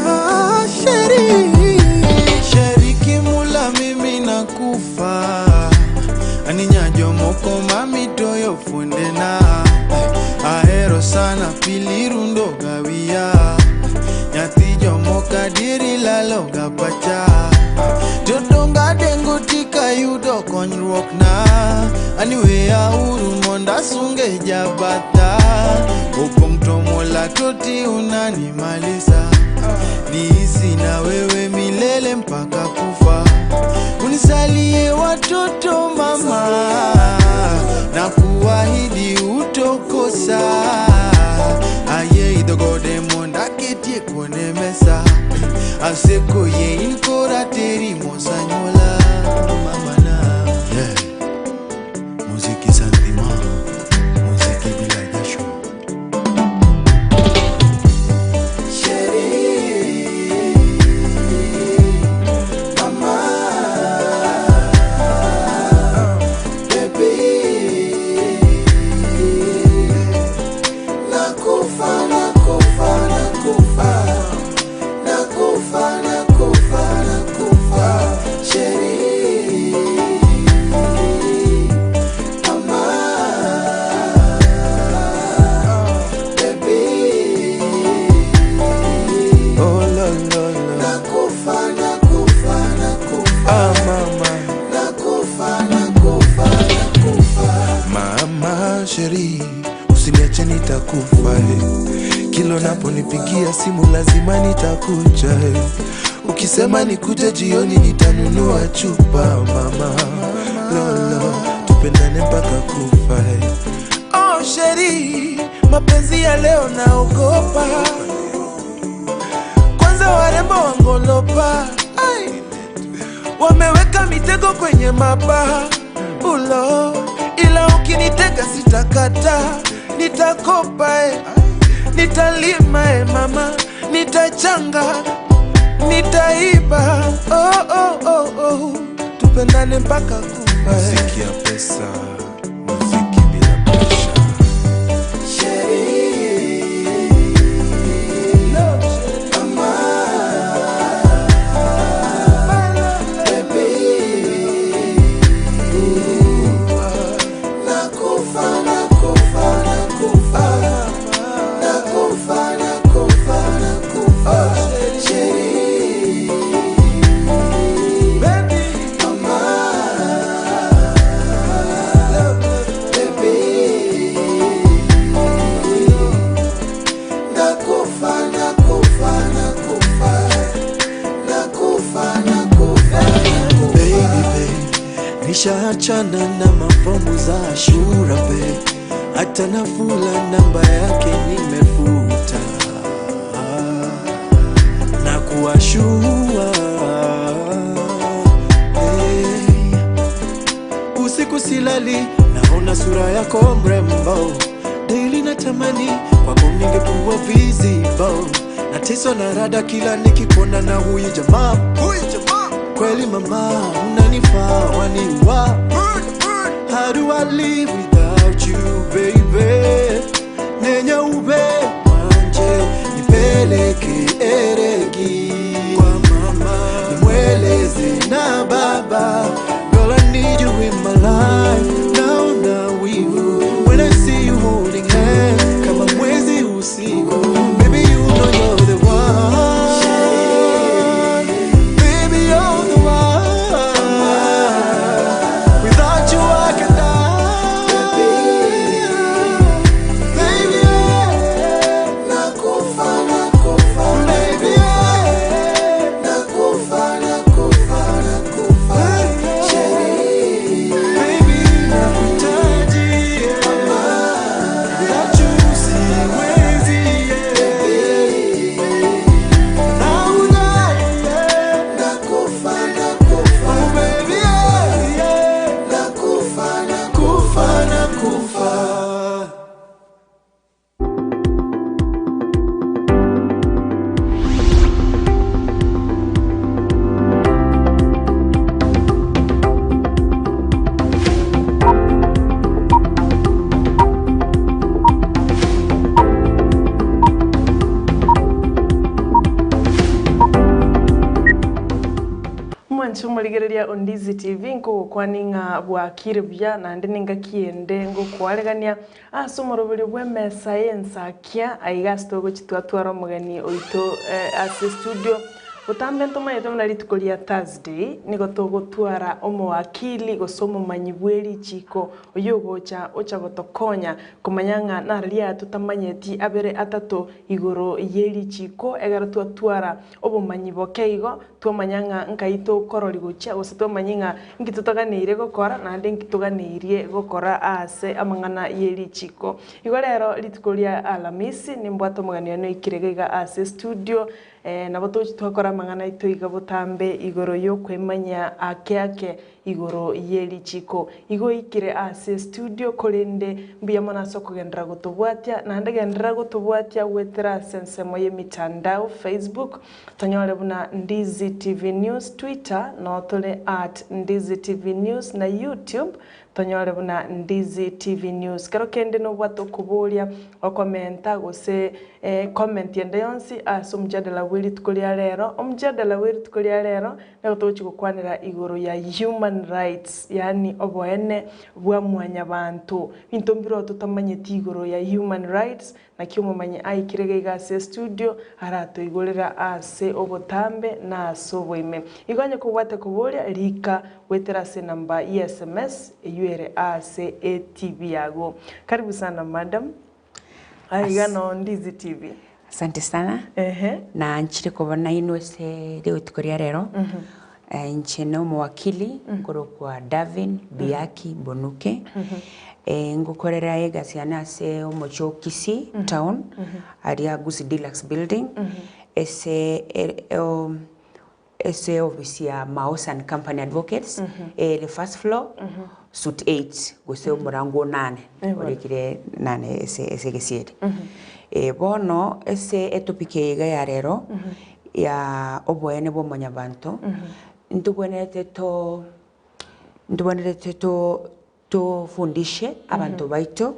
Ah, sheri sheri kimula mimi nakufa aninyajo moko mami toyo fundena ahero sana pilirundo gawia nyathi jomoka diri lalo ga pacha jodonga dengo tika yudo konyruok na aniweya uru mondo asunge jabatha opong' to mola toti unanimalisa niisi na wewe milele mpaka kufa unisalie watoto mama na kuahidi utokosa aye idhogode mondo aketie kuone mesa Aseko ye inkora teri mosanyola mamana. Yeah. Muziki sentiment, muziki bila jasho. Nakufa, nakufa, nakufa. Nakufa, nakufa, nakufa. Chérie, mama, baby. Oh la la la. Nakufa, nakufa, nakufa. Ah mama. Nakufa, nakufa, nakufa. Mama chérie, usiniache nitakufa eh. Kila unaponipigia simu lazima nitakuja eh. Ukisema nikuje jioni nitanunua chupa mama lolo, tupendane mpaka kufa eh. Oh chérie, mapenzi ya leo naogopa, kwanza warembo wangolopa ai, wameweka mitego kwenye mabaha ulo, ila ukinitega sitakata, nitakopa eh, nitalima eh, mama, nitachanga, nitaiba oh, oh, oh, oh. Tupendane mpaka kufa eh. Muziki ya pesa, muziki bila presha. Nakufa, nakufa, nakufa. Nakufa, nakufa, nakufa. Chérie, mama, baby. Nakufa, nakufa, nakufa. Nakufa, nakufa, nakufa. Baby, babe, nishaachana na mafomu za Ashura be, hata nafula namba yake nimefuta na kuwashua hey. Usiku silali, naona sura yako mrembo, daily natamani kwako ningekuwa visible, nateswa na rada kila nikikuona na huyu jamaa kweli mama, unanifaa waniwa. How do I live without you baby? Nenya ube wanje nipeleke eregi kwa mama, nimweleze na baba. Girl, I need you in my life. Naona wivu when I see you holding hands kama mwezi usiku. Baby, you know you're the one. Baby, you're the one. Without you, I can die. Baby, yeah. Nakufa, nakufa, Baby, yeah. nakufa, nakufa, nakufa. Chérie, Baby, nakuhitaji, yeah. Without you, siwezi, yeah. Nauna, yeah. nakufa, nakufa, Oh, baby, yeah, yeah. nakufa, nakufa, Kufa, nakufa. Mwanchi omorigereria Ondizi TV nkogokwana ng'a bwakire buya naende nengaki ende ngokwaregania ase omoroberi bwa emesa ya ensakia aiga ase togochitwatwara omogeni oito eh, ase studio botambe ntomanyete buna rituko ria Thursday nigo togotwara omowakili gose omomanyi bwa erichiko oyo ogocha ocha gotokonya komanya ng'a nararia totamanyeti abere atato igoro ya erichiko egere twatwara obomanyi boke igo twamanya ng'a nkai tokorori gochia gose twamanye ng'a nki totoganeire gokora naende nki toganeirie gokora ase amang'ana ya erichiko. Igo rero rituko ria Alhamisi nimbwate omogani one oikire iga ase studio. Nabo togochi twakora amang'ana aito iga botambe igoro y'okwemanyia ake ake igoro ye richiko. Igo oikire ase estudio korende mbuya mono ase okogenderera gotobwatia naende genderera gotobwatia goetera ase ensemo y'emitandao Facebook tonyore buna Ndizi TV News, Twitter noo tore at Ndizi TV News na YouTube Tonyore buna Ndizi TV News. Kero kende nobwate okoboria, okomenta gose comment ende yonsi ase omjadala bwe rituko ria rero. Omjadala bwe rituko ria rero nigo togochi gokwanera igoro ya human rights yaani oboene bwa mwanyabanto. Binto mbiroo totamanyeti igoro ya human rights Naki omomanyi aikire iga iga ase estudio, aratoigorera ase obotambe na ase oboime. Igo onye kobwate koboria, rika goetera ase enamba ye sms eyio ere ase etv yago. Karibu sana madam. Aiga noo Ndizi TV. Asante sana. Ehe. Nanchire koba nainwe ase rituko ria rero. Inche na omowakili nkorokwa Davin Biaki Bonuke, ngokorera egasi yane ase omochie o Kisii town, aria Gusii Deluxe building, ase ase ofisi ya Maosa and Company Advocates, ere first floor, suite 8 gose omorango o nane, orikire nane ase ase egesieri. Bono ase etopic eye iga ya rero, ya oboene bwa mwanyabanto, ntobwenerete to ntobwenerete to tofundishe abanto baito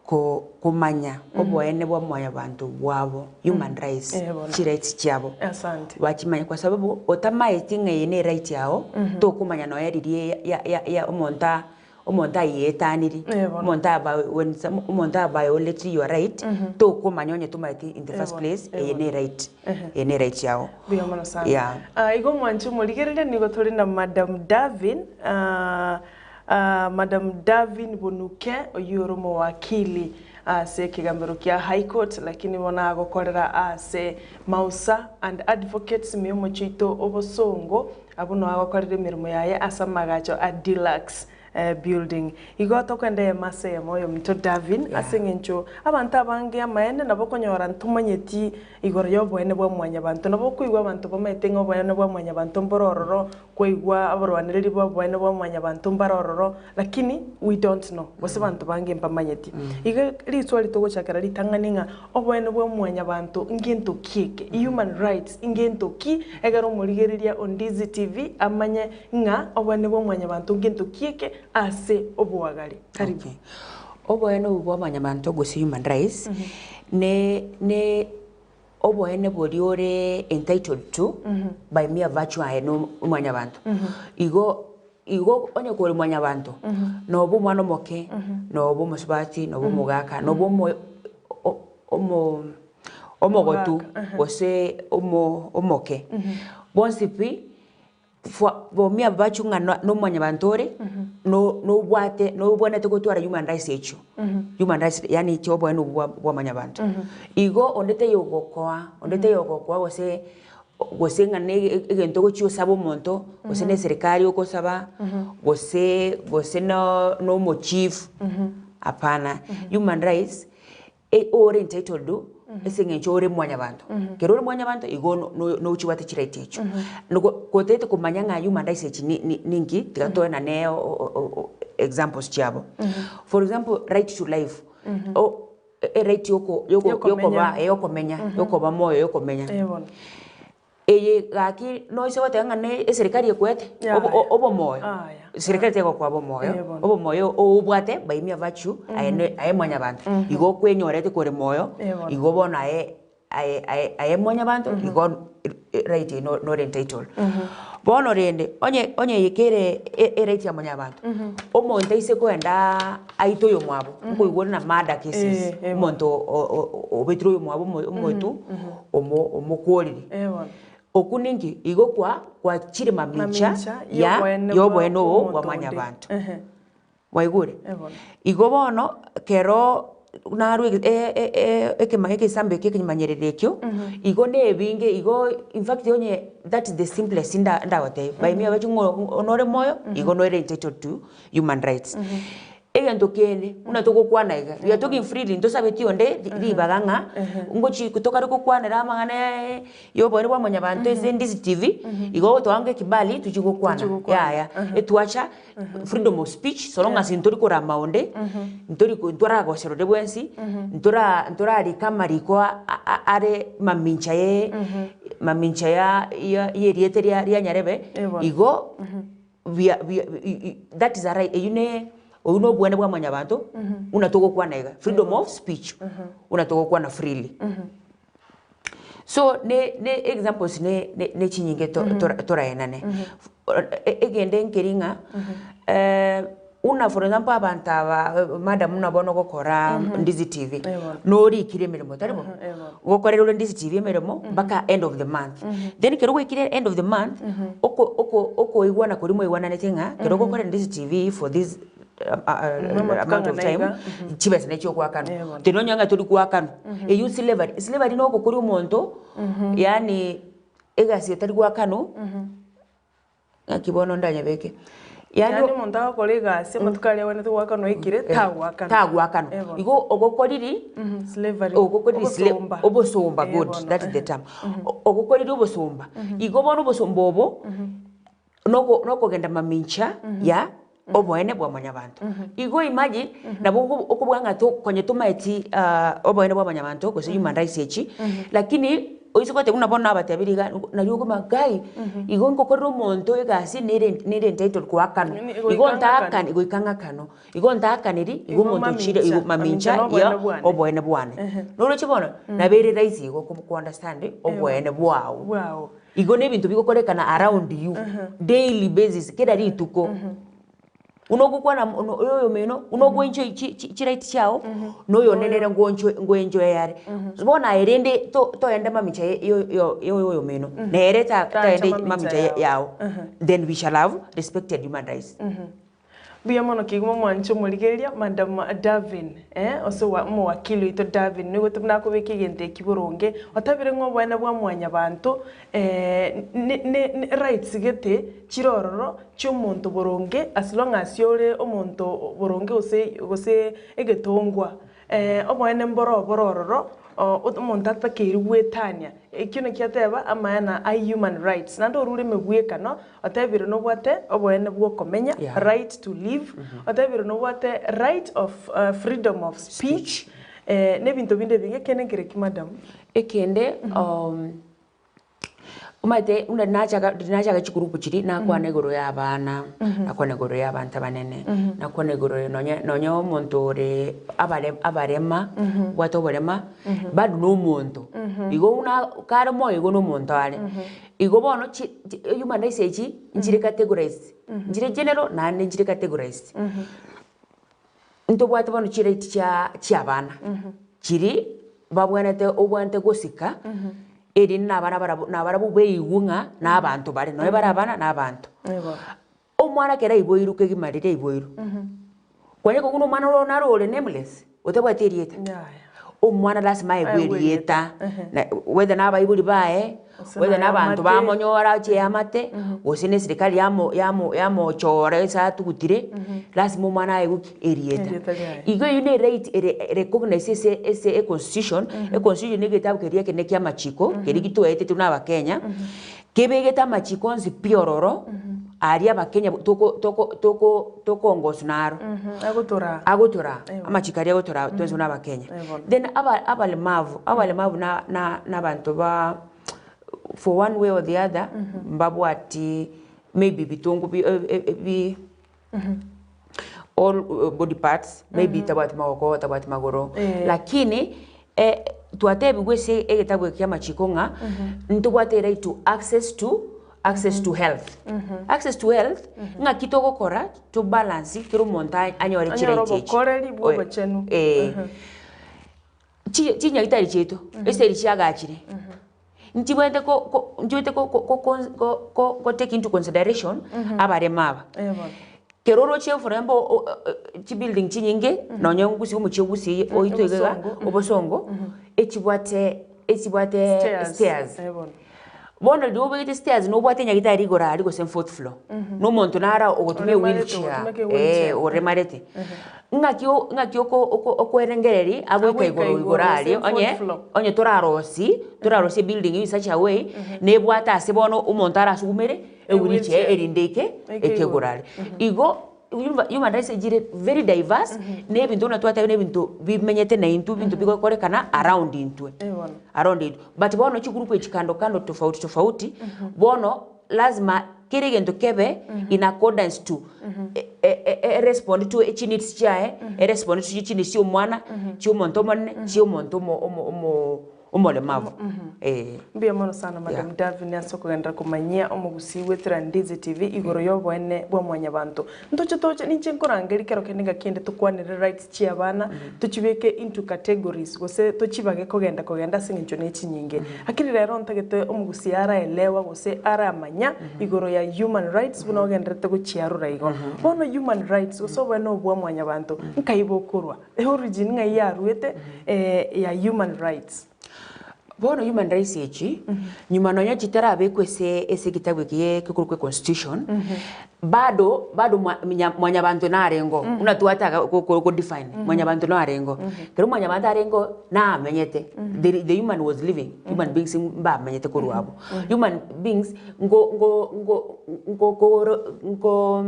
ko komanya oboene bwa mwanyabanto bwabo, human rights, Eh, bono. chirights chiabo. Asante. Bachimanye kwa sababu otamaeti ng'a eye ne right yao, tokomanya nonya riria ya ya ya omonto a omonto ayeetaniri, Eh, bono. omonto aba when some omonto a violate your right, tokomanya onye tomaeti in the Eh, first bono, place, eh, eye bono. ne right, Ehe. eye ne right yago. Mbuya mono sana. Yeah. Ah, igo mwanche omorigereria nigo tore na Madam Davin, ah, ah, Madam Davin Bonuke, oyio ore omowakili ase ekegambero kia High Court, lakini bono agokorera ase Mausa and Advocates ime y'omochie oito obosongo, Abwo noo agokorera emeremo yaye ase amagacho a Deluxe Building. Igo tokoenda eyemo ase eyemo oyominto Davin, ase eng'encho abanto abange amaene nabo okonyora ntomanyeti igoro y'oboene bwa mwanyabanto. Nabo okoigwa abanto bamaete ng'a oboene bwa mwanyabanto mbore ororo, kwaigwa abarwanereri b'oboene bwa mwanyabanto mbare ororo, lakini we don't know, gose banto bange mbamanyeti. Igo riswali togochakera ritang'ani ng'a oboene bwa mwanyabanto ngento ki eke? Human rights ngento ki? Ekero omorigereria o Ndizi TV amanye ng'a oboene bwa mwanyabanto ngento ki eke ase oboagare. Karibu. Okay. Oboene obo bwa mwanyabanto gose human rights ne ne oboene boria ore entitled to by mere virtue aye no mwanyabanto. Igo igo onye kore mwanyabanto nobe omwana omoke, nobe omosubati, nobe omogaka, nobe omo o- omo omogotu gose omo omoke, bonsi pi fwa bomia bachwe ng'a na nomwanyabanto ore, no nobwate nobwenerete gotwara human rights echio, human rights yaani chia oboene obwo bwa bwa mwanyabanto. Igo onde taiyo ogokoa, onde taiyo ogokoa gose gose ng'a na ege egento ogochia osaba omonto, gose na eserekari okosaba, gose gose no na omochief, hapana. Human rights. Ore entitled ase eng'encho ore mwanyabanto. Ekero ore mwanyabanto igo nochibwate chiright echio. Gotagete komanya ng'a human rights echi ninki, tiga toenane examples chiabo. For example, right to life, eright yokoba yokomenya, yokoba moyo yokomenya. Eye gaki noise goteba ng'a ne eserikari ekwete obomoyo, serikari tegokoa obomoyo, obomoyo obwate by mere virtue aye ne aye mwanyabanto, igo okwenyorete kore moyo, igo bono aye aye aye aye mwanyabanto igo right eye nore entitled. Bono rende, onye onye eye kere eright ya mwanyabanto, omonto aise koendaa aite oyomwabo, nkoigwa ore na murder cases, omonto obetire oyomwabo omoito. omo omokorire. Eh bono. Okwo ninki? Igo kwa gwachire mamincha Mamincha ya y'oboene bwa y'oboene obo omonto bwa onde. mwanyabanto. Ehe. Mwaigure? Eh bono. Igo bono kero narwa ege e- e- e- ekema egesambo ekio ekemanyererio ekio, igo na ebinge igo infact onye that is the simplest nda ndagotebia, by me abache ng'o nore moyo, igo nore entitled to human rights. Egento kende, buna togokwana iga, we are talking freely ntosabeti onde ri- ribaga ng'a ngochi tokare gokwanera amang'ana ya oboene bwa mwanyabanto ase Ndizi TV, igo ogotoanga ekibali tochie gokwana, yaya. Etwacha freedom of speech so long as ntori korama onde, ntori ko ntoragosera onde bwensi, ntora ntorarika amariko a- a- are mamincha ye mamincha ya ya ya erieta ria ria nyarebe, igo. Bia bia that is a right eywo ne oywo na obwane bwa mwanyabanto buna togokwana iga freedom of speech buna togokwana freely. So ne ne examples ne ne ne chinyinge to tora toraenane. Egende nkeri ng'a buna for example abanto aba madam buna bono ogokora Ndizi TV, norikire emeremo tari bo? Gokorera ore Ndizi TV emeremo mpaka end of the month. Then ekero gwaikire end of the month, oko oko okoigwana koria mwaigwananete ng'a ekero ogokorera Ndizi TV for this amount of time, chibesa nachi ogoakanwa. Teri nonye ng'a tori goakanwa, eywo slavery, slavery na ogokoria omonto yaani egasi etari goakanwa. Naki bono ndanyebeke. Yaani omonto agokora egasi amatuko aria agwenerete goakanwa aikire, tagoakanwa. Tagoakanwa. Eh bono. Igo ogokoriri, Slavery. ogokoriri sla- Obosomba. obosomba Eh good, bono. that is the term. Ogokoriri obosomba. Igo bono obosomba obo, noko nokogenda mamincha ya oboene bwa mwanyabanto. Igo imagine, nabo ogo okobua ng'a to konya tomaeti oboene bwa mwanyabanto gose human rights echi, lakini oise goteba buna bono nabatebirie iga, nario okobua ngai, igo ngokorera omonto egasi nere nere entitled goakanwa, igo ntaakane goika ng'akanwe, igo ntaakaneri, igo Igo omonto ochire igo mamincha, mamincha mamincha na oboene ya bwane. oboene bwane. Noroche bono, nabo ere rahisi igo ko ko understand oboene bwao. Bwao. Igo nebinto bigokorekana around you daily basis kera rituko. Buna ogokwana oyo oyomino, buna ogoenjoy chi chi chiright chiago, na oyonde nere ngoenjoy ngoenjoy are. Bono aye rende to toende mamicha ya yo yo oyomino, nere ta Tacha taende mamicha mamicha yao. yao, then we shall have respected human rights. Mbuya mono kegima omwanche omorigereria Madam Davin eh, ose wa omowakili oito Davin nigo buna akobeka egento eki boronge, otabire ng'a oboene bwa mwanyabanto ne ne ne rights gete chire ororo chia omonto boronge as long as ore omonto boronge gose gose egetongwa oboene mboro oboro ororo omonto atakeire goetania, ekio nakio ateba amaana a human rights. Naende orure emegwekano Otebire nobwate oboene bw'okomenya, Yeah. right to live, otebire nobwate right of freedom of speech, eh, na ebinto binde ebinge. Ekiagera nkere ki madam? Ekende omanyete buna nachaka nachaka chigroup chiria nakwana igoro ya abana, nakwana igoro ya abanto abanene, nakwana igoro nonye nonye omonto ore abare abarema, obwate oborema, bado na omonto. Igo buna kare moyo igo na omonto are. Igo bono chi chi human rights echi nchire categorized, nchire general naende nchire categorized. Ntobwate bono chiright chia chia abana, chiria babwenerete obwenerete gosika, erinde na abana barabwo nabarabwo baigwe ng'a na abanto bare, nonye bare abana na abanto. Omwana ekero aiboirwe kegima riria aiboirwe, kwanya kobua buna omwana oro naro ore nameless, otabwati erieta, omwana lasima aegwe erieta, na whether na abaibori baye, whether na abanto bamonyora chiamate, gose na eserikari yamo yamo yamochora ase atugutire, lasima omwana aegwe ki? Erieta. Igo eywo ne right ere recognized ase ase econstitution, econstitution na egetabu keria ekenene kia amachiko, keria gitoetete buna abakenya. Kebegete amachiko onsi pi ororo, aria abakenya toko toko toko tokoongoswa naro. Agotoraa. Agotoraa, amachiko aria agotoraa twensi buna abakenya. Then aba abalemavu, abalemavu na na na abanto ba for one way or the other, mbabwati maybe bitongo bi bi all body parts, maybe tabwati magoko, tabwati magoro, lakini twatebigwe ase egetabu eke kia amachiko ng'a ntobwate right to access to access to health. Access to health, ng'aki togokora to balance kera omonto anyore Anyore chiright echi. obokoreri bwa obochenu. Chi chinyagitari chiaito, eseri chiagachire, nchibwenerete ko ko nchibwenerete ko ko ko ko ko ko take into consideration abarema aba. Kero oroche for example o chibuilding chinyinge nonye gusii omochie o gusii oito iga iga Obosongo. obosongo, echibwate echibwate Stairs. stairs. Bono riria obegete stairs nobwate nyagitari igoro aria gose fourth floor, na omonto naro ogotumia Oremarete, ewheelchair, ogotumeka eh, ewheelchair. oremarete. Ng'aki o ng'aki oko oko okoerengereria agoika Agoika igoro igoro igoro gose aria fourth onye floor. onye torarosie torarosie ebuilding in such a way, nebwate ase bono omonto arasugumere ewheelchair Ewheelchair. erinde eke Eke eke igoro. igoro aria. Igo human rights echire very diverse, na ebinto buna twateba na ebinto bimenyete na intwe, ebinto bigokorekana around intwe, around intwe. But bono chigroup echi kando kando tofauti tofauti, bono lazima kera egento kebe in accordance to erespond to chineeds chiaye, erespond to chineeds chia omwana, chia omonto omonene, chia omonto omo omo omo omolemavu eh. Mbuya mono sana Madam Davine ase okogenderera komanyia omogusii bw'etera Ndizi TV igoro y'oboene bwa mwanyabanto. Ntoche toche ninche nkorangerie kero kende ngaki ende tokwanere rights chia abana tochibeke into categories gose tochibage kogenda kogenda ase eng'encho ne chinyinge. Lakini rero ntagete omogusii araelewa gose aramanya igoro ya human rights buna ogendererete gochiarora igo. Bono human rights gose oboene obo bwa mwanyabanto nkai bokorwa? Eorigin ng'ai yaruete ya human rights? Bono human rights echi, nyuma nonya chitarabekwa ase ase egetabu eke gie gekorokwa econstitution, bado bado mwa nya mwanyabanto narengeo, buna twataka go go go define, mwanyabanto narengeo. Ekero mwanyabanto arengeo, namenyete, the the human was living, human beings mbamenyete korwa abwo. Human beings ngo ngo ngo ngo koro ngo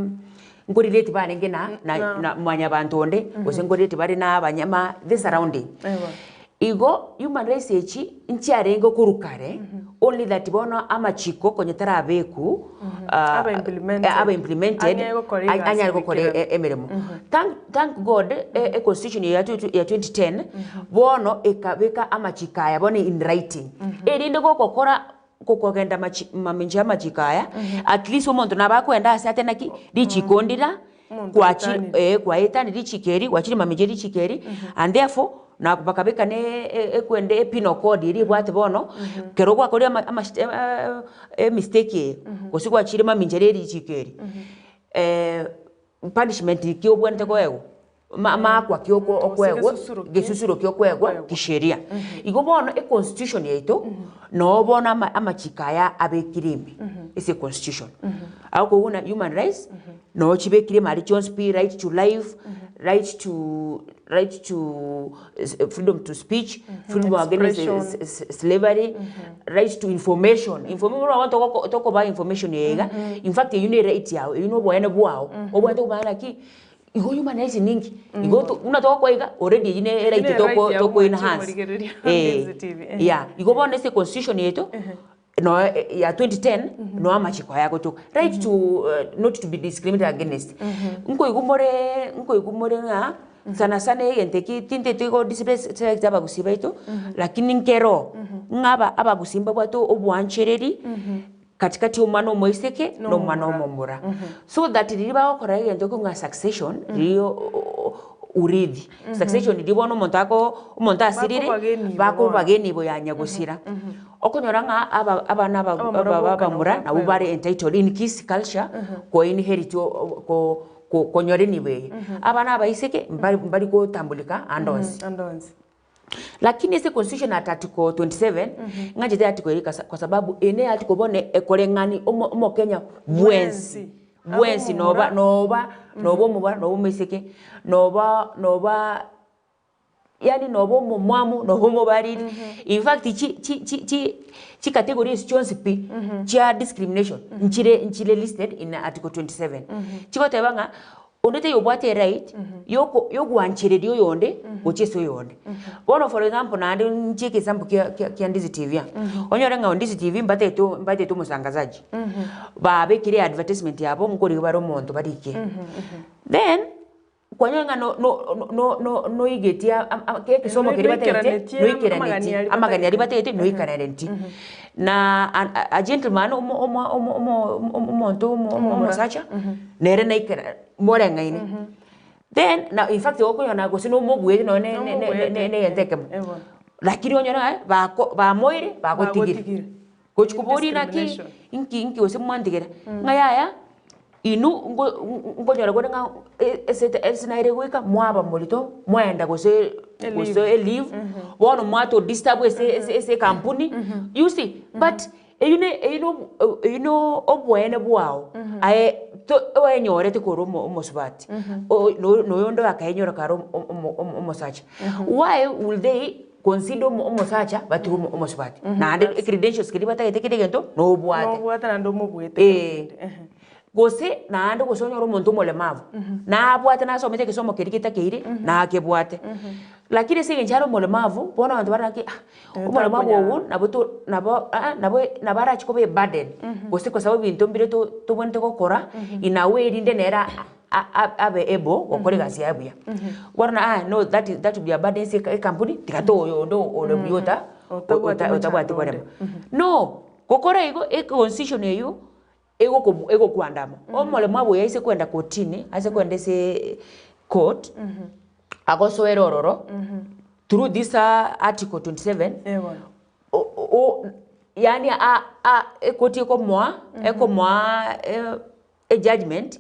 Nkorireti barenge na na Na. na mwanyabanto onde, gose nkorireti bare na abanyama the surrounding. Ewa. Igo human rights echi nchiarenge korwa kare, only that bono amachiko konya tarabeku ah, Abe implemented. abe implemented, Anyare gokora egasi anyare gokora goikeranu. emeremo. Thank thank God e econstitution ya ya 2010, bono ekabeka amachiko aya bono in writing, erinde gogokora Gokogenda machi mamincha y'amachiko aya, at least omonto nabo akoenda ase ate naki, richiko ndira, Omonto kwachi oetanire. eh kwaetanire richiko eri, gwachire mamincha ye richiko eri, and therefore, na bakabeka na ekwende epinal code eria ebwate bono, ekero gwakorire ama amast emistake eye, gose gwachire mamincha ye richiko eri, punishment ki obwenerete koegwa, ma amaakwa ki oko Gose okoegwa, gesusuro ki gesusuro ki okoegwa okoegwa. kisheria. Igo bono econstitution yaito, noo bono ama amachiko aya abekire ime, ase econstitution. Agokogwa buna human rights, noo chibekire ime aria chionsi pi, right to life, right to right to freedom to speech, freedom against Expression. slavery, right to information, information bono togoko tokobaa information eye iga, in fact eywo ne right yago, eywo na oboene bwao, obwenerete komanya naki, igo human rights ninki, igo to buna togokoa iga already eywo ne right Eywo ne toko right yago toko mwanche enhance morigereria eh, Ndizi TV, eh. yeah. Igo bono ase econstitution yaito, noe ya 2010, noe amachiko aya agotoka, right to not to be discriminated against, nkoigwa more nkoigwa more ng'a sana sana egento eki tinteti go disrespect abagusii baito, lakini nkero ng'a aba abagusii mbabwate obwanchereri katikati ya omwana omoiseke na omwana omomura, so that riria bagokora egento ekio ng'a succession riria urithi, succession riria bono omonto ako omonto asirire, Bakobaga enibo bakobaga bono. enibo ya nyagosira, okonyora ng'a aba abana aba Abamura aba boka nabwo abamura nabwo bakoegwa. bare entitled in kisii culture ko inherit o ko ko konyora enibo eye. Abana abaiseke mbari mbari gotambulika ande onsi. Ande onsi. Lakini ase constitution at article 27, ng'anchete article eye kasa kwa sababu eye ne article bono ekoreng'ani omo omokenya bwensi, Bwensi. bwensi Abe noba omomura. noba noba omobara noba omoiseke, noba noba yaani noba omomwamu noba omobariri, in fact chi chi chi chi chicategory esi chionsi pi, chia discrimination nchire nchire listed in article 27. Chigoteba ng'a onde taiyo obwate eright yoko yogwanchereria oyonde gochia ase oyonde. Bono for example naende nchieke example kia kia kia Ndizi TV aa, onyore ng'a Ndizi TV mbatete mbatete omosangazaji, babekire advertisement yabo nkorigia bare omonto barikie. Then, kwanyora ng'a no no no no noigetie ekesomo keria batagete Noikeranetie amagani noikeranetie aria amagani aria batagete. batagete noikeranetie. Na a a gentleman omo omo omo omo omonto omo Omomura. omosacha nere naikera moreng'aine. Then na in fact okonyora gose na omoguete nonye ne ne ne ne ne egento ekemo. Ebo. Lakini onyore ng'a bako bamoire bagotigire. Bagotigire. Gochi koboria naki Discrimination. inki inki gose mwantigera, ng'a yaya. Inwe nko nkonyora kore ng'a ase ase naere goika mwaba morito, mwaenda gose gose Eleave. eleave, bono mwato disturb ase ase ase ekampuni, you see, but. Eyio ne eyio no eyio no oboene bwao aye to oenyorete korwa omo omosubati o no noyonde akaenyora kare omo omo omosacha. Why will they consider omo omosacha batige omo omosubati? Naende ecredentials keria batagete kera egento nobwate. Nobwate naende omobuete Eeh. Gose naende gose onyore omonto omolemavu, nabwate nasomete egesomo keria getakeire, nakebwate. Lakini ase eng'encho are omolemavu, bono abanto bare naki ah, omolemavu ogo nabo to nabo aa nabo nabo arachi koba eburden, gose kwa sababu ebinto mbire to tobwenerete gokora, in a way rinde nere a- a- abe able gokora egasi yaye buya. Bono na ah no that is that will be a burden ase ekampuni, tiga toa oyonde ore buya ota Otabwati ota otabwati mochando onde. boremo. No, gokora igo econstitution eywo. Egokobu egokwandama. Omoremo oye aise kwenda kotini, aise kwenda ase court, agosoera ororo, through this article 27, o- o- yaani a- a ekoti ekomoa ekomoa ejudgement,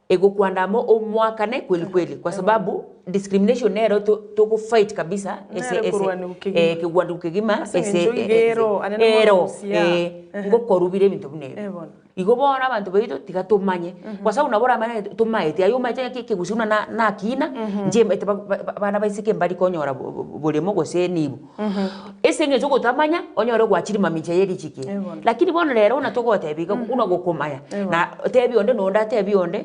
egokwandama omoakane kweli kweli, kwa sababu discrimination nero to togo fight kabisa ase Nere ase korwaniwa kegima. eh, kegwandiwa kegima Ase ase eng'encho iga ero, ane ero nomorusia. eh, ngokorubire ebinto buna ebi. Eh, bono. Igo bono abanto baito tiga tomanye, kwa sababu nabo oramanye tomaeti aye omaete ng'aki ekegusii buna na nakina, inche maete ba- ba- abana baiseke mbari konyora bo- bo- boremo gose enibo. Ase eng'encho ogotamanya, onyore gwachire mamincha ya erichiko eri. Eh, bono. Lakini bono rero buna togotebia iga buna gokomanya, na tebi onde na onde atebi onde,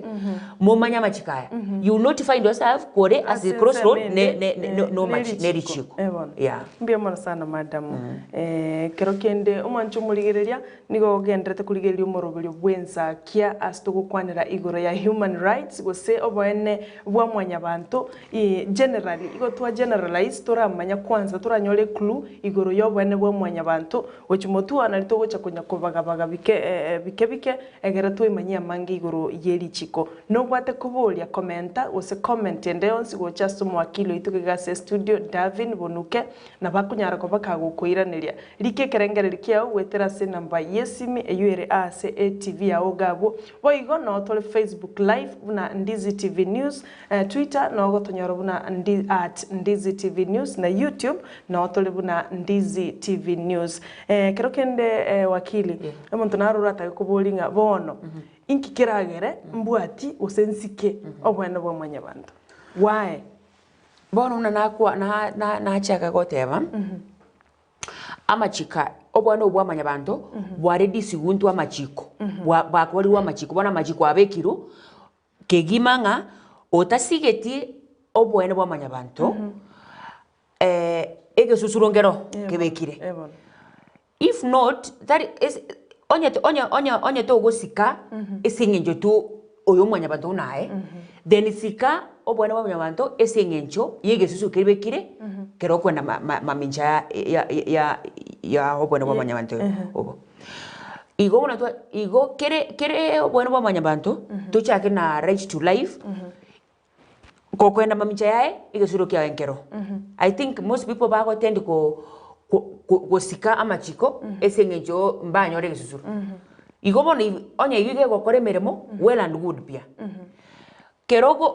Momanye amachiko aya, you will not find yourself kore ase Ase crossroad ensemo ne ende, ne ne eh, no nomachi nerichiko. nerichiko. Eh, bono. Yeah. Mbuya mono sana madam. Eh, kero kende omwanche omorigereria nigo ogenderete korigereria omoroberio bw'ensakia ase togokwanera igoro ya human rights gose oboene bwa mwanyabanto i generally igo twa generalize toramanya kwanza toranyore eclue igoro y'oboene bwa mwanyabanto gochia motwe nari togocha konya kobagabaga bike bike bike Egere twemanyie amange igoro ye richiko. Nobwate koboria, komenta, gose comment ende yonsi gocha ase omowakili oito iga ase estudio, Davin Bonuke, nabo akonyara koba kagokoiraneria. Rika ekerengererio kiao goetera ase enamba yesimi eyio ere aase etv yao iga abwo. Boigo noo tore Facebook live buna Ndizi TV News, Twitter noo ogotonyora buna ndi at Ndizi TV News na YouTube noo tore buna Ndizi TV News. Ekero kende wakili, omonto naro oratake koboria ng'a bono inki keragere mbwati gose nsike oboene bwa mwanyabanto? Why? Bono buna nakwa na- na- nachaka goteba, amachiko aya, oboene obo bwa mwanyabanto bware disiguntu amachiko, bwa bakorirwe amachiko, bono amachiko abekirwe, kegima ng'a otasigeti oboene bwa mwanyabanto, egesusuro nkero kebekire. If not, tari ase onye onye onye onye togosika ase eng'encho tu oyo mwanyabanto buna aye, then sika oboene bwa mwanyabanto ase eng'encho ya egesusuro kebekire kero okwenda ma- ma- mamincha ya ya ya ya oboene bwa mwanyabanto obo. Igo buna twa igo kere kere oboene bwa mwanyabanto, tochake na right to life. Gokoenda mamincha yaye, egesuro kiaye nkero. I think most people bagotend ko ko gosika amachiko ase eng'encho mbanyore egesusuro. Igo bono if onye eywo iga egokora emeremo, well and good buya. Kero ogo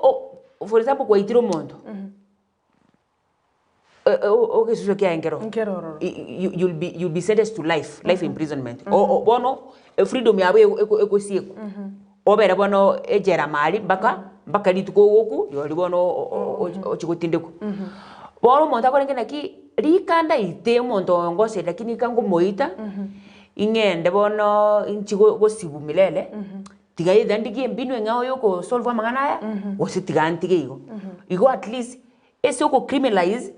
o for example gwaitire omonto, egesusuro kiaye nkero, Nkero ororo. you'll be you'll be sentenced to life, life imprisonment. O- o bono efreedom yabo ego- ego- egosiekwa. Obere bono ejela maria mpaka mpaka rituko ogokwa rirorio bono ochi gotindekwa. Bono omonto akorenge naki, rika ndaite omonto oyo ngoseri lakini rika ngomoita, ing'ende bono inchi gosibwa milele, tiga either ndigie embinu eng'ao ya okosolve amang'ana aya, gose tiga ntige igo. Igo at least, ase oko criminalize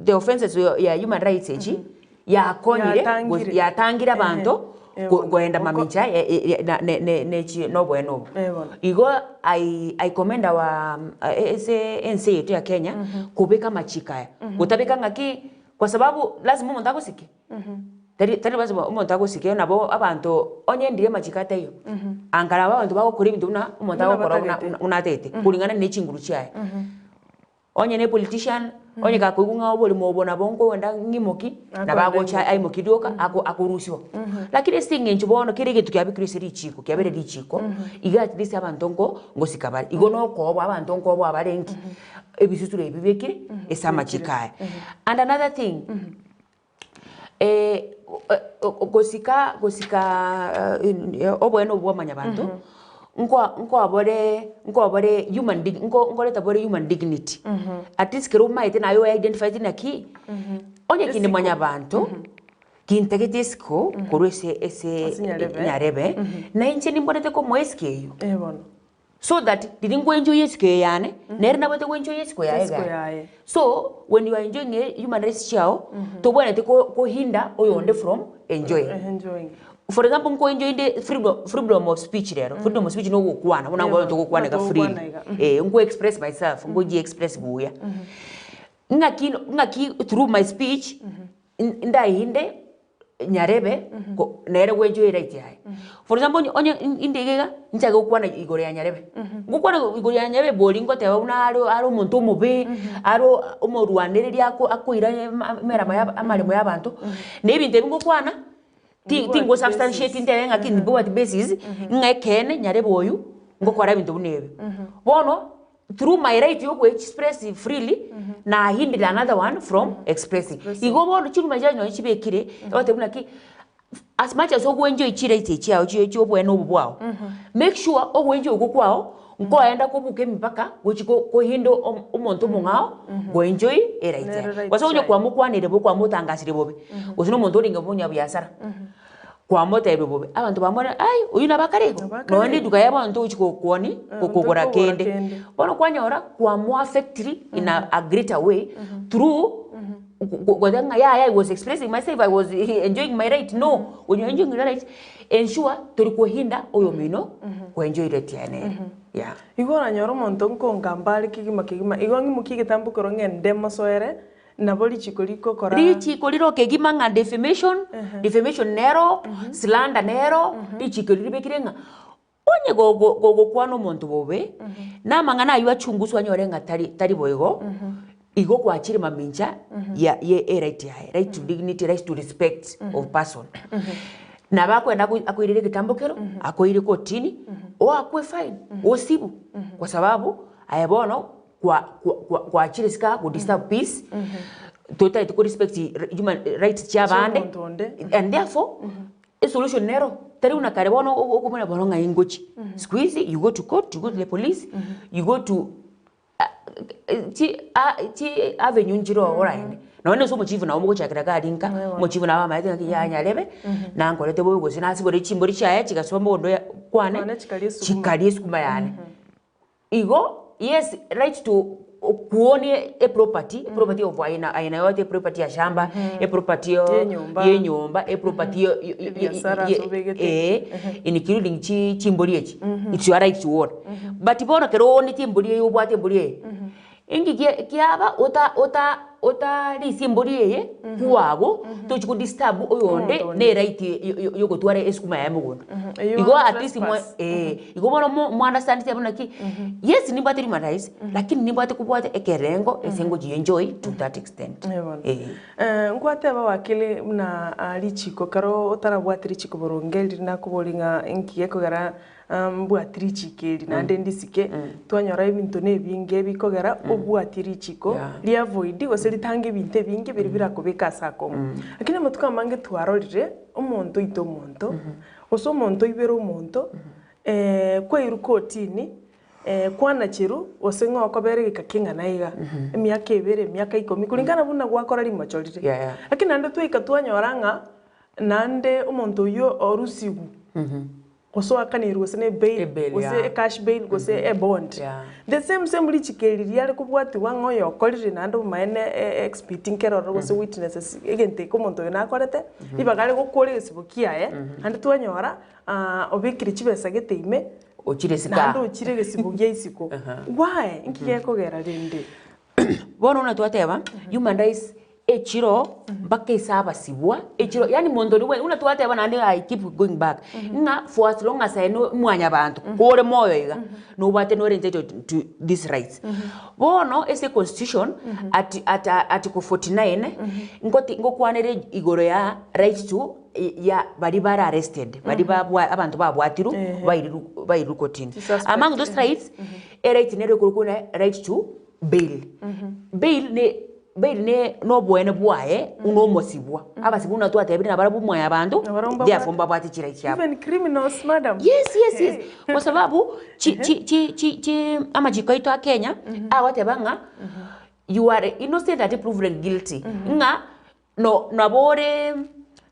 the offences ya human rights echi, yakonyire Yatangire. yatangire abanto Ehe. ko- koenda mamincha ne chi noboene obo. Eh, bono. Igo I I commend our ase ense yaito ya Kenya kobeka amachiko aya. Gotabeka ng'aki kwa sababu lazima omonto agosike. Tari tari lazima omonto agosike nabo abanto onye ndire amachiko ataiyo, ankara aba abanto bagokora ebinto buna omonto Buna agokora buna batagete. buna atagete kulingana ne chinguru chiaye. Onye ne politician, onye gakoigwa ng'a oboremo obo nabo nkoenda ng'imoki, nabo Akoenda agocha aimoki. aimoki rioka ako akorusiwa. Lakini ase eng'encho bono kera egento kiabekirwe ase richiko kiabeire richiko, iga at least abanto nko ngosika bare. Igo nokoboa abanto nkoboa bare nki? Ebisusuro ebi bibekire ase amachiko aya. And another thing. Gosika gosika oboene obwo bwa mwanyabanto, nkoa nkoa bore nkoa bore human dig nko nkoreta bore human dignity. At least ekero omaete naye oe identified naki, onye kinde mwanyabanto, kintagete isiko korwa ase ase Ase nyarebe. nyarebe, na inche nimborete komoa esiko eywo. Eh bono. So that riria nkoenjoy esiko eye yane, nere nabwate goenjoy esiko yaye Esiko iga. yaye. So, when you are enjoying e human rights chiago, tobwenereti ko kohinder oyonde from enjoying. Enjoying. For example, nkoenjoy inde freedom freedom of speech rero, freedom of speech nogokwana, buna Eh, bono bono, togokwana iga buna freely, togokwana iga, mhm. eh, nko express myself, nkoji express buya. Ng'aki ng'aki through my speech, ndaihinde nyarebe ko nere gwenchoe right yaye. For example onye onye inde iga iga, nchake gokwana igoro ya nyarebe, ngokwana igoro ya nyarebe bori ngoteba buna are are omonto omobe, are omorwanereria ako akoira ema emeremo ya amaremo ya abanto, na ebinto ebi ngokwana, ti tingo substantiate ntebe ng'aki mbwati basis, ng'a ekeene nyarebe oywo, ngokora ebinto buna ebi. Bono. Through my right yo go express freely na hindire another one from expressing. Igo bono chiruma chiaye nonye chibekire ogoteba buna ki as much as ogoenjoy chirights echi chiago chie chia oboene obo bwao make sure ogoenjoy okwo kwao nkoenda kobuka emipaka gochi ko kohinda omonto omong'ao goenjoy eright Nere yaye. right Gose onye yaye. kwamokwanire bobe kwamotangasire bobe gose na omonto orenge omonyabiasara. Kwamotebia bobe, abanto bamorore, ai oyio nabo akare igo, Nabo nonya na eduka yaye bono togochi gokwani gokogora tokogora kende. kende. Bono kwanyora kwamoaffectiri in a a greater way through goteba ng'a yaya I was expressing myself, I was enjoying my right, no, when you are enjoying your right, ensure tori kohinda oyomino koenjoy right yaye nere, yeah. Igo oranyore omonto nkongamba are kegima kegima, igo ng'imokie egetambo korwa ng'ende mosoere, Nabo richiko rikokora. Richiko rire okegima ng'a defamation, defamation nero, slander nero, richiko erio ribekire ng'a onye gogo gogokwana omonto bobe, na amang'ana aywo achunguswe anyore ng'a tari tari boigo, igo gwachire mamincha ya ye eright yaye, right to dignity, right to respect of person. Nabo akoenda ako akoirere egetambo kero, akoire kotini, oakwe fine, osibwe, kwa sababu aye bono kwa kwa kwa gwachire isiko aa godisturb peace, totagete ko respect human rights chia abande, Chi'omonto onde. and therefore, esolution nero, tari buna kare bono ogo okomanya bono ng'ai ngochia. Siku hizi you go to court, you go to the police, you go to chi chi avenue nchire oo oraende. Nonye na ase omochifu nabo mogochakera iga aria nka, omochifu nabo amaete ng'aki yaya nyarebe, nankorete bobe gose nasibore chimbori chiaye chigasoa mogondo ya kwane, Kwane chikaria esukuma. chikaria esukuma yane. Igo, yes, right to kuonia eproperty, eproperty of aina aina yote, eproperty ya shamba, eproperty yo Yenyomba. yenyomba, eproperty yo yo- yo- Ebiasara ye- ase obegete. eh, including chi chimbori echi, it's your right to own. But bono ekero ooneti embori eye obwate embori eye, inki gie kiaba ota ota otarisia embori eye kwago, tochi kodisturb oyonde Omonto onde. na eright yo- yo- yogotwara esukuma yaye mogondo. Eyio Igo at least mwa trespass. eh, igo bono mo mounderstandete abwo naki, yes nimbwate human rights, lakini nimbwate kobwata ekerengo ase ngochi enjoy to that extent. Eh, bono. Eh. Eh, nkwateba wakili buna ah, richiko ekero otarabwati richiko boronge riria nakoboria ng'a inki gekogera Mbwati richiko eri naende ndisike, twanyora ebinto na ebinge bikogera obwatie richiko ria avoid gose ritange ebinto ebinge biria birakobeke ase akong'u. Lakini amatuko amange twarorire omonto oite omonto, gose omonto oibere omonto, kwairwa kotini, kwanacherwa gose ng'a okobera egeka king'ana iga, emiaka ebere, emiaka ikomi, kulingana buna gwakora rimocho rire. Lakini naende twaika twanyora ng'a naende omonto oyio orusigwe. Gose oakaneirwe gose ne bail, Ebail, gose yeah. ecash bail, gose ebond. Yeah. The same same richiko eri riare kobwatiwa ng'a oyo okorire naende obomaene expert nkere ororo gose witnesses egento eke omonto oyo nakorete, ribaga are gokora egesibo kiaye, naende twanyora obekire chibesa gete ime, Ochire isiko naende aa. ochire egesibo gia isiko. Why? Inki gekogera rende? Bono buna twateba, human rights echiro mpaka ase abasibwa, echiro yaani monto oria bwe buna twateba naende I keep going back, ng'a for as long as aye no mwanyabanto, kore moyo iga, nobwate nore entitled to these rights. Bono ase econstitution, at at article 49, ngoti ngokwanere igoro ya right to ya baria bare arrested, baria babwa abanto babwatirwe, bairirwe bairirwe kotini. Among those rights, eright nere ekorokwa buna right to bail. Bail ne. Bail ne noboene bwaye buna omosibwa. Abasibwa buna twatebire nabarabwo mwayabanto, therefore mbabwate chirai chiabo. Even criminals, madam. Yes, yes, yes. Kwa sababu chi chi chi chi chi amachiko aito a Kenya agoteba ng'a you are innocent until proven guilty. Ng'a no nabo ore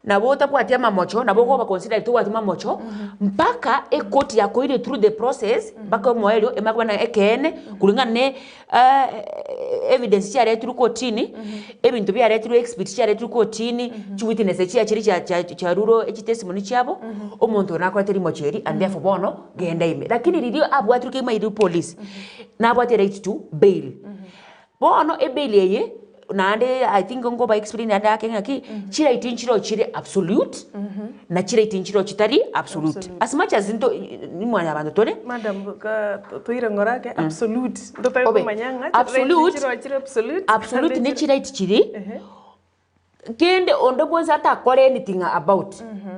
nabo otabwati amamocho nabo okoba considered tobwati mamocho mpaka ekoti yakoire through the process mpaka omoerio emanye koba na ekeene kulingana ne evidence chiaretirwe kotini, ebinto biaretirwe exhibit chiaretirwe kotini, chiwitness chiachire chia chia chiarure chitestimony chiabo, omonto oyo nakorete rimocho eri and therefore bono genda ime. Lakini riria abwatirwe kegima airwe police, nabwate right to bail. Bono ebail eye, naende I think nkoba explain naende ake ng'aki, chiright nchiroo chire absolute, na chiright nchiroo chitari absolute. As much as nto mwanyabanto tore. Madam, ka toire ng'ora ake, absolute, ntotari Obe, komanya ng'a absolute, chiright nchiroo chire absolute, absolute ne chiright chiri, kende onde bwensi atakore anything about,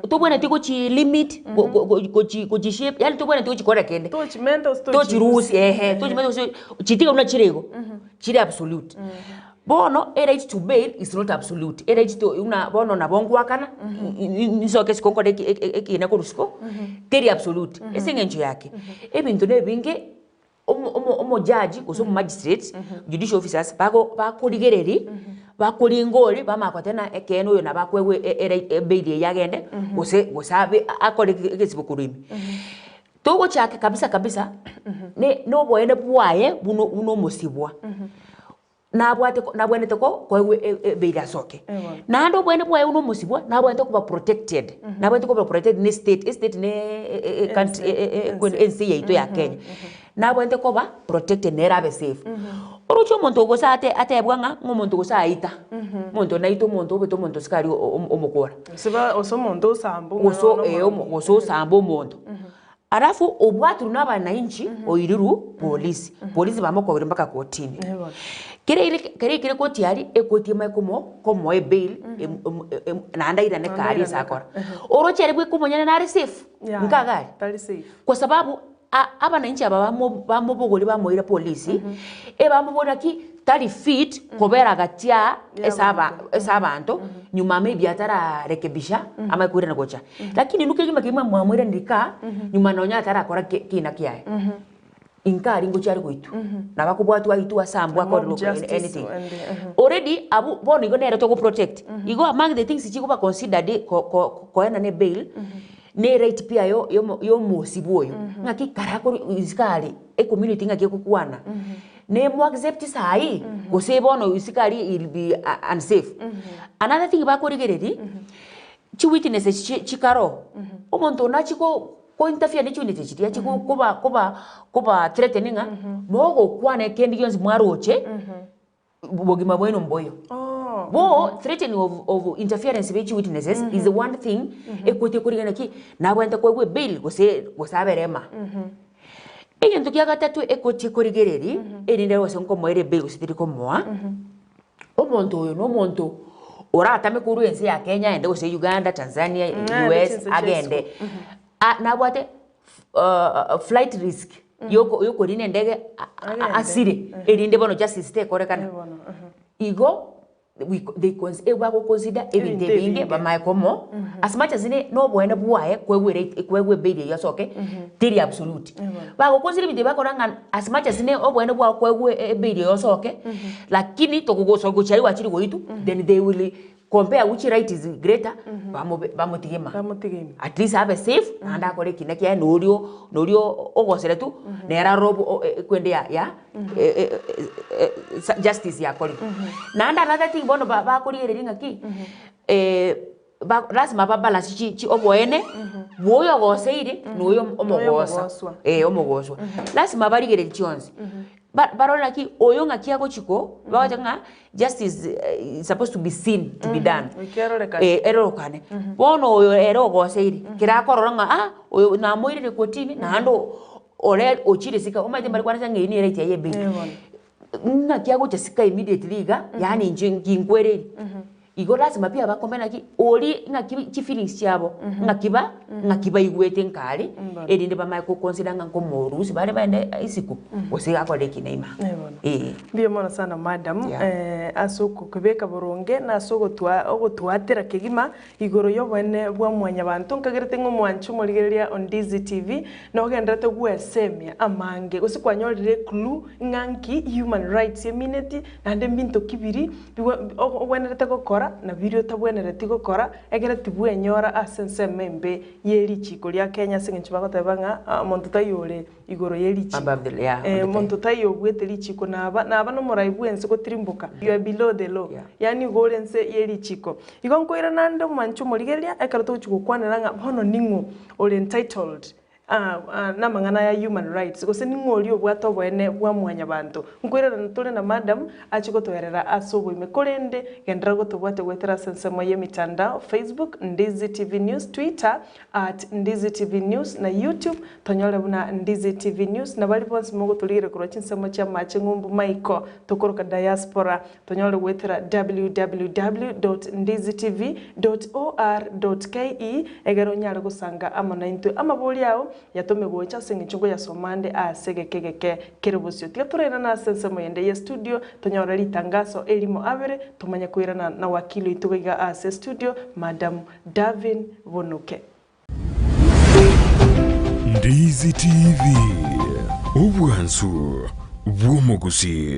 tobwenereti gochi limit, go- go- go- gochi gochi shape, yaani tobwenereti gochikora kende. Tochimenta gose Tochirusia ehe, tochimenta gose chitiga buna chire igo, chire absolute. Bono eright to bail is not absolute, eright to buna bono nabo ngoakana, nsoke isiko nkore eki ekina korwa isiko, teri absolute, ase eng'encho yake, ebinto na ebinge omo omo omojaji gose omomagistrate, judicial officers bago bakorigereria, bakoringa oria bamanya koteba ng'a ekeene oyo nabo akoegwa e- e ebail eye agende, gose gose abe akore egesibo korwa ime. Togochaka kabisa kabisa, ne noboene bwaye buna buna omosibwa. Nabwate ko nabwenerete ko koegwa e- ebail asoke. Naende oboene bwaye buna omosibwa, nabwenerete koba protected, nabwenerete koba protected na estate, estate ne e- e- country e- e- e ense yaito ya Kenya. Nabwenerete koba protected nere abe safe. Oroche omonto gose ate atebwa ng'a ng'a omonto gose aita, omonto naite omonto obete omonto sikari omokora. Gose ba gose omonto osamba Gose omwana eh omo gose osamba omonto. Alafu obwatirwe na abananchi oirirwe polisi, polisi bamokoire mpaka kotini. Kere ere kere ekere koti aria, ekoti emanye komo komoa ebail em- em- em naende airane kare ase akora. Oroche ere bweka omonyene nare safe? Nka iga aria? Tari safe. Kwa sababu a- abananchi aba bamo bamobogoria bamoira polisi, ebamoboria naki tari fit kobera gati aa ase aba ase abanto, nyuma maybe atararekebisha amanye koirana gocha. Lakini inwe kegima kegima mwamoiraneria kaa, nyuma nonya atarakora ki kina kiaye. Inka aria ngochia are goitwa, nabo akobwatwa aitwe asambwe Mob akorerwe justice anything. and Already abwo bono igo nere togo protect. Igo among the things chikoba considered ko ko koenana ebail, ne right pia yo yomo yomosibwa oyo, ng'aki kare akori isiko aria, ecommunity ng'aki egokwana, nemo accept saii, gose bono isiko aria he'll be unsafe. Another thing bakorigereria, chiwitnesses chi chikare oo, omonto onde achie ko kointerfere ne chiwitnesses chiria achie ko koba koba koba threaten ng'a, mogokwana kende gionsi mwaroche, bogima bwaino mboiyo. Bo threatening of of interference be chiwitnesses is the one thing ekoti ekorigana ki, nabwenerete koegwa ebail gose gose abere ema. Egento kia gatato ekoti ekorigereria, erinde gose nkomoera ebail gose teri komoa, omonto oyo na omonto oratame korwa ense ya Kenya aende gose Uganda, Tanzania, Aende US, chinse chia agende isiko. nabwate flight risk yoko yokorina endege Agende. asire erinde bono justice tekorekana. Igo we they cons bagoconsider ebinto Ebinto ebinge ebinge. bamaye komo as much as ne noboene bwaye koegwa eright koegwa ebail eywo asoke teri absolute. Bagoconsider ebinto ebi bakora ng'a as much as ne oboene bwago koegwa ebail eywo osoke, lakini tokogosokia gochia aria gwachire goitwa then they will compare which right is greater bamobe bamotige ime. Bamotige ime. At least abe safe naende akore ekina kiaye na oria na oria ogoseretwe nere arore obo ekwende ya ya justice yakorire. Naende another thing bono ba bakorigereria ng'aki ba lasima ba balance chi chi oboene bwa oyo ogoseire na oyo omogosa Omogoswa. eh omogoswa. Lasima barigererie chionsi. Ba barore naki oyo ng'aki agochi ko bagocha ng'a justice is supposed to be seen to be done. Goika erorekane. Eh, erorokane. Bono oyo ere ogoseire, kera akorora ng'a ah, oyo namoirire kotini naende ore ochire sika, omanyete mbare kwanesa ng'a eyio nere right yaye ebail. Ng'aki agocha sika immediately iga, yaani inche nginkwereiri. Igo lasima pi abakombe naki ori ng'aki chifeelings chiabo ng'aki ba ng'aki baigwete nkare erinde bamanye goconsider ng'a nkomorusia bare baende isiko gose iga akore ekina ime aa eh. Mbuya mono sana madam Yeah. ase okobeka boronge na ase ogotwa ogotwatera kegima igoro y'oboene bwa mwanyabanto nkagerete ng'a omwanchi omorigereria on Ndizi TV nogenderete gwesemia amange gose kwanyorire eclue ng'a nki human rights emineti Naende mbinto ki biria ogwenerete gokora, na biria otabwenereti gokora, ekero tibwenyora ase ensemo embe ye richiiko ria Kenya ase eng'encho bagoteba ng'a omonto taiyo ore igoro ye richiiko. Omonto taiyo obuete richiiko naba naba nomorai bw'ense gotirimboka, you are below the law, yaani igo ore nse ye richiiko. Igo nkoirana nde omwanche omorigereria ekero togochia gokwanera ng'a bono ning'o ore entitled Namang'ana aya human rights, gose ning'o oria obwate oboene bwa mwanyabanto? Nkoirerana tore na madam achie gotoerera ase oboime korende genderera gotobwate goetera ase ensemo y'emitandao, Facebook, Ndizi TV News, Twitter, at Ndizi TV News, na YouTube, tonyore buna Ndizi TV News, na baria bonsi mogotorigereria korwa chinsemo chi'amache ng'umbu maiko tokoroka diaspora, Tonyore goetera www dot ndizitv dot or dot ke egere onyare gosanga amo naintwe. Amabori ao yatome gocha ase eng'encho nkoyasoma ande ase egeka egeke kere bosio. Tiga torairane ase ensemo yende ye studio tonyore ritangaso erimo abere tomanye koirana na wakili oito iga ase studio Madam Davin Bonuke. Ndizi TV, obwansu bw'omogusii.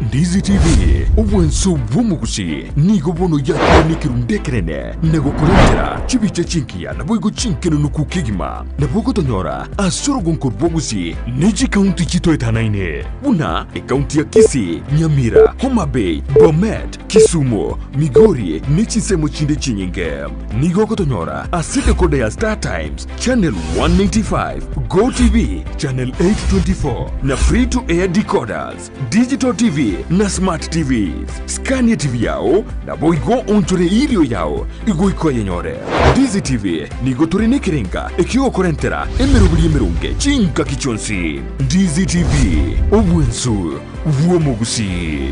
Ndizi TV, obwansu bw'omogusii nigo bono yakorwa nekerundu ekenene na gokorentera chibicha chingiya naboigo chinkenenuku kegima. Nabo ogotonyora ase orogonko rw'ogusii ne chikaunti chitoetanaine buna ekaunti ya Kisii, Nyamira, Homa Bay, Bomet, Kisumu, Migori ne chinsemo chinde chinyinge. Nigo ogotonyora ase decoder ya Star Times, Channel 195, Go TV, Channel 824 na Free to Air decoders, Digital TV na Smart TVs. Scan TV yao naboigo onchore erio yao igoika oyenyore. Ndizi TV nigo tore nekerenga ekiogokorentera emeroberi emeronge chingaki chionsi. Ndizi TV, obwensu bw'omogusii.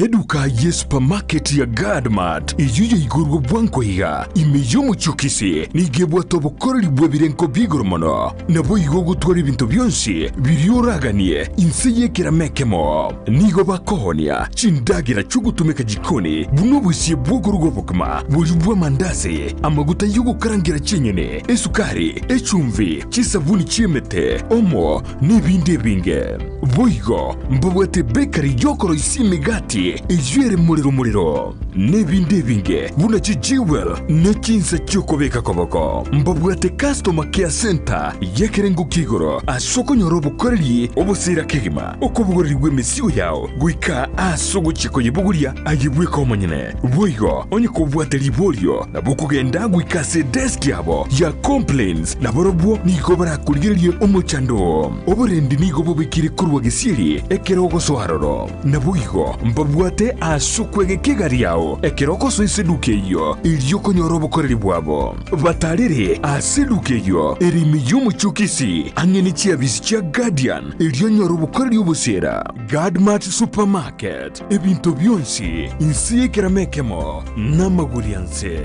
Eduka ye supermarket ya Gadmart eyio yaigorwe bwango iga ime y'omochie o Kisii nigo ebwate obokoreri bw'ebirengo bi'igoro mono. Naboigo ogotwara ebinto bionsi biria oraganie inse y'ekerama ekemo. Nigo bakoonia chindagera chi'ogotumeka jikoni buna obosie bw'okoruga obokima, boria bw'amandasi, amaguta y'ogokarangera chinyeni, esukari, echumbi, chisabuni chi'emete, omo, nebinde ebinge. Boigo mbabwate ebekari y'okoroisia emegati eyio ere morero morero, nebinde ebinge buna chijewel ne chinsa chi'okobeka koboko. Mbabwate customer care center y'ekerengo kia igoro ase okonyora obokoreri obosira kegima, okobogorerigwa emesigo yao goika ase ogochia koyebogoria aye bweka omonyene. Boigo onye kobwate riborio nabo okogenda goika ase edesk yabo ya complaints nabarobwo nigo barakorigererie omochando oo. Oborendi nigo bobekire korwa gesieri ekero ogosoa aroro. Naboigo mbabwate ase okwegeka egari yao ekero ogosoa ase eduka eyio, erio okonyora obokoreri bwabo. Batarere ase eduka eyio ere ime y'omochie o Kisii, ang'e ne chiabisi chia Guardian, erio onyore obokoreri obosiera. Guardmart Supermarket, ebinto bionsi inse y'ekerama ekemo namagori anse.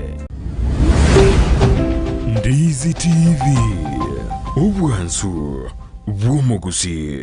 Ndizi TV, obwansu bw'omogusii.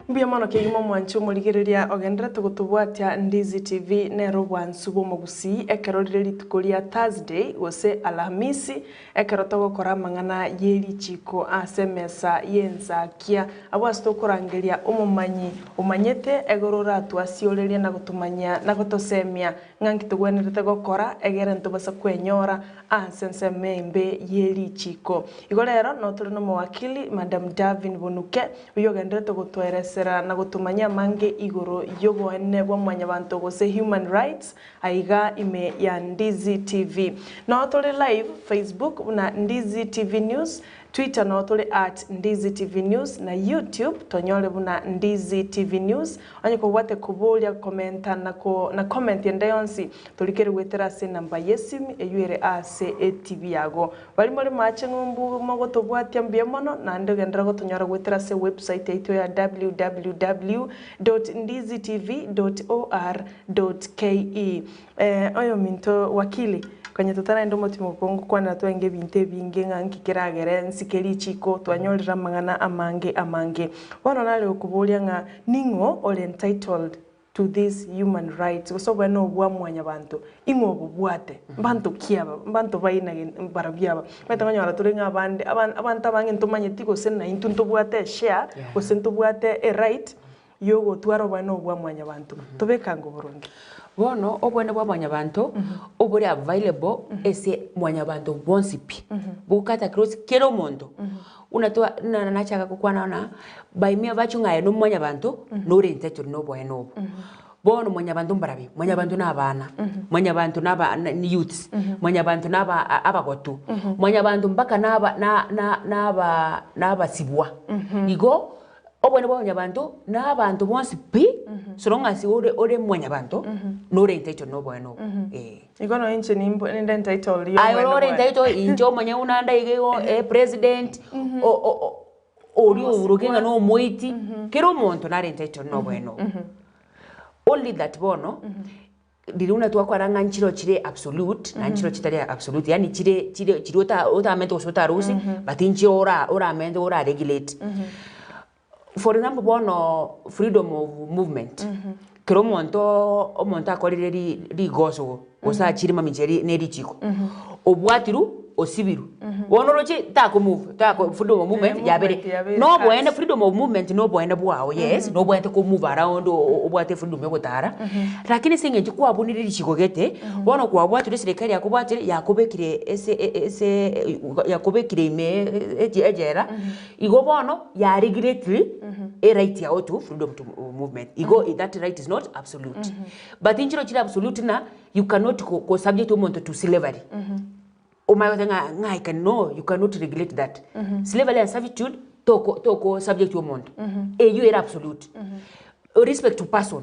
Mbuya mono kegima omwanchi omorigereria ogenderete gotobwatia Ndizi TV nere obwansu bw'omogusii ekero rire rituko ria Thursday gose Alhamisi ekero togokora amang'ana ye richiko ase emesa y'ensakia abwo ase tokorangeria omomanyi omanyete egere oratwasiorerie na gotomanyia na gotosemia ng'a nki togwenerete gokora egere ntobasa kwenyora ase ensemo embe ye richiko. Igo rero notore nomowakili Madam Davin Bonuke, oyio ogenderete gotoeresera na gotomanyia. komanya amange igoro y'oboene bwa mwanyabanto gose human rights aiga ime ya Ndizi TV. Noo tore live Facebook buna Ndizi TV News, Twitter noo tore at Ndizi TV News na YouTube tonyore buna Ndizi TV News. Onye kobwate koboria, komenta na ko na comment ende yonsi torikere goetera ase enamba y'esimi eywo ere ase etibi yago. Baria more mache ng'umbu mogotobwatia mbuya mono, naende ogenderere gotonyora goetera ase website yaito ya www dot ndizitv dot or dot ke. Oyominto wakili, konya totaraenda omotimo oko ngokwanera twenge ebinto ebinge ng'a nki keragere nsike richiko, twanyorire amang'ana amange amange. Bono nare gokoboria ng'a ning'o ore entitled to this human rights gose oboene obo bwa mwanyabanto ing'o obobwate? Mbanto ki aba? Mbanto baina barabwo aba? Omanyete nkonyora tore ng'a abande abanto abange ntomanyeti gose naintwe ntobwate eshare gose ntobwate eright yogotwara oboene obo bwa mwanyabanto. Tobeke ango boronge. Bono oboene bwa mwanyabanto obore available ase mwanyabanto bonsi pi, bogokata across kera omonto. Buna twa buna nachaka gokwana ng'a by mere virtue ng'a aye no mwanyabanto nore entitled na oboene obo. Bono mwanyabanto mbarabwo, mwanyabanto na abana, mwanyabanto na aba na youths, mwanyabanto na aba abagotu, mwanyabanto mpaka na aba na na na aba na abasibwa. Igo, oboene bwa mwanyabanto na abanto bonsi pi, so long as ore ore mwanyabanto, nore entitled na oboene obo, eh. Igo nonya inche nimbo ninde entitled Aye y'oboene ore bwane. entitled inche omanye buna nde iga igo eh president o- o- o- oria oburuke ng'a nomoiti, kera omonto nare entitled na oboene obo. Only that bono, riria buna twakora ng'a nchiro chire absolute na nchiro chitari absolute yaani chire chire chiria ota otamente gose otarusie, but inche ora oramente ora regulate. For example bono freedom of movement, kera omonto omonto akorire ri rigoso gose achire mamincha ri ne richiko, obwatirwe osibirwe, bono oroche tako move tako freedom of movement Eh, yabere movement yabeire noboene cut. freedom of movement noboene bwao yes, nobwenerete ko move around o- obwate freedom ya ogotara, lakini ase eng'encho kwabunire richiko gete, bono kwabwatirwe eserekari yakobwatire yakobekire ase e- ase yakobekire ime eche ejela. Igo bono ya regulatory e right yao to freedom to movement. Igo that right is not absolute. But inchiro chire absolute ng'a you cannot go go subject omonto to slavery. Omanye goteba ng'a ng'a I can no you cannot regulate that. Slavery and servitude toko toko subject omonto. Eywo ere absolute. Respect to person,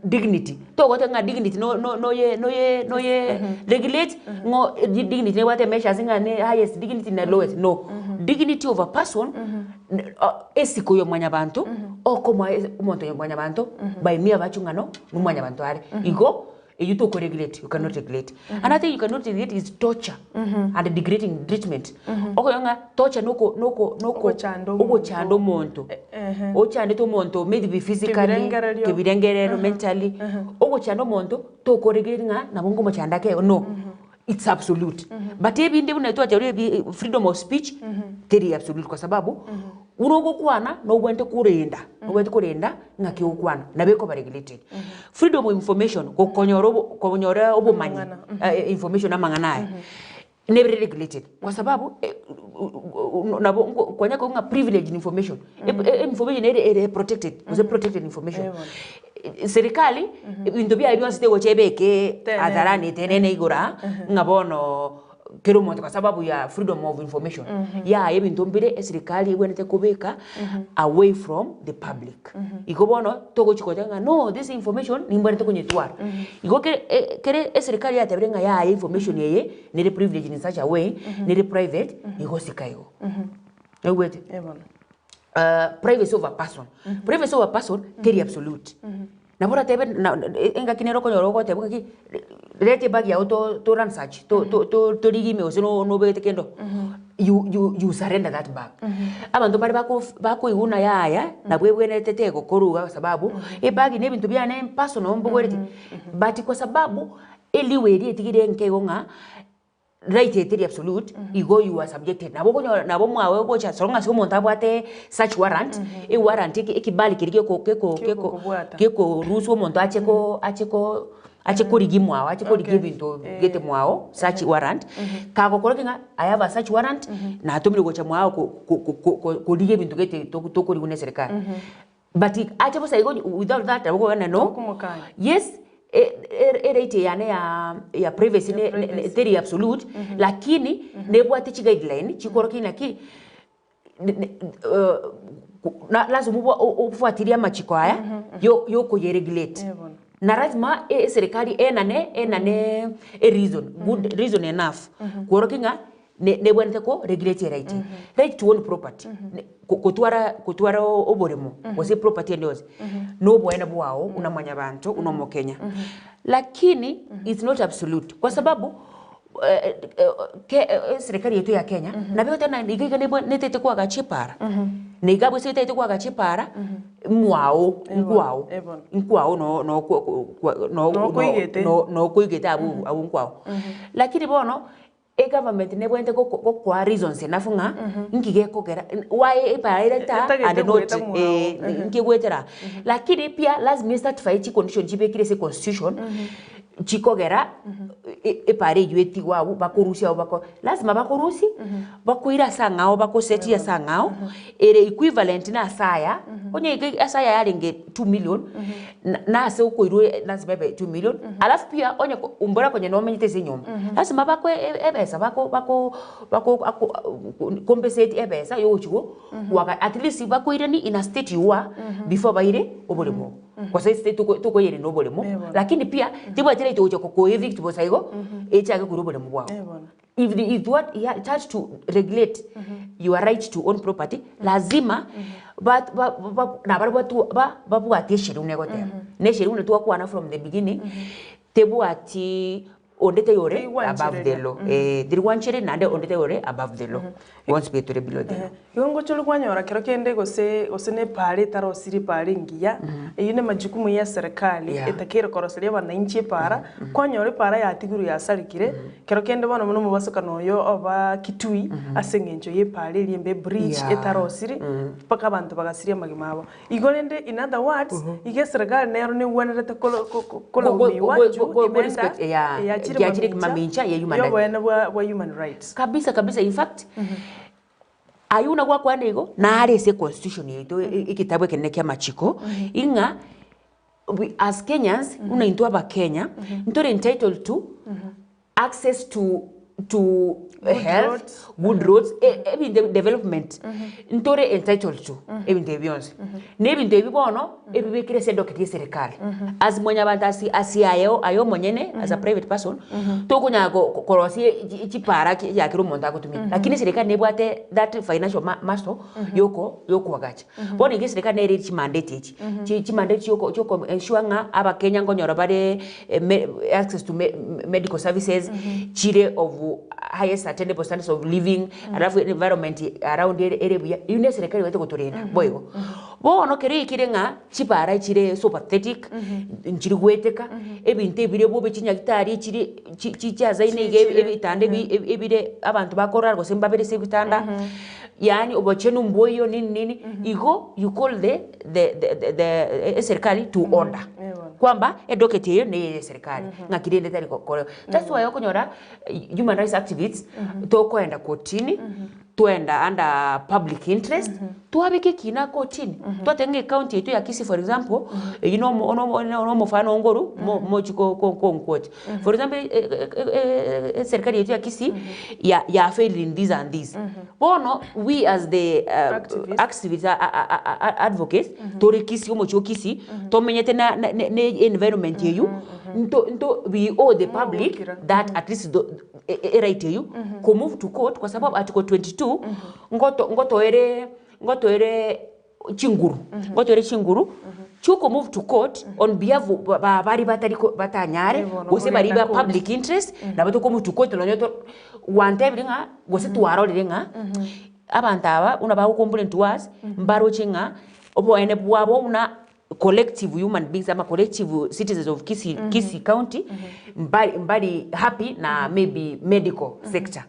dignity, togoteba ng'a dignity no no noye noye noye regulate ng'o dignity nebwate measures ng'a ne highest dignity na lowest no. Dignity of a person esiko ya mwanyabanto okomoa omonto mwanyabanto by mere virtue ng'a no mwanyabanto are. Igo eywo toko regulate you cannot regulate. Another thing you cannot regulate is torture and degrading treatment. Okonya ng'a torture noko noko noko Ogochanda omonto. ogochanda omonto. Ehe. Ochandete omonto maybe physically, Kebirengererio. kebirengererio, mentally, ogochanda omonto toko regulate ng'a nabo nkomochanda ake igo no, it's absolute. But ebinde buna twachorire ebi freedom of speech, teri absolute kwa sababu, buna ogokwana nobwenerete korenda, nobwenerete korenda ng'aki ogokwana, nabo ekoba regulated. Freedom of information, gokonyora obo konyora obomanyi information amang'ana aya, nebere regulated kwa sababu nabo nko konya kobua ng'a privileged information, information ere ere protected gose protected information. Serikali, ebinto biaye bionsi tegocha ebeke hadharani etenene igoro aa, ng'a bono kera omonto kwa sababu ya freedom of information, yaya ebinto mbire eserikali ebwenerete kobeka away from the public. Igo bono togochi goteba ng'a no this information nimbwenerete konyetwara. Igo kere kere eserikali yatebire ng'a yaya information eye nere privileged in such a way, nere private, igo osika igo. Oigwete? Privacy of a person, privacy of a person teri absolute. Nabo oratebe na engaki nere okonyora ogoteba ng'aki reta ebag yago to to run search to to to torigie ime gose no nobegete kende oo, you you you surrender that bag. Abanto mbare bako bakoigwa buna yaya nabwo ebwenerete tegokorwa iga kwa sababu, ebag na ebinto biane personal mbogoreti, but kwa sababu eliwe eria etigire enke igo ng'a. Right eye teri absolute, igo you are subjected. Nabo okonyora nabo mwaye ogocha so long as omonto abwate search warrant, ewarrant eke ekibali keria geko geko geko Gekokobwata. gekoruhusu omonto ache ko ache ko ache korigia mwao ache korigia Okay. ebinto gete mwao search warrant, kagokora ki ng'a I have a search warrant, natomire gocha mwao ko ko ko korigia ebinto gete tokorigwa na eserekari. But ache bosa igo without that nabo okogenda no yes e right yane ya ya privacy ne ne teri absolute lakini nebwate chi guideline chikorokia naki lazima ofuatirie amachiko aya yo yokoyeregulate na lazima eserikari enane enane e reason good reason enough kworokia ng'a ne nebwenerete ko regulate right right to own property ne ko kotwara kotwara oboremo gose property ende yonsi na oboene bwao buna mwanyabanto buna omokenya. Lakini it's not absolute kwa sababu ke eserikari yaito ya Kenya nabo egoteba ng'a iga iga nebwe netagete koagacha epara na iga abwo ase etagete koagacha epara mwao nkwao nkwao no no ko ko no no nokoigete abwo abwo nkwao. Lakini bono. Egovernment nebwenerete gokoa reasons enough ng'a nki gekogera why epara ere ta Etagete and not goeta mwao. eh, nki egwetera aa. Lakini pia lazima esatisfy chicondition chibekire ase econstitution chikogera epara eywo etigwe abwo bakorusia abwo bako lazima bakorusie bakoire ase ang'ao bakosetie ase ang'ao ere equivalent na ase aya onye iga ase aya yarenge 2 million nase okoirwa lazima ebe 2 million alafu pia onye mbora konye nomenyete ase enyomba lazima bakoe ebesa bako bako bako ako compensate ebesa yogochi go goaka at least bakoirani in a state you are before baire oboremo obo gose estate tokoirania oboremo lakini pia tebwati right gocha ko evict bosa igo echake korwa oboremo bwao. If the if what ya charge to regulate your right to own property lazima ba ba ba nabarabwo batu ba babwate esheria buna egoteba. Na esheria buna twakwana from the beginning, tebwati onde taiyo ore above the law eh, terigwanchereria naende onde taiyo ore above the law, bonsi pi tore below the law. Igo ngochore kwanyora kero kende gose gose na epaara etarosirie epaara engiya, eyio na amajukumu ya eserekari etakeire koroseria abananchi epaara, kwanyora epaara yatigirwe yasarekire, kero kende bono buna omobasokano oyo oba Kitui ase eng'encho ya epaara eria embe ebridge etarosiri, mpaka abanto bagasiria amagima abo. Igo rende in other words, iga eserekari nero negwenerete koro ko- ko- koraumiwa juu imenda eyachire Yachire mamincha mamincha ya human ya rights. oboene bwa bwa human rights. Kabisa kabisa in fact. Ayio buna gwakwana igo, nare ase econstitution yaito egetabu ekenene kia amachiko, ing'a we as Kenyans, buna intwe abakenya, ntore entitled to access to to health, good roads, ebinto ebi development, ntore entitled to ebinto ebi bionsi. Na ebinto ebi bono, ebibekire ase edocket ya eserekari, as mwanyabanto ase ase aye aye omonyene as a private person, tokonyara ko korosia chipara ki ya kera omonto agotumia, lakini eserekari nebwate that financial ma muscle yoko yokoagacha. Bono iga eserekari nere ere chimandate echi, chi chimandate chioko chioko ensure ng'a abakenya nkonyora bare me access to me medical services, chire of highest attainable standards of living, alafu environment around ere ere buya, eywo na eserekari ebwate gotorenda boigo. Bono kero yaikire ng'a chibara chire so pathetic, nchiri goeteka, ebinto ebire bobe chinyagitari chiri chi chiasaine iga ebitanda ebi ebire abanto bakorara gose mbabere ase ebitanda, yaani obochenu mboiyo nini nini, igo you call the the the the eserikari to order, kwamba edocket eywo neye eserikari ng'aki rende tari gokorewa. That's why okonyora human rights activists tokoenda kotini. Twenda under public interest, twabeka ekina kotini, twateba ng'a ecounty yaito ya Kisii for example, eywo na omo na omo na omofano ngoru mo mochi ko ko konquote. For example eserikari yaito ya Kisii, ya yafailed in this and this. Bono we as the activists advocates, tore Kisii omochie o Kisii, tomenyete na na na environment eywo, nto nto we owe the public that at least eright eywo ko move to court kwa sababu article 22 ngoto ngotoere ngotoere chinguru ngotoere chinguru chioko move to court on behalf of ba baria batari ko batanyare Bono gose baria kogenda ba court. public interest nabo toko move to court nonye to gwantebire ng'a gose twarorire ng'a abanto aba buna bago complain to us mbaroche ng'a oboene bwabo buna collective human beings ama collective citizens of Kisii, Kisii County mbari, mbari happy na maybe medical sector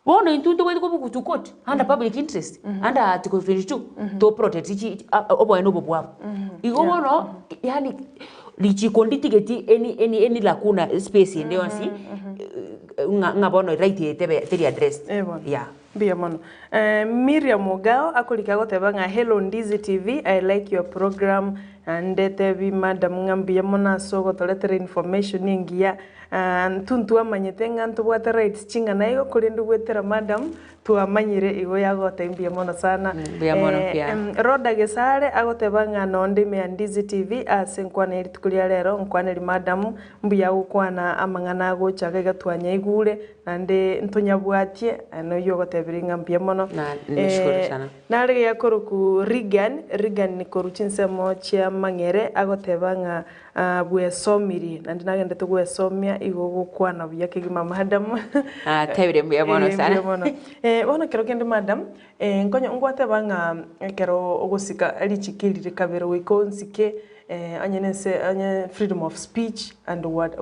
bono intwe ntobwate kobuku to court under public interest under article 22 to protect chi oboene obo bwabo igo bono yaani richiko nditigeti any, any, any lacuna space ende yonsi ng'a ng'a bono right eye tebe teri addressed Eh bono. yeah. Mbuya mono. Miriam Ogao akorika agoteba ng'a hello Ndizi TV, I like your program, naende tebi madam ng'a mbuya mono ase ogotoretera information engiya, intwe ntwamanyete ng'a ntobwate rights ching'ana igo korende goetera madam twamanyire igo yagotebia mbuya mono sana. Mbuya mono, yeah. Rhoda Gesare agoteba ng'a nonde ime ya Ndizi TV ase enkwana ye rituko ria rero nkwaneri madam mbuya agokwana amang'ana agocha iga iga twanyaigure Naende ntonyabwatie, aye noyio ogotebirie ng'a mbuya mono. Na neshukuru sana. Nare iga korokwa Reagan, Reagan korwa chinsemo chia Mang'ere agoteba ng'a bwesomirie, naende nagendete gwesomia igo ogokwana buya kegima madam. Atebire mbuya mono sana. Mbuya mono. Bono kero kende madam, nkonye ngwateba ng'a ekero ogosika richiko eri rikabere goika onsike Onye nense onye freedom of speech and what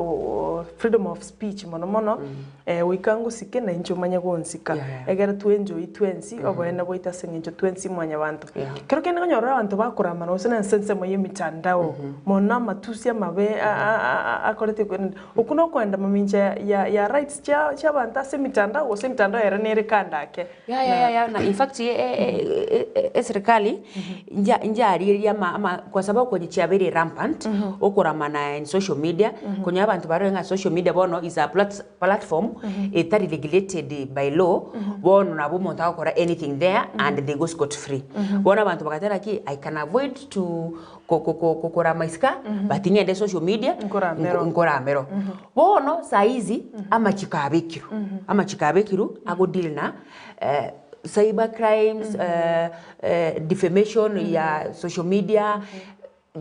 freedom of speech mono mono goika ngosike na inche omanye gonsika egere twenjoyi twensi oboene bwaito ase eng'encho twensi mwanyabanto. Kero kende okonyora abanto bakoramana gose na ase ensemo ya emitandao mono amatusi amabe akorete okwo nokoenda mamincha ya ya rights chia chiabanto ase emitandao gose emitandao ere nere kando ake. Ya ya ya ya na in fact eserikali nja njarigereria ama ama kwa sababu kwenye chiabeire rampant okoramana in social media konya abanto barore ng'a social media bono is a plat platform etari regulated by law bono nabo omonto agokora anything there and they go scot free. Bono abanto bagateba naki I can avoid to ko ko ko korama isiko but ng'ende social media Nkoramero. nkoramero. Bono saizi amachiko abekirwe, amachiko abekirwe ago deal na cyber crimes, defamation ya social media,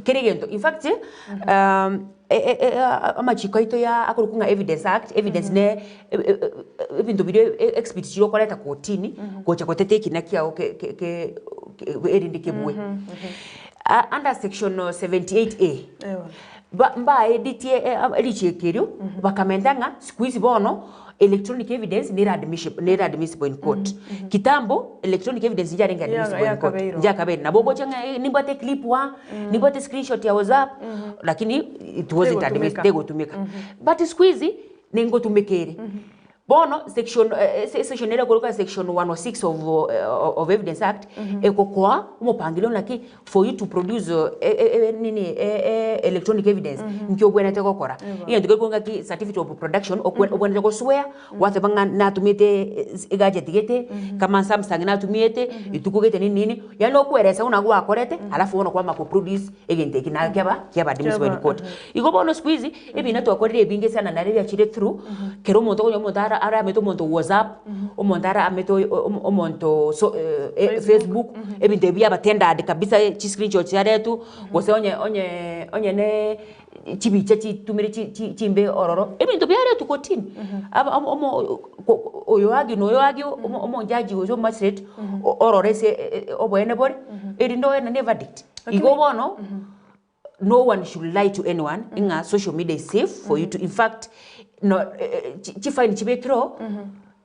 kera egento. In fact, amachiko aito ya akorokwa ng'a Evidence Act, evidence ne ebinto biria exhibit chiria okoreta kotini gocha goteta ekina kiago ke ke ke erinde kebue. Under section 78 A. Ba mbaeditie richiiko erio, bakamenta ng'a siku hizi bono electronic evidence nere admissible nere admissible in court. Kitambo electronic evidence njarenge admissible in court, Yakabeirwe. nchakabeire. Nabo ogocha ng'a eh nimbwate eclip aa, nimbwate screenshot ya whatsapp, lakini it wasn't admiss Tegotumeka. tegotumeka. But siku hizi nengotumeka ere. Bono section section ere ekorokwa section 106 of of evidence act ekokoa omopangilio naki for you to produce nini electronic evidence nki obwenerete gokora. Egento keria korwa ng'aki certificate of production obwenerete goswear gwateba ng'a natumete egadget gete kama samsung natumiete rituko gete nini nini yaani okweresa buna gwakorete alafu bono kwamanya koproduce egento eki naye kiaba kiaba admissible in court. Igo bono siku hizi Ebina twakorire ebinge sana naende biachire through, kera omonto okonyora omonto ara aramete omonto whatsapp, omonto aramete oyo omo omonto so facebook, ebinto ebi biabatendered kabisa chi screenshot chiaretwa, gose onye onye onye ne chibicha chitumire chi chi chimbe ororo, ebinto biaretwa kotini. Aba omo omo ko oyo argue na oyo argue, omo omojaji gose omomagistrate orore ase oboene bore, erinde oenane everdict. Igo bono. No one should lie to anyone ng'a social media is safe for you to in fact no chi fine chibekire oo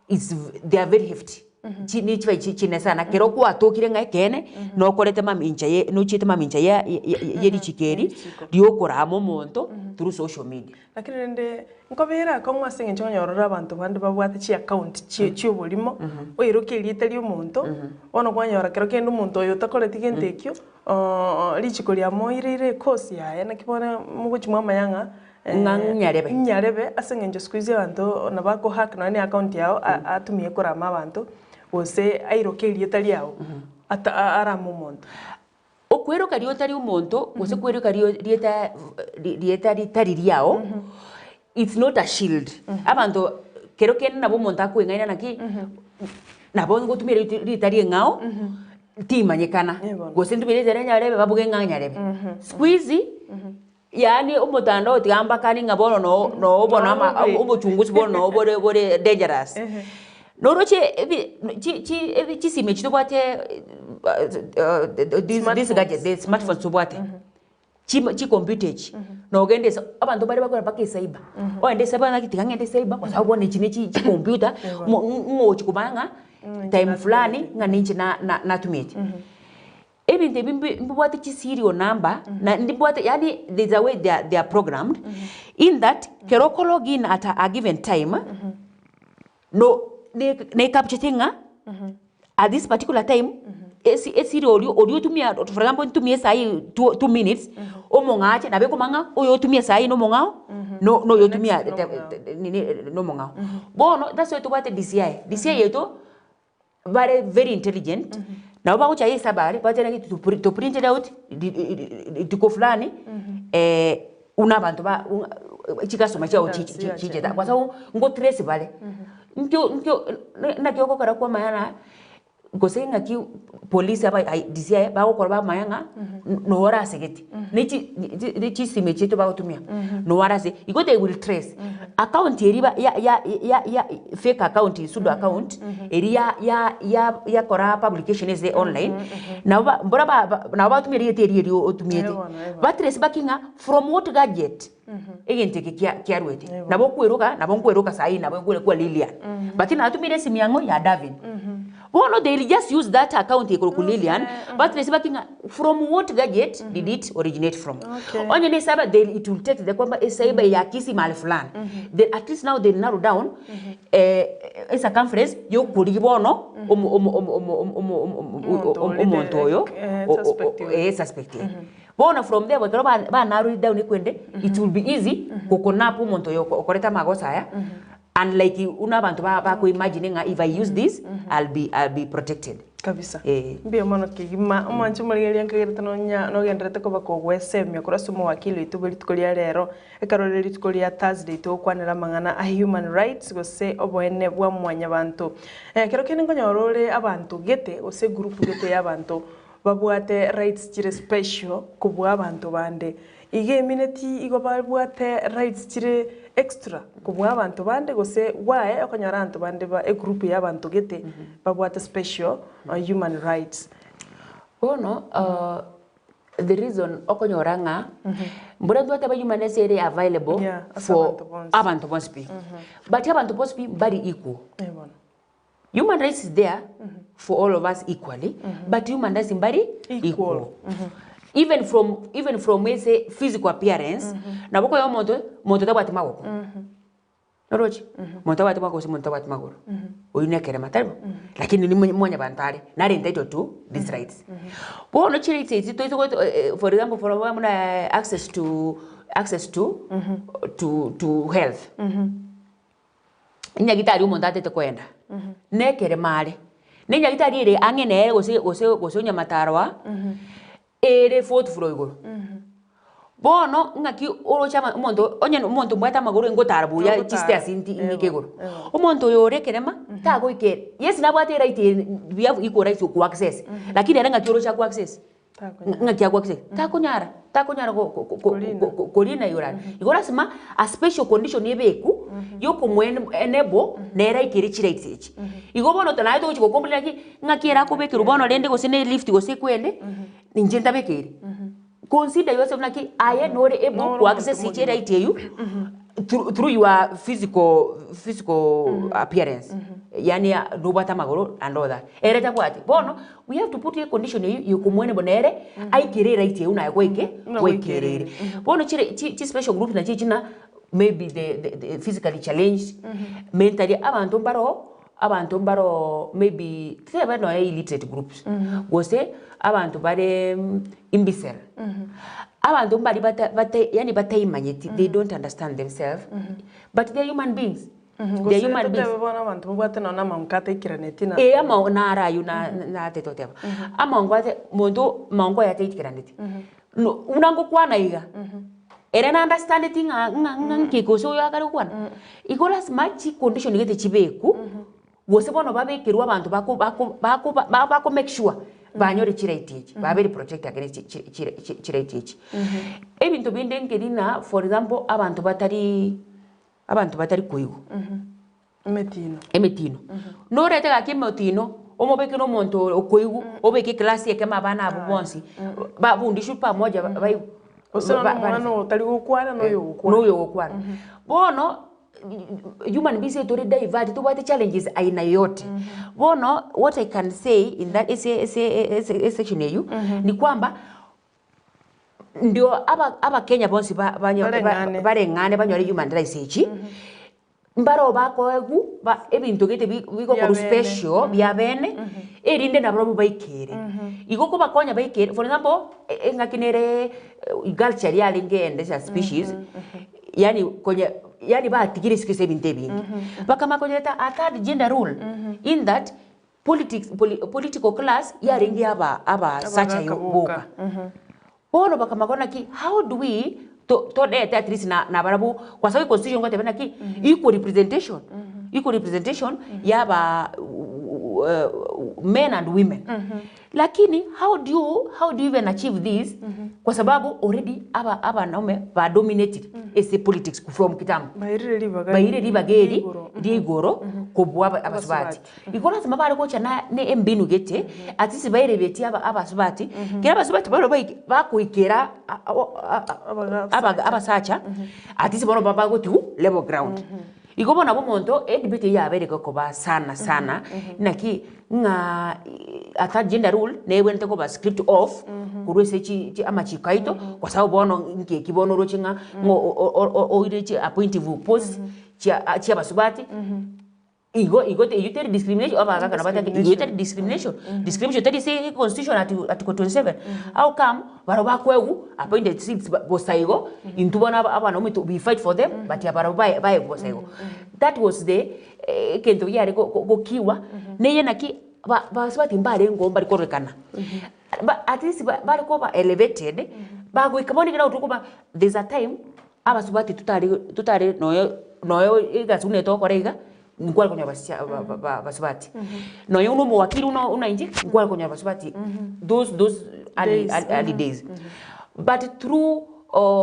is they are very hefty chi ni chibe chi chine sana kero gwatokire ng'a ekeene nokorete mamincha ye nochiete mamincha ya ye richiko eri riokorama omonto through social media. Lakini rende nkobeera akong'u ase eng'encho onye orore abanto bande babwate chiaccount chie chioborimo, oiroke erieta riomonto, bono kwanyora kero kende omonto oyo otakoreti gento ekio, richiko riamoireire ekosi yaye naki bono mogochi mwamanya ng'a Ng'a nyarebe. nyarebe ase eng'encho siku hizi abanto nabo ako hack nonya ne account yao a- atumie korama abanto, gose airoke erieta riago, ata arame omonto. Okweroka riotari omonto gose kweroka rio rieta rieta ritari riao, it's not a shield. Abanto kero kende nabo omonto akoeng'aina naki, nabo ngotumia rit ritari eng'ao, timanyekana, gose ntumie ritari nyarebe babuge ng'a nyarebe. Siku hizi, yaani omotandao tiga mbakani ng'a bono no no bono ama obochunguzi bono no bore bore dangerous. Noroche ebi chi chi ebi chisimi echi tobwate these these gadgets the smartphones tobwate, chim chicomputer echi, nogenda ase abanto mbare bakogenda mpaka ecyber, ogende ecyber ng'aki tiga ng'ende ecyber kwa sababu bono echi ne chi chicomputer, mo ng'ochi komanya ng'a time fulani ng'a ninche na na natumiete. Ebinto ebi mbi mbibwate chi serial number na ndibwate yaani there is a way they are they are programmed in that kero oko log in at a given time no ne ne capture ng'a. at this particular time, esi esiri oria oria otumia for example ntumie esaii two two minutes, omong'ao ache nabo ekomanya ng'a oyo otumia esaii na omong'ao, no na oyo otumia nini na omong'ao. Bono that's why tobwate DCI, DCI yaito bare very intelligent, nabo bagocha esaba aria bateba naki to to print it out rituko fulani buna abanto ba chikastoma chiago chichete kwa sababu ngotrace bare, nkio nkio naki ogokora kwamanya ng'a gose ng'aki polisi aba DCI bagokora bamanya ng'a noo orasegete, ne chi ne chisimi echi chiaito bagotumia noo orase igo they will trace. Account eria ba ya ya ya ya fake account pseudo account eria ya ya ya yakora publication ase online, nabo ba mbora ba ba nabo bagotumia rieta erio erio otumiete, batrace baki ng'a from what gadget egento eke kia kiarwete. Nabo okweroka nabo nkweroka saii nabo nkweroka Lilian, but natumire esimi yang'o ya Davin. Bono they will just use that account ekorokwa Lilian, batrace baki ng'a from what gadget did it originate from. Onye ne cyber they it will take the kwamba ecyber ya Kisii mahali fulani. Then at least now they narrow down eh, e circumference yokorigia bono omo omo omo omo omo omo omo omonto oyo eh suspect oyo. Bono from there ekero ba ba narrow it down ekwende it will be easy gokonap omonto oyo okorete amagoso aya Unlike buna abanto ba bako imagine ng'a if I use this I'll be I'll be protected. Kabisa. Eh. Mbuya mono kegima. Omwanche omorigereria nkagerete nonya nogendererete koba kogwesemia korwa ase omowakili oito bwe rituko ria rero, ekero rire rituko ria Thursday togokwanera amang'ana a human rights gose oboene bwa mwanyabanto. Ekero kende nkonyora ore abanto gete gose egroup gete ya abanto babwate rights chire special kobua abanto bande. Iga emineti igo babwate rights chire extra kobua abanto bande gose why okonyora abanto bande ba egroup ya abanto gete babwate special human rights. Bono the reason okonyora ng'a mbura twateba human rights ere available Yeah, ase for abanto bonsi. abanto bonsi pi, but abanto bonsi pi mbari equal. Human rights is there for all of us equally, but human rights mbari equal. Even from even from ase physical appearance, nabo okonya omonto, monto tabwati magoko. Oroche? Monto tabwati magoko gose monto tabwati magoro. Oyio na ekerema, tari bo? Lakini ni mwanyabanto are, nare entitled to these rights. Bono chirights echi toise goeta for example for buna access to access to to to health. Enyagitari omonto atete koenda, nekerema are, na enyagitari ere ang'e nere gose gose gose onyamataro aa, ere fourth floor igoro. Bono ng'aki oroche ama omonto onye na omonto obwate amagoro ngotara buya Ogotara, chistairs nti ng'ike ebo, igoro. ebo. Omonto oyo ore ekerema, tagoika ere, yes nabwate eright ere we have equal rights okoa access, lakini ere ng'aki oroche akoa access. Ng'aki agwakire? Takonyara, takonyara korina igoro aria. Igo lasima a special condition ebekwe yokomo enable nere aikere chirights echi. Igo bono naye togochi gocomplain ng'aki, ng'aki ere akobekerwa bono rende gose ne lift gose ekwende, inche ntabekeire. Consider yourself naki aye nore able ko access chiright eywo. Through through your physical physical appearance yaani nobwate amagoro and all that ere tabwati bono we have to put a condition eywo yokomwenebo nere aikere eright eywo naye gwaike Buna gwaikereire bono chire chi chi special groups nachio echi na maybe the the the physically challenged mentally abanto mbaroo abanto mbaroo maybe totebe nonya illiterate groups gose abanto bare imbecile abanto mbari bata bata yaani bataimanyeti they don't understand themselves but they are human beings they are Gose human beings. totebe bono abanto babwate nonya na amaongo ataikeranetie na Ee amao naro aywo na natete goteba amaongo ate monto maongo aye ataikeraneti no buna ngokwana iga ere na understandeti ng'a ng'a ng'a nki gose oyo akare gokwana igo lasima chicondition gete chibekwu Gose bono babekerwe abanto bako bako bako ba bako make sure banyore chiright echi, babere protect against chi chi chi chiright echi. Ebinto binde nkeri ng'a for example abanto batari abanto batari koigwa. Emetino. Emetino. Norete gaki emotino, omobeke na omonto okoigwa, obeke eclass ekemo abana abwo bonsi, babundishwe pamoja baigwe. Gose nonye omwana otari gokwana na oyo ogokwana. Na oyo ogokwana. Bono. Human beings tore divert tobwate challenges aina yote bono what I can say in that ase ase ase esection eywo ni kwamba ndio aba abakenya bonsi ba banyo Bareng'ane. bareng'ane banyore human rights echi. Mbaro bakoegwa ba ebinto gete bi bigokorwa Bia bene. special bia bene, erinde nabarobwo baikere. Igo okobakonya baikere, for example, e- engaki nere culture yarenge endecha species, yaani konya yaani batigire isiko ase ebinto ebinge. Bakamanya konyereta a third gender rule, in that politics poli political class yarenge ya aba abasacha Abagaka boka. Bono bakamanya korora naki, how do we to todete at least na nabarabwo kwa sababu econstitution ngoteba naki, equal representation, equal representation ya aba men and women. Lakini how do you, how do you even achieve this kwa sababu already aba abanaume ba dominated ase politics from kitambo. Bairire ribaga Bairire ribaga eri rigoro. ria igoro kobua aba abasubati. Igo lasima bare gocha na ne embinu gete, at least baerebetie aba abasubati, kera abasubati barobwo baike bakoikera abasacha, at least bono bagotigwa level ground. Igo bono nabo omonto edebate eywo yabeire gokoba sana sana, naki ng'a ata gender rule nebwenerete koba script off korwa ase chi chi amachiko aito, kwa sababu bono nki eki bono oroche ng'a ng'a oire chi appointive post chia chia abasubati. Igo igo eyio teri discrimination abagaka nabo bateba eyio teri discrimination, discrimination teri ase econstitution article 27 how come barabwo bakoegwa appointed seats bosa igo intwe bono aba abanaume we fight for them but abarabwo bae baegwa bosa igo. That was the egento giare go go gokiwa neye naki ba basubati mbarengeo mbari kororekana ba at least bare koba elevated bagoika bono ekero tokoba there's a time Abasubati totari totari noyo noyo egasi buna togokora iga, nkware konyora basicha ba- ba- ba- basubati. Nonya buna omowakili buna buna inche, nkware konyora basubati those those early Days, early early days. But through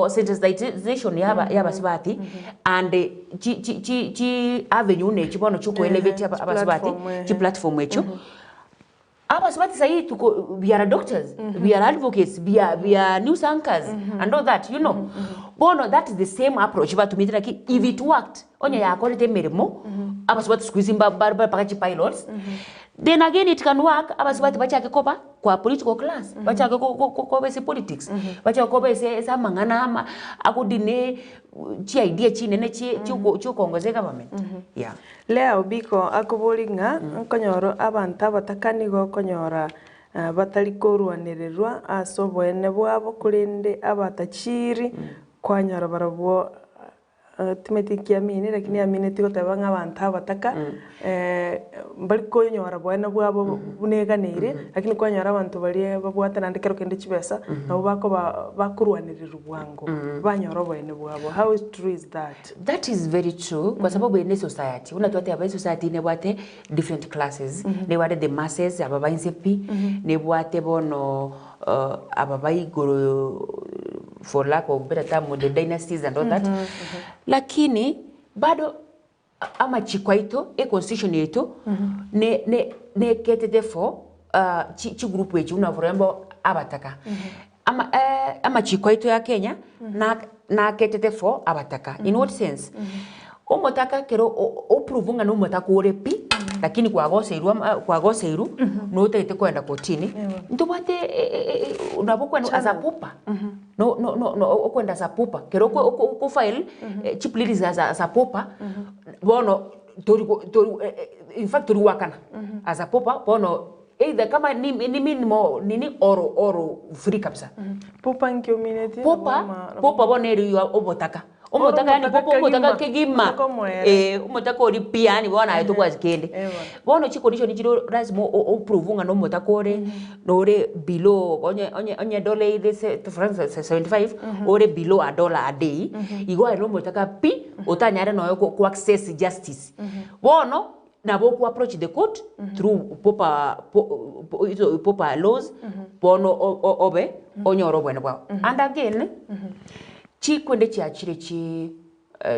sensitization ya aba ya abasubati and chi chi chi chi avenue buna echi bono chia okoelevate aba abasubati, Chiplatform, ehe. chiplatform echio. Abasubati saii tuko we are doctors, we are advocates, we are, we are news anchors and all that you know. Bono that is the same approach batumete naki if it worked onye yakorete emeremo abasubati siku hizi mba bare mpaka chipilots then again it can work abasubati bachake koba kwa political class bachake ko- ko- ko- koba ase politics bachake koba ase ase amang'ana ama agodine chi idea chinene chie chioko chiokoongoza egovernment yeah. Lea Obiko akoboria ng'a nkonyora abanto abataka nigo okonyora batari korwanererwa ase oboene bwabo, korende abatachiri kwanyora barabwo timanyeti nki amini lakini amineti goteba ng'a abanto abataka mbari konyora boene bwabo buna eganeire, lakini kwanyora abanto baria babwate naende kero kende chibesa nabo bakoba bakorwanererwa bwango banyora oboene bwabo. How true is that? That is very true kwa sababu eye ne society buna twateba esociety nebwate different classes nebwate the masses aba ba inse pi nebwate bono aba ba igoro for lack of better term the dynasties and all that lakini bado amachiko aito econstitution yaito ne ne neketete for chi chigroup echi buna for example abataka Ama amachiko aito ya Kenya naketete for abataka. In what sense? Omotaka ekero o prove ng'a nomotaka ore pi, lakini kwagoseirwe ama kwagoseirwe, notagete koenda kotini, ntobwate nabo okoenda as a pauper, no no no okoenda as a pauper, ekero oko file chi pleadings as a as a pauper, bono tori tori in fact tori goakana as a pauper, bono Either kama ni ni minimo nini or or free kabisa. Popa nki omineti? Popa popa bono eri ya obotaka. Omotaka yani popa omotaka kegima. Omotaka omoere. Eh omotaka oria pi yani bono aye tobwati kende. Bono chicondition chire lazima o prove ng'a nomotaka ore nore below onye onye onye dollar ere se for instance 75 ore below a dollar a day igo aye nomotaka pi otanyare nonya ko access justice. Bono Nabo okwa approach the court through proper proper laws bono obe onyore obwene bwao. And again, chikwende chiachire chi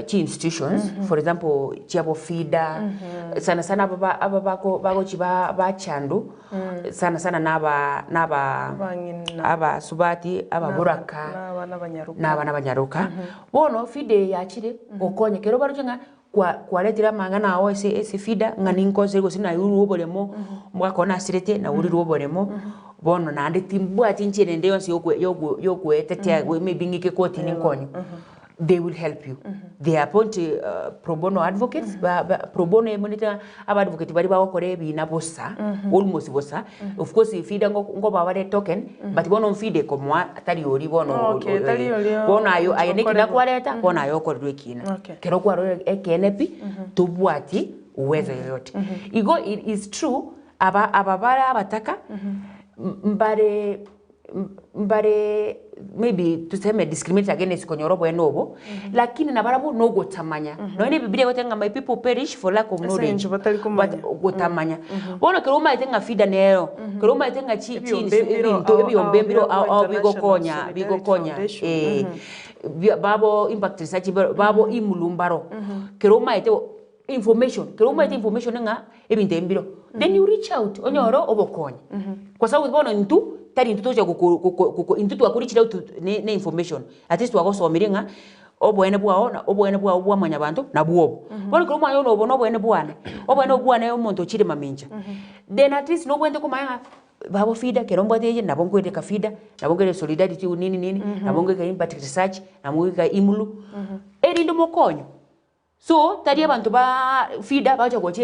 chi institutions for example chiabo FIDA sana sana aba aba bako bagochi ba bachandu sana sana naba naba abasubati ababoraka na abana abanyaroka. Bono FIDA eye yachire gokonya ekero baroche ng'a Kwa kwaretire amang'ana ao ase ase fida ng'a ninkosire gose nairwe oboremo, omogaka one nasirete naurirwe oboremo, bono naende timbwati enchera ende yonsi yokwe yokwe yokoetetea maybe ng'ike kotini nkonywe. They will help you. They appoint pro bono advocates, ba ba pro bono emonete ng'a aba advocate baria bagokora ebina bosa, almost bosa, of course FIDA ngo ngoba bare token, but bono FIDA ekomoa tari oria bono Okay, tari oria bono aye aye na ekina okorerwa. kwareta, bono aye okorerwa ekina. Okay. Kero kwarorire ekeene pi, tobwati uwezo yoyote. Igo it is true, aba aba bare abataka, mbare mbare maybe tuseme discriminated against konyora oboene obo, lakini nabarabwo nogotamanya. Nonya na ebibiria egoteba ng'a my people perish for lack of Ase knowledge, eng'encho batari but komanya. gotamanya. Bono ekero omanyete ng'a FIDA nero, ekero omanyete ng'a chi chi Ebiombe mbiro ebinto ao ebiombe ao mbiro bia ao ao International bigokonya Solidarity bigokonya Foundation. eh, bia babo impact research babo imulumbaro, ekero omanyete information, ekero omanyete information ng'a ebinto ebi mbireo, then you reach out onyore obokonyi. Kwa sababu bono intwe, tari intwe togocha goko goko goko intwe twakorichire out ne ne information, at least twagosomirie ng'a oboene bwao na oboene bwao bwa mwanyabanto nabwo obo. Bono ekero omanya buna obo na oboene bwane, oboene obo bwane omonto ochire mamincha, then at least nobwenerete komanya ng'a babo FIDA ekero mbwate eye nabo nkoireka FIDA, nabo nkoireka solidarity nini nini, nabo nkoika impact research, nabo nkoika IMLU, erinde mokonywe. So tari abanto ba FIDA bagocha gocha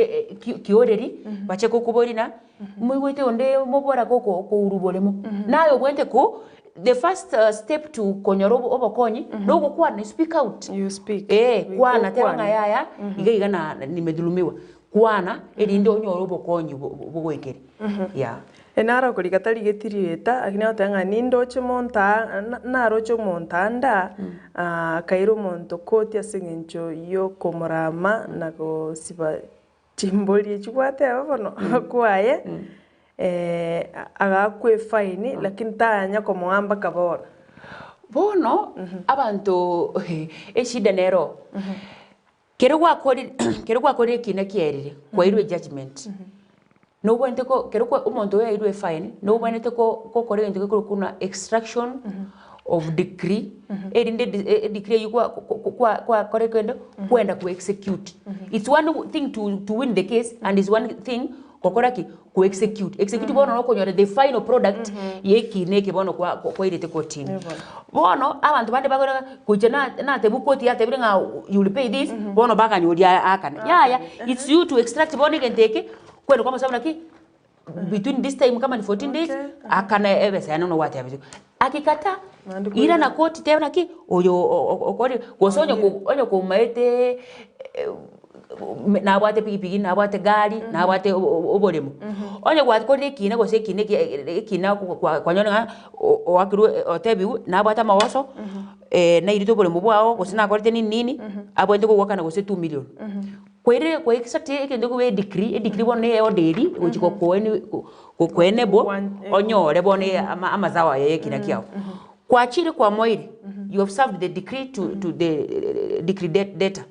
kioreri bache gokoboria na moigwete onde mobora goko kourwa boremo. Naye obwenerete ko the first step to konyora obokonyi nogokwana you speak out. You speak. Eh, kwana teba ng'a Okwane. yaya iga iga na nimedhulumiwa, kwana erinde onyore obokonyi bogoikere yeah. Naro korika tarigeti rieta, lakini agoteba ng'a nindoche monto aa, naroche omonto ande aa, akaira omonto koti ase eng'encho y'okomorama na gosiba chimbori echio gwateba bono kwaye, agaakwa efaini lakini tanya komoa mpaka bono. Bono abanto eshida nero, Kero gwakorire kero gwakorire ekina kiaerire, kwairwe ejudgement, nobwenerete ko kero kwa omonto oyo airwe efine, nobwenerete ko gokora egento gekorokwa buna extraction of decree, erinde edi edecree eywo kwa kwa kwakora kende, kwenda ko execute. It's one thing to to win the case and it's one thing gokora ki? Ko execute. Execute bono nokonyora the final product ya ekina eke bono kwa kwairete kotini. Bono abanto bande bagora gocha na natebiwa koti yatebire ng'a you will pay this, bono baganya oria aakane. Yaya, it's you to extract bono egento eke, kwenda kwamosaba naki, between this time kama ni 14 days, akana ebesa yane buna gwatebetigwe. Akikataa, irana koti teba naki, oyo okorire, gose onye ko onye komaete nabwate pikipiki, nabwate gari, nabwate oboremo. Onye gwakorire ekina gose ekina eke ekina kwanyora ng'a oakirwe otebiwe nabwate amagoso, nairete oboremo bwao gose nakorete nini nini, abwenerete kogoakana gose two million. Kwairire kwaextract egento ekebe edecree, edecree bono na eorder eria egochi gokoeni gokoenable onyore bono amazao aya ya ekina kiago. Kwachire kwamoire, you have served the decree to to the decree debtor,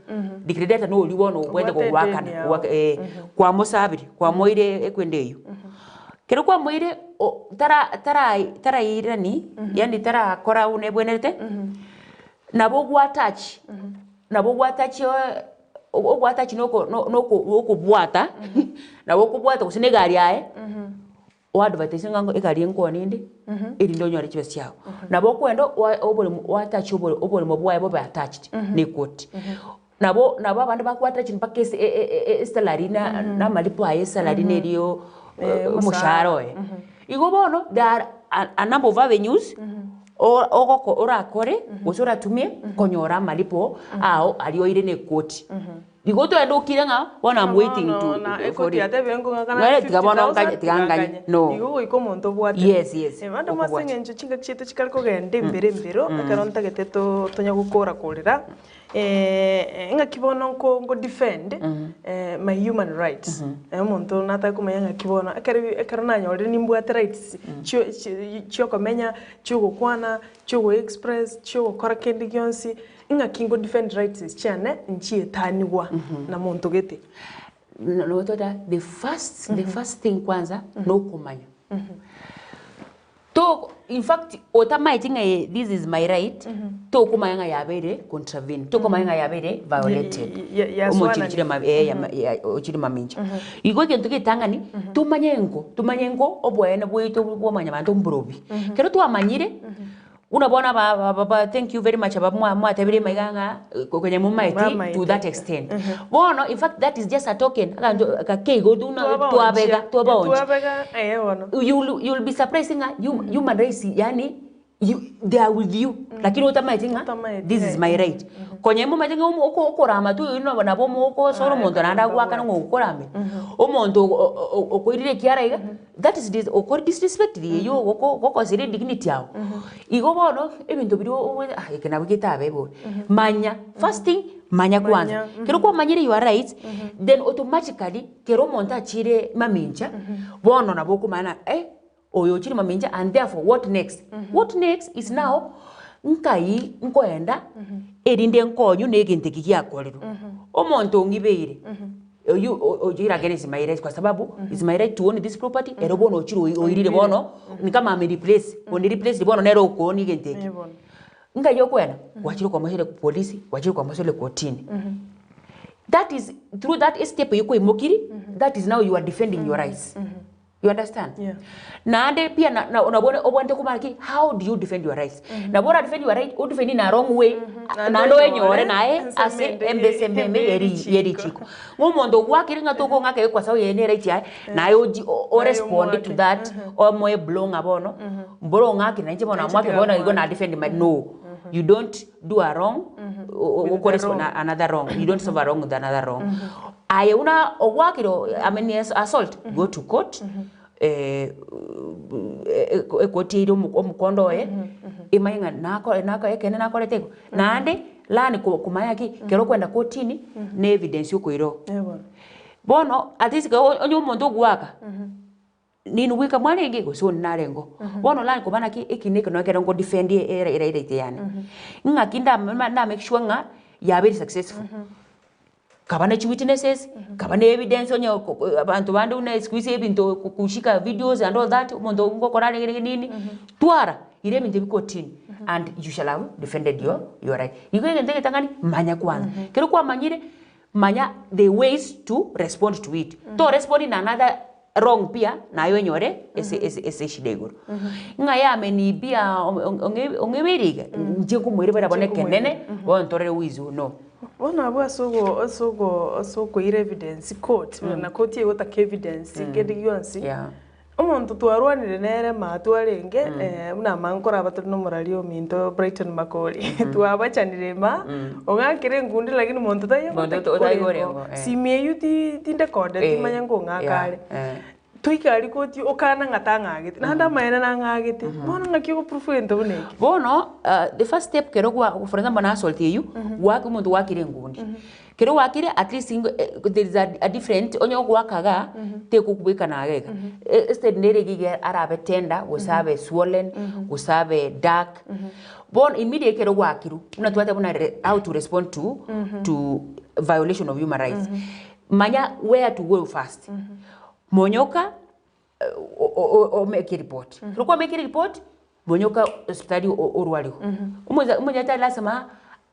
decree debtor na oria bono obwenerete Obwate kogoakana edeni yao. goaka eh, kwamosabirie, kwamoire ekwenda eywo. Ekero kwamoire o tara tara tarairani, yaani tarakora buna ebwenerete, nabo ogwatach, nabo ogwatach ogwatach noko noko nokobwata, nabo okobwata gose na egari yaye. Oadvertise ng'a egari eye nkwane ende, erinde onyore chibesa chiago. Nabo okoenda oa oboremo oatache obore oboremo bwaye bobe attached na ekoti. Nabo nabo abande bakoattach mpaka ase e- e- esalary na na amalipo aye esalary na erio omoshahara oye. Igo bono there are a number of avenues o- ogoko orakore gose oratumie konyora amalipo ao aria oire na ekoti. Igo twende okire ng'a bono I'm waiting to Bono na for ekoti it. yatebire ngong'akana Nere tiga bono 50,000 nkanye tiga nkanye tiganganye. no. Igo goika omonto obwate. Yes yes Eh, bande ase okobwate. eng'encho chingaki chiaito chikare kogenda embere embero, ekero ntagete to tonya gokora korera, ng'aki bono nko nko defend my human rights. Omonto natake komanya ng'aki bono, ekero ekero nanyorire nimbwate rights chio chi chiokomenya, chiogokwana, chiogo express, chiogokora kende gionsi. Ing'aki ngo defend rights chiane nchietanigwa na monto gete. Notota the first the first thing kwanza nokomanya to in fact otamaeti ng'a this is my right tokomanya ng'a yabeire contravene tokomanya ng'a yabeire violated omochiri chire ochire mamincha. Igo egento getang'ani tomanye nko tomanye nko oboene bwaito bwa mwanyabanto mborobi. Ekero twamanyire. Buna bono aba aba ba thank you very much aba mwa mwatebire maiga ng'a konya momaeti to that extent. Bono in fact that is just a token aganto gake igo tu buna twabega twabaonchia. Twabega eh bono. You'll you'll be surprised ng'a human rights yaani you they are with you lakini otamaeti ng'a this is my right. Konya momanyete ng'a omo oko okorama tu oywo nabo nabo omokosora omonto naende agoakane ng'a ogokoramera. Omonto okoirire ekiara iga. That is dis okore disrespect eywo goko gokosera edignity yago. Igo bono, ebinto biria ogoeta ah eke nabo getabe bobe. Manya, first thing, manya kwanza. Kero kwamanyire your rights, then automatically, kero omonto achire mamincha, bono nabo okomanya ng'a eh, oyo ochire mamincha and therefore what next? What next is now, nkai nkoenda erinde nkonywe na egento eke giakorerwe. Omonto ong'ibeire. Oyio oyoire against my right kwa sababu it's my right to own this property ero bono ochire oi- oirire bono ni kama ame replace onde replaced bono nere okooni egento eke. Nkai okoenda gwachire kwamosoire polisi gwachire kwamosoire kotini. That is through that step eywo kwaimokirie that is now you are defending your rights. You understand? Yeah. Naende pia na, na, nabo obwenerete komanya ki, how do you defend your rights? Nabo ora defend your right, o defend in a wrong way, naende oenyore naye ase embese embe ye richiko. Ng'a omonto ogwakire ng'a tokong'aka egekwa sawa eye ne right yaye, naye ochi o respond to that, omoe blow ng'a bono, mboro ong'akire nainche bono namwake bono igo na defend my, no. You don't do a wrong, oko respond another wrong, you don't solve a wrong with another wrong. Aye buna ogwakire I mean assault, go to court, ekoti eire omokondo oye, emanye ng'a nako nako ekeene nakorete igo. Naende learn komanya ki, ekero okoenda kotini, na evidence okoira oo. Bono at least ekero onye omonto ogoaka. Ninwe bweka mwarenge gose onde narenge oo. Bono learn koba naki eki na eke nonye ekero nko defend eright yane. Ng'aki ndama nda make sure ng'a yabeire successful. Kaba ne chiwitnesses, kaba ne evidence onye ko ko abanto bande buna siku hizi ebinto kushika videos and all that, omonto ngokora arenge nini nini, twara ira ebinto ebi kotini and you shall have defended your your right. Igo egento egetang'ani, manya kwanza. Ekero kwamanyire, manya the ways to respond to it. To respond in another wrong pia naye onyore ase ase ase eshida igoro. Ng'a yameniibia ong'ebeire iga, inche nkomoirobera bono ekenene, bono ntorere who is who, no. Bono abwo ase ogo ase ogo ase okoira evidence court, na court egotaka evidence kende gionsi, omonto twarwanire nere maatwa arenge buna amankoro aba tore na omorari ominto Brighton Makori, twabachanire imaa, ong'akire enkundi lakini monto taiyo Monto gotaki otari korengo. korengo, eh. Simu eywo ti tindekodeti Eh, manye nkong'aka yeah, are. eh. Toike aria koti okana ng'a tang'agete, naende amaene nang'agete, bono ng'aki ogoprove egento buna ekio? Bono the first step kero gwa for example na assault eywo, gwaka omonto gwakire enkundi. Kero gwakire at least there is a different onye ogoaka igaa, tekokobekana iga iga. Instead nere iga iga arabe tender gose abe swollen, gose abe dark. Bono immediately ekero gwakirwe, buna twateba buna how to respond to to violation of human rights. Manya where to go first. Monyoka omeke report. Ekero kwamekire report, monyoka hospitali orwariwe. Omosa omonyagitari lasima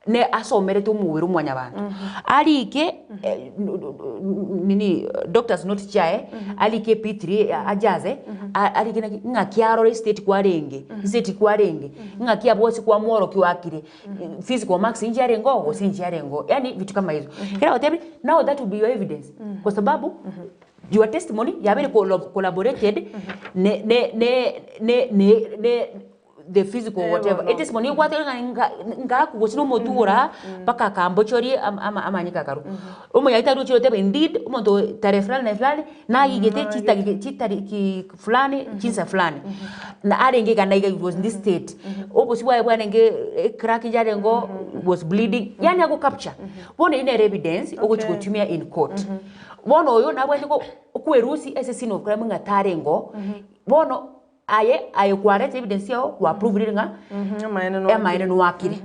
ne asomerete omobere o mwanyabanto, arike nini doctors note chiaye, arike P3 ajaze, arike naki ng'aki arore estate kwarenge, estate kwarenge, ng'aki abwo ase kwamworokia oakire, physical marks nchiarenge oo gose nchiarenge oo, yaani vitu kama hizo. Ekero agotebirie, now that will be your evidence, kwa sababu your testimony yabeire collaborated ne ne ne ne ne ne the physical Eh, whatever bono. etestimony egwate ng'a nga ngaku gose na omotwe ora mpaka akambochorie ama ama amanyike akarwa. Omonyagitari ochire oteba indeed omonto oyo tarehe fulani na fulani nayigete chitageka chitariki fulani chinsa fulani. Na arenge iga na iga he was in this state. Obosio bwaye bwarenge ecrack yarenge oo was bleeding yaani ago capture. Bono eywo nere evidence ogochi Okay. gotumia in court. Bono oyo nabwate ko okwerusia ase scene of crime ng'a tarenge oo, bono aye aye kwareta evidence yao kwa provire ng'a amaene noakire,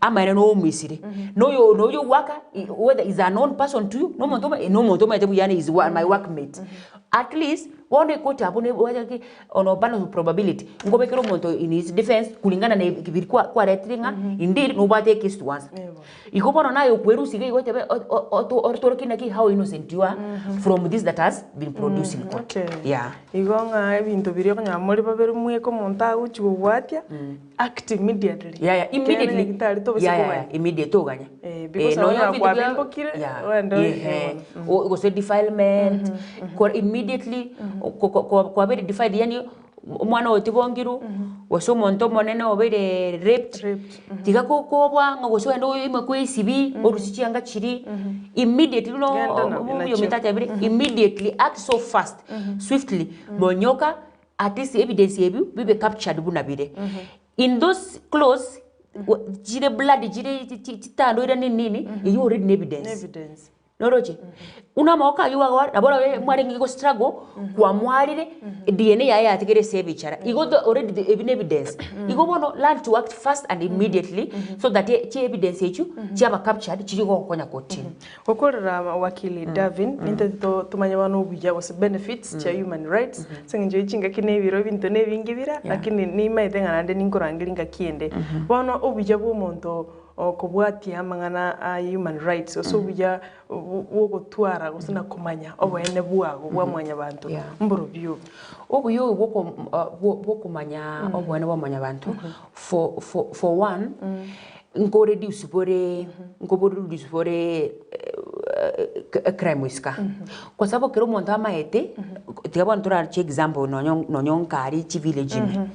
amaene noumisire, na oyo na oyo ogoaka whether is a known person to you, na omonto omo na omonto omanyete buya yaani is my workmate. At least bono ekoti abwo nebwate ki on a balance of probability nkobekera omonto in his defense kulingana na ebi kwa kwaretire ng'a indeed nobwate ecase to answer. Igo bono naye okwerusia iga igo otebe otorokie naki how innocent you are from this that has been produced in court. Okay. Yeah. Igo ng'a ebinto biria okonyora more babere mweka omonto agochi kobwatia, act immediately. Yeah, yeah, immediately. Ekiagera nyagetari tobasa Yeah, yeah, koganya. yeah, immediate toganya. Eh, because Eh, nonya okonyora ebinto bia- kwabimbokire, Yeah, ogende yeah, eh, gose defilement, kora immediately, ko- ko- ko- kwabere defiled yaani omwana oyo tibongiru, gose omonto omonene obeire raped, tiga kokoboa ng'a gose ogende oime kwesibi, orusie chianga chiria, immediately buna Genda na- omonto nachio. atabire, immediately act so fast, swiftly, monyoka at least evidence ebio bibe captured buna bire. In those clothes, chire blood chire chitandoire nini nini, eyio already ne evidence. Evidence. Noroche? Buna amagoko ayio igo nabo orabe mwarenge go struggle kwamwarire DNA yaye yatigire ase ebichara. Igo the already the ebi ne evidence. Igo bono learn to act fast and immediately so that chi evidence echio chiaba captured chiria gogokonya kotini. Gokorera wakili Davin, nintete to tomanye bono obuya gose benefits chia human rights, ase eng'encho ye chingaki na ebiro ebinto na ebinge bira, lakini nimaete ng'a naende ninkorangeria ngaki ende. Bono obuya bwa omonto okobwatia amang'ana a human rights gose obuya bw'ogotwara gose na komanya oboene bwago bwa mwanyabanto mborobio obo. Obuya obo bw'okomanya oboene bwa mwanyabanto for for for one nko reduce bore nko reduce bore crime isika kwa sababu ekero omonto amaete tiga bono torache example nonye nonye nkare chivillage ime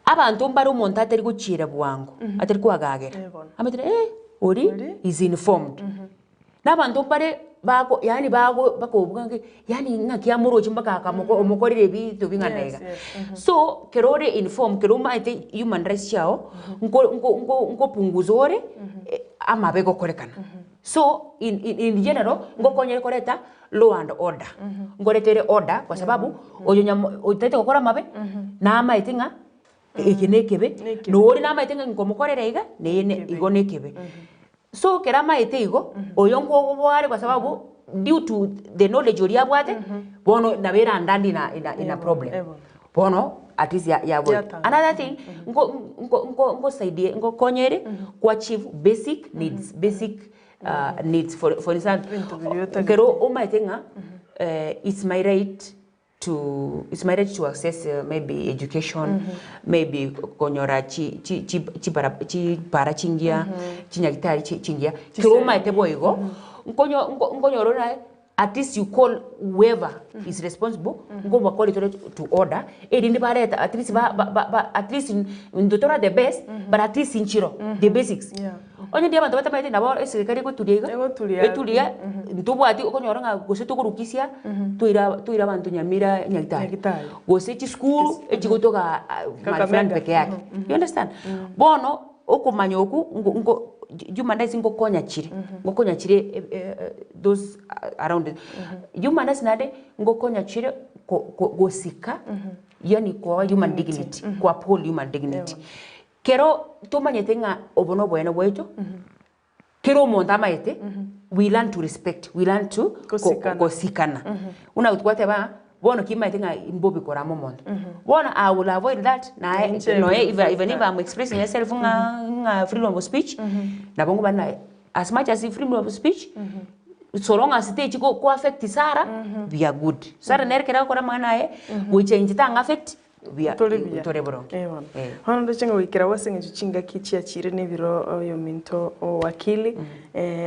abanto mbare omonto atari gochiera bwango atari koagagera amaete eh oria is informed. Na abanto mbare bako yaani bago bakobuga ng'a yaani ng'aki amoroche mpaka akamoko omokorera ebinto bing'ana iga. So, kero ore informed, kero omanyete human rights chiago, nko nko nko nkopunguza ore amabe gokorekana. So, in in in general, ngokonyere koreta law and order, nkoretere order kwa sababu oyo nyamo otaete gokora amabe, namaete ng'a eke na ekebe, na oria namaete ng'a nkomokorera iga, neye ne igo na ekebe. So ekero amaete igo, oyo nkogoboa are kwa sababu due to the knowledge oria abwate, bono nabo erandandi in a in a in a problem. Bono at least ya ya avoid. Another thing, nko nko nko nkosaidie nkokonye ere ko achieve basic needs, basic needs for for instance, ekero omaete ng'a it's my right to it's my right to access maybe education, maybe konyora chi chi chi chibara chipara chingiya, chinyagitari chi chingiya, ekero omaete boigo, nkonyo nko nkonyora ore at least you call whoever is responsible, nkobakore tore to order, erinde bareta at least ba ba ba at least intwe tora the best, but at least nchiro, the basics. Onye ndiyo abanto batamanyeti nabo eserikari egoturia iga, eturia ntobwati okonyora ng'a gose tokorukisia toire toire abanto Nyamira Nyagitari, gose chisukuru echigotoka mahali fulani peke yake, you understand? Bono okomanya okwo nko nko human rights ngokonya chire, ngokonya chire those around human rights naende ngokonya chire ko ko gosika yaani koa human dignity, ko uphold human dignity. Kero tomanyete ng'a obo noboene bwaito, kera omonto amaete, we learn to respect, we learn to Gosikana. gosikana. Buna twateba ng'a bono kimaete ng'a mbobe korama omonto. Bono I will avoid that naye Inche noe will even if I'm expressing myself ng'a ng'a freedom of speech, nabo nkoba naye as much as freedom of speech, so long as techi ko ko affect Sarah, we are good. Sarah nere ekero agokora amang'ana aye, gocha inche tang'a affect. buya Tore buya. tore boronge. Eh bono. Eh. Bono ndoche ng'a goikera bo ase eng'encho chingaki chiachire na ebiro oyominto owakili,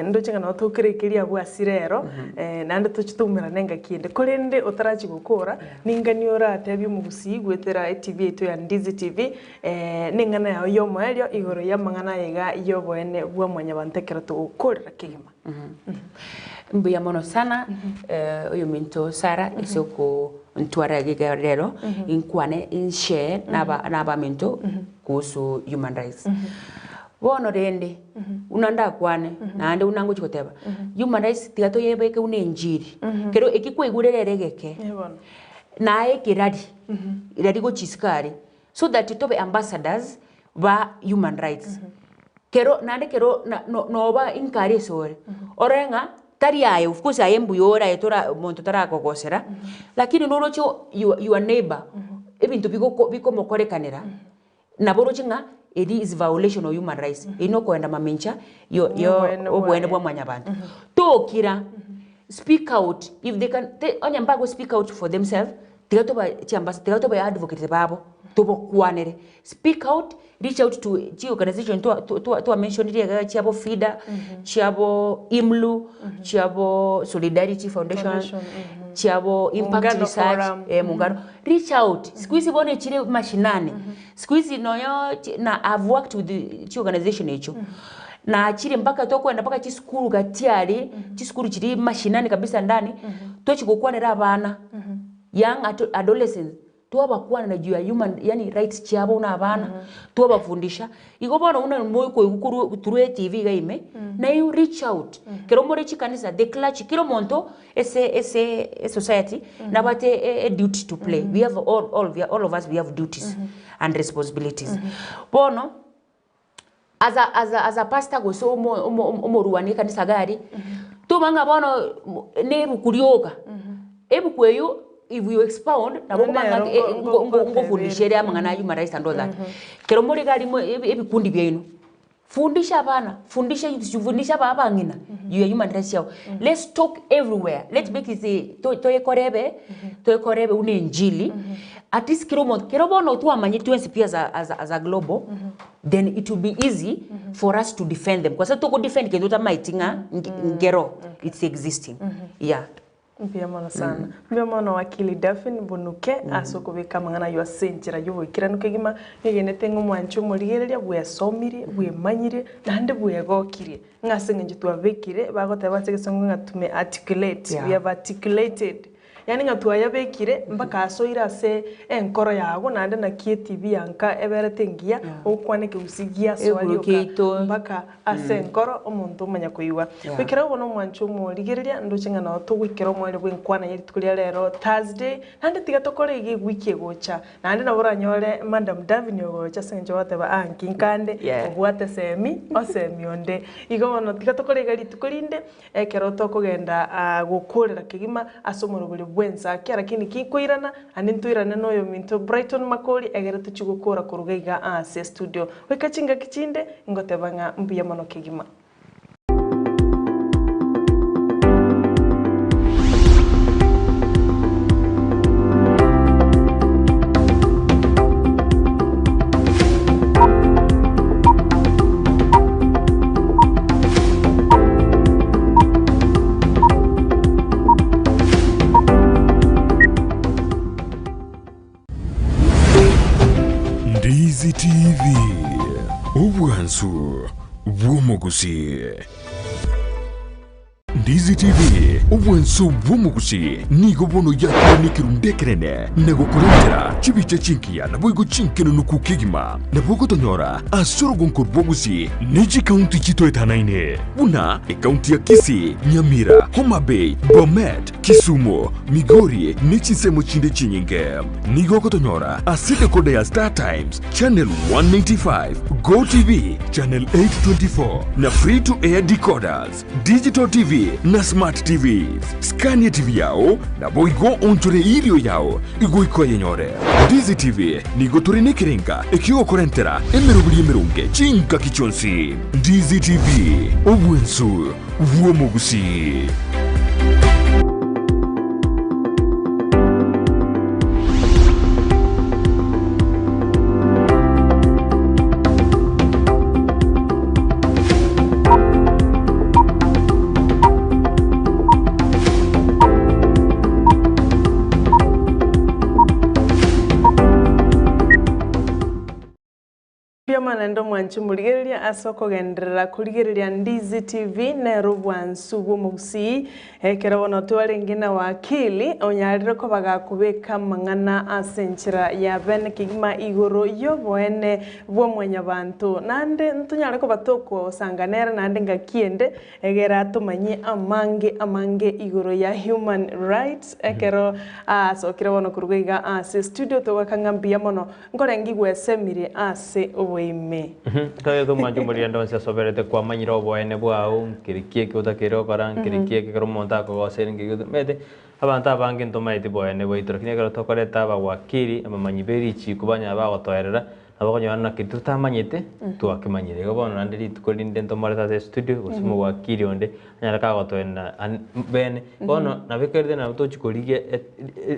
ndoche ng'a nabo tokerekeria abwo ase rero, naende toche toumerane engaki ende. Korende otarachia gokora, ningani oratebie omogusii goetera etv yaito ya Ndizi TV, neng'ana yao ya omoerio igoro ya amang'ana aya iga ya oboene bwa mwanyabanto ekero togokorera kegima. Mbuya mono sana oyominto Sarah ase okontwara iga rero inkwane inshare naba nabaminto kuhusu human rights. Bono rende buna ndakwane naende buna ngochi goteba human rights tiga toyebeke buna enchiri kero eki kwaigure rero egeke naye ekerari rari gochia isiko aria so that tobe ambassadors ba human rights. Kero naende kero na no noba inkare ase ore, orore ng'a. Tari aye, of course aye mbuya ore aye tora monto tarakogosera, lakini noroche your your neighbour, ebinto bigoko bikomokorekanera, nabo oroche ng'a eri is violation of human rights, eri nokoenda mamincha yo yo Oboene oboene bwaye. bwa mwanyabanto. Tokira, speak out, if they can te onye mbago speak out for themselves, tiga toba chiambasa tiga tobe advocate babo, tobakwanere, speak out, reach out to chi organisation twa twa twa mentionire iga chiabo FIDA, chiabo IMLU, chiabo Solidarity Foundation, Foundation, mhm. chiabo Impact Muungano Research, Forum. eh, Muungano. Reach out, siku hizi bono echire mashinani, siku hizi nonya chi na I've worked with chi organisation echio, nachire mpaka tokoenda mpaka chisukuru gati aria, chisukuru chiria mashinani kabisa ndani, tochi gokwanera abana, young adolescents, Twabakwanera juu ya human yaani rights chiabo buna abana, twabafundisha, igo bono buna mokoigwa korwa through etv iga ime, naye reach out, ekero more chikanisa the clergy kera omonto ase ase esociety nabwate e duty to play, we have all all all of us we have duties and responsibilities. Bono, as a as a as a pastor gose omo omo omorwani ekanisa iga aria, toba ng'a bono na ebuku rioka, ebuku eywo if you expound nabo Nero okobanga ng'a nko- ngo- ngo- nko- ngofundisha ere amang'ana a human rights and all that. Ekero more iga aria mo ebi ebikundi biaino, fundisha abana, fundisha youths, fundisha aba abang'ina juu ya human rights chiabo. Let's talk everywhere, let's make it a to toekore ebe toekore ebe buna enchili, at least kera omonto, kero bono twamanyire twensi pi as a as a as a global, then it will be easy for us to defend them kwa sababu toko defend kento otamaeti ng'a nkero it's existing yeah. Mbuya mono sana. Mbuya mono Wakili Daphine Bonuke ase okobeka amang'ana ayio ase enchera y'oboikeranu kegima. Negenete ng'a omwanchi omorigereria bwesomirie, bwemanyire, naende bwegokirie ng'a ase eng'encho twabekire, bagoteba ase egesongo ng'a tume articulate, we have articulated. Yaani ng'a twayabekire mpaka asoire ase enkoro yago naende naki etibi ya nka eberete engiya, ogokwana ekegusii giasoa Eguru rioka kiaito. mpaka ase enkoro omonto omanya koigwa. Yeah. Goikera bono omwancho omorigereria ndoche ng'a nao togoikera omoerio bw'enkwana ye rituko ria rero Thursday, naende tiga tokore iga ewiki egocha, naende nabo oranyore Madam Davine ogocha ase eng'encho ogoteba aa nki nkande Yeah. obwate esemi osemi onde. Igo bono tiga tokore iga rituko rinde. Ekero tokogenda gokoorera kegima ase omorobori bw'ensakia, lakini kinkoirana, naende ntoirane noyominto Brighton Makori, egere tochie gokoora koruga iga ase estudio. Goika chingaki chinde, ngoteba ng'a mbuya mono kegima. Ndizi TV, obwansu bw'omogusii. Ndizi TV, obwansu bw'omogusii nigo bono yakorwa nekerundu ekenene na gokorentera chibicha chingiya naboigo chinkenenuku kegima. Nabo ogotonyora ase orogonko rw'Ogusii ne chikaunti chitoetanaine buna ekaunti ya Kisii, Nyamira, Homa Bay, Bomet, Kisumu, Migori ne chinsemo chinde chinyinge. Nigo ogotonyora ase decoder ya Star Times, Channel 195, Go TV, Channel 824 na Free to Air decoders, Digital TV na Smart TVs. Skania TV yao naboigo onchore erio yao igoika oyenyore. Ndizi TV nigo tore nekerenga ekiogokorentera emeroberi emeronge chingaki chionsi. Ndizi TV, obwensu bw'omogusii. Mbuya mono naende omwanchi omorigereria ase okogenderera korigereria Ndizi TV nere obwansu bw'omogusii. Ekero bono twarenge na wakili onyarire koba gakobeka amang'ana ase enchera ya bene kegima igoro y'oboene bwa mwanyabanto. Naende ntonyare koba tokosanga nere naende ngaki ende egere atomanyie amange amange igoro ya human rights ekero asokire bono korwa iga ase studio togwaka ng'a mbuya mono nkorenge igwesemire ase oboime. Ime. Toyete omwancho omoriri onde onsi asoberete kwamanyire oboene bwao, nkeri ki eke otakeire gokora, nkeri ki eke ekero omonto akogosera nkeri ki omanyete abanto abange ntomaeti boene bwaito lakini ekero tokoreta abawakili abamanyi be richiko banyara bagotoerera, nabo okonyora naki totamanyete twakemanyire. Igo bono naende rituko rinde ntomorete ase estudio gose omowakili onde anyare kagotoerera bene. Bono nabo ekerete nabo tochi korigia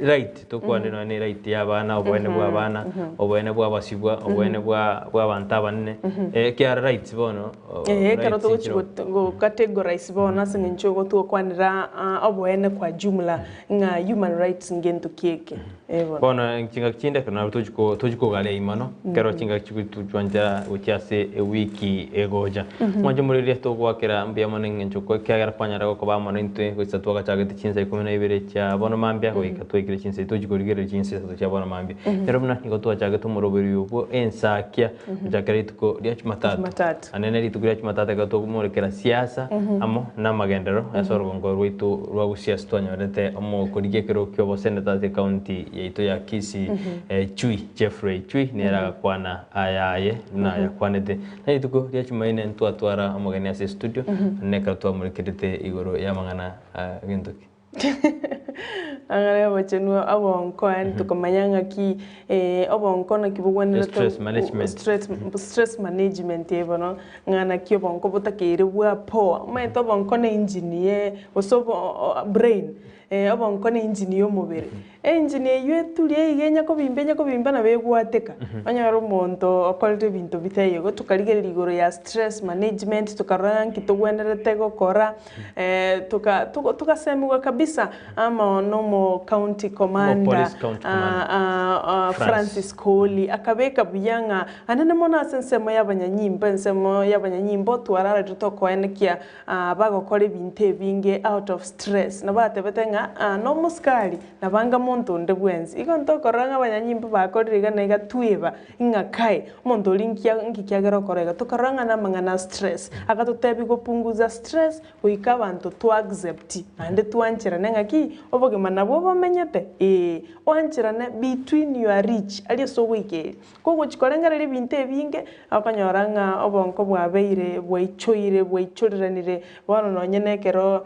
right tokwane nonya ne right ya abana, oboene bwa abana, oboene bwa abasibwa, oboene bwa bwa abanto abanene, ekiagera rights bono Eeh ekero rights togochi nchiro. got go categorize bono ase eng'encho igo togokwanera oboene kwa jumla ng'a human rights ngento ki eke, eh bono. Bono chingaki chinde ekero nabo tochi ko tochi kogaria ime mono, ekero chingaki chigotwanchera gochia ase ewiki egocha. Mwanche omoriri togoakera mbuya mono eng'encho ko ekiagera kwanyara gokoba amo naintwe gochia twagachagete chinsa ikomi na ibere chia bono mambia goika twaikire chinsa tochi korigereria chinsa isato chia bono mambia. Ero buna nigo twachagete omoroberi oyo bwo ensakia gochakera rituko ria Jumatatu. Jumatatu. Naende ne rituko ria Jumatatu ekero tokomorekera siasa amo namagenderero ase orogongo rwaito rwa Gusii ase twanyorete omokorigia ekero ki'oboseneta ase ecounty yaito ya Kisii Chui Jeffrey Chui nere agakwana aya aye buna ayakwanete. Na rituko ria Jumaine ntwatwara omogeni ase estudio naende ekero twamorekerete igoro y'amang'ana gento ki? Ang'ana obochenu obonko yaani tokamanya ng'aki obonko naki bogwenerete Stress management. stress stress management eye bono, ng'a naki obonko botakeire bwapoa. Omanyete obonko na engine ye gose obo brain, obonko na engine ya omobere. Engine eywo eturie iga enya kobimba enya kobimba nabo egwateka, onyore omonto okorire ebinto bitaiyo. Igo tokarigereria igoro ya stress management, tokarora ng'a nki togwenerete gokora, toka togasemiwa kabisa amo na omo county commander, Omo-police county commander. Francis Kooli, akabeka buya ng'a anene mono ase ensemo y'abanyanyimbo, ensemo y'abanyanyimbo twararire tokoenekia bagokora ebinto ebinge out of stress. Nabo atebete ng'a nomosikari nabo anga monto onde bwensi. Igo ntokorora ng'a abanyanyimbo bakorire iga na iga tweba ng'a kai, omonto oria nki nki kiagera okora iga. Tokarora ng'a namang'ana a stress. Agatotebia gopunguza stress goika abanto to accept naende twancherane ng'aki, obogima nabwo bomenyete? Ee. Oancherane between your reach aria ase ogoika erio. Kogochia korengereria ebinto ebinge, okonyora ng'a obonko bwabeire bwaichoire bwaichoreranire, bono nonye na ekero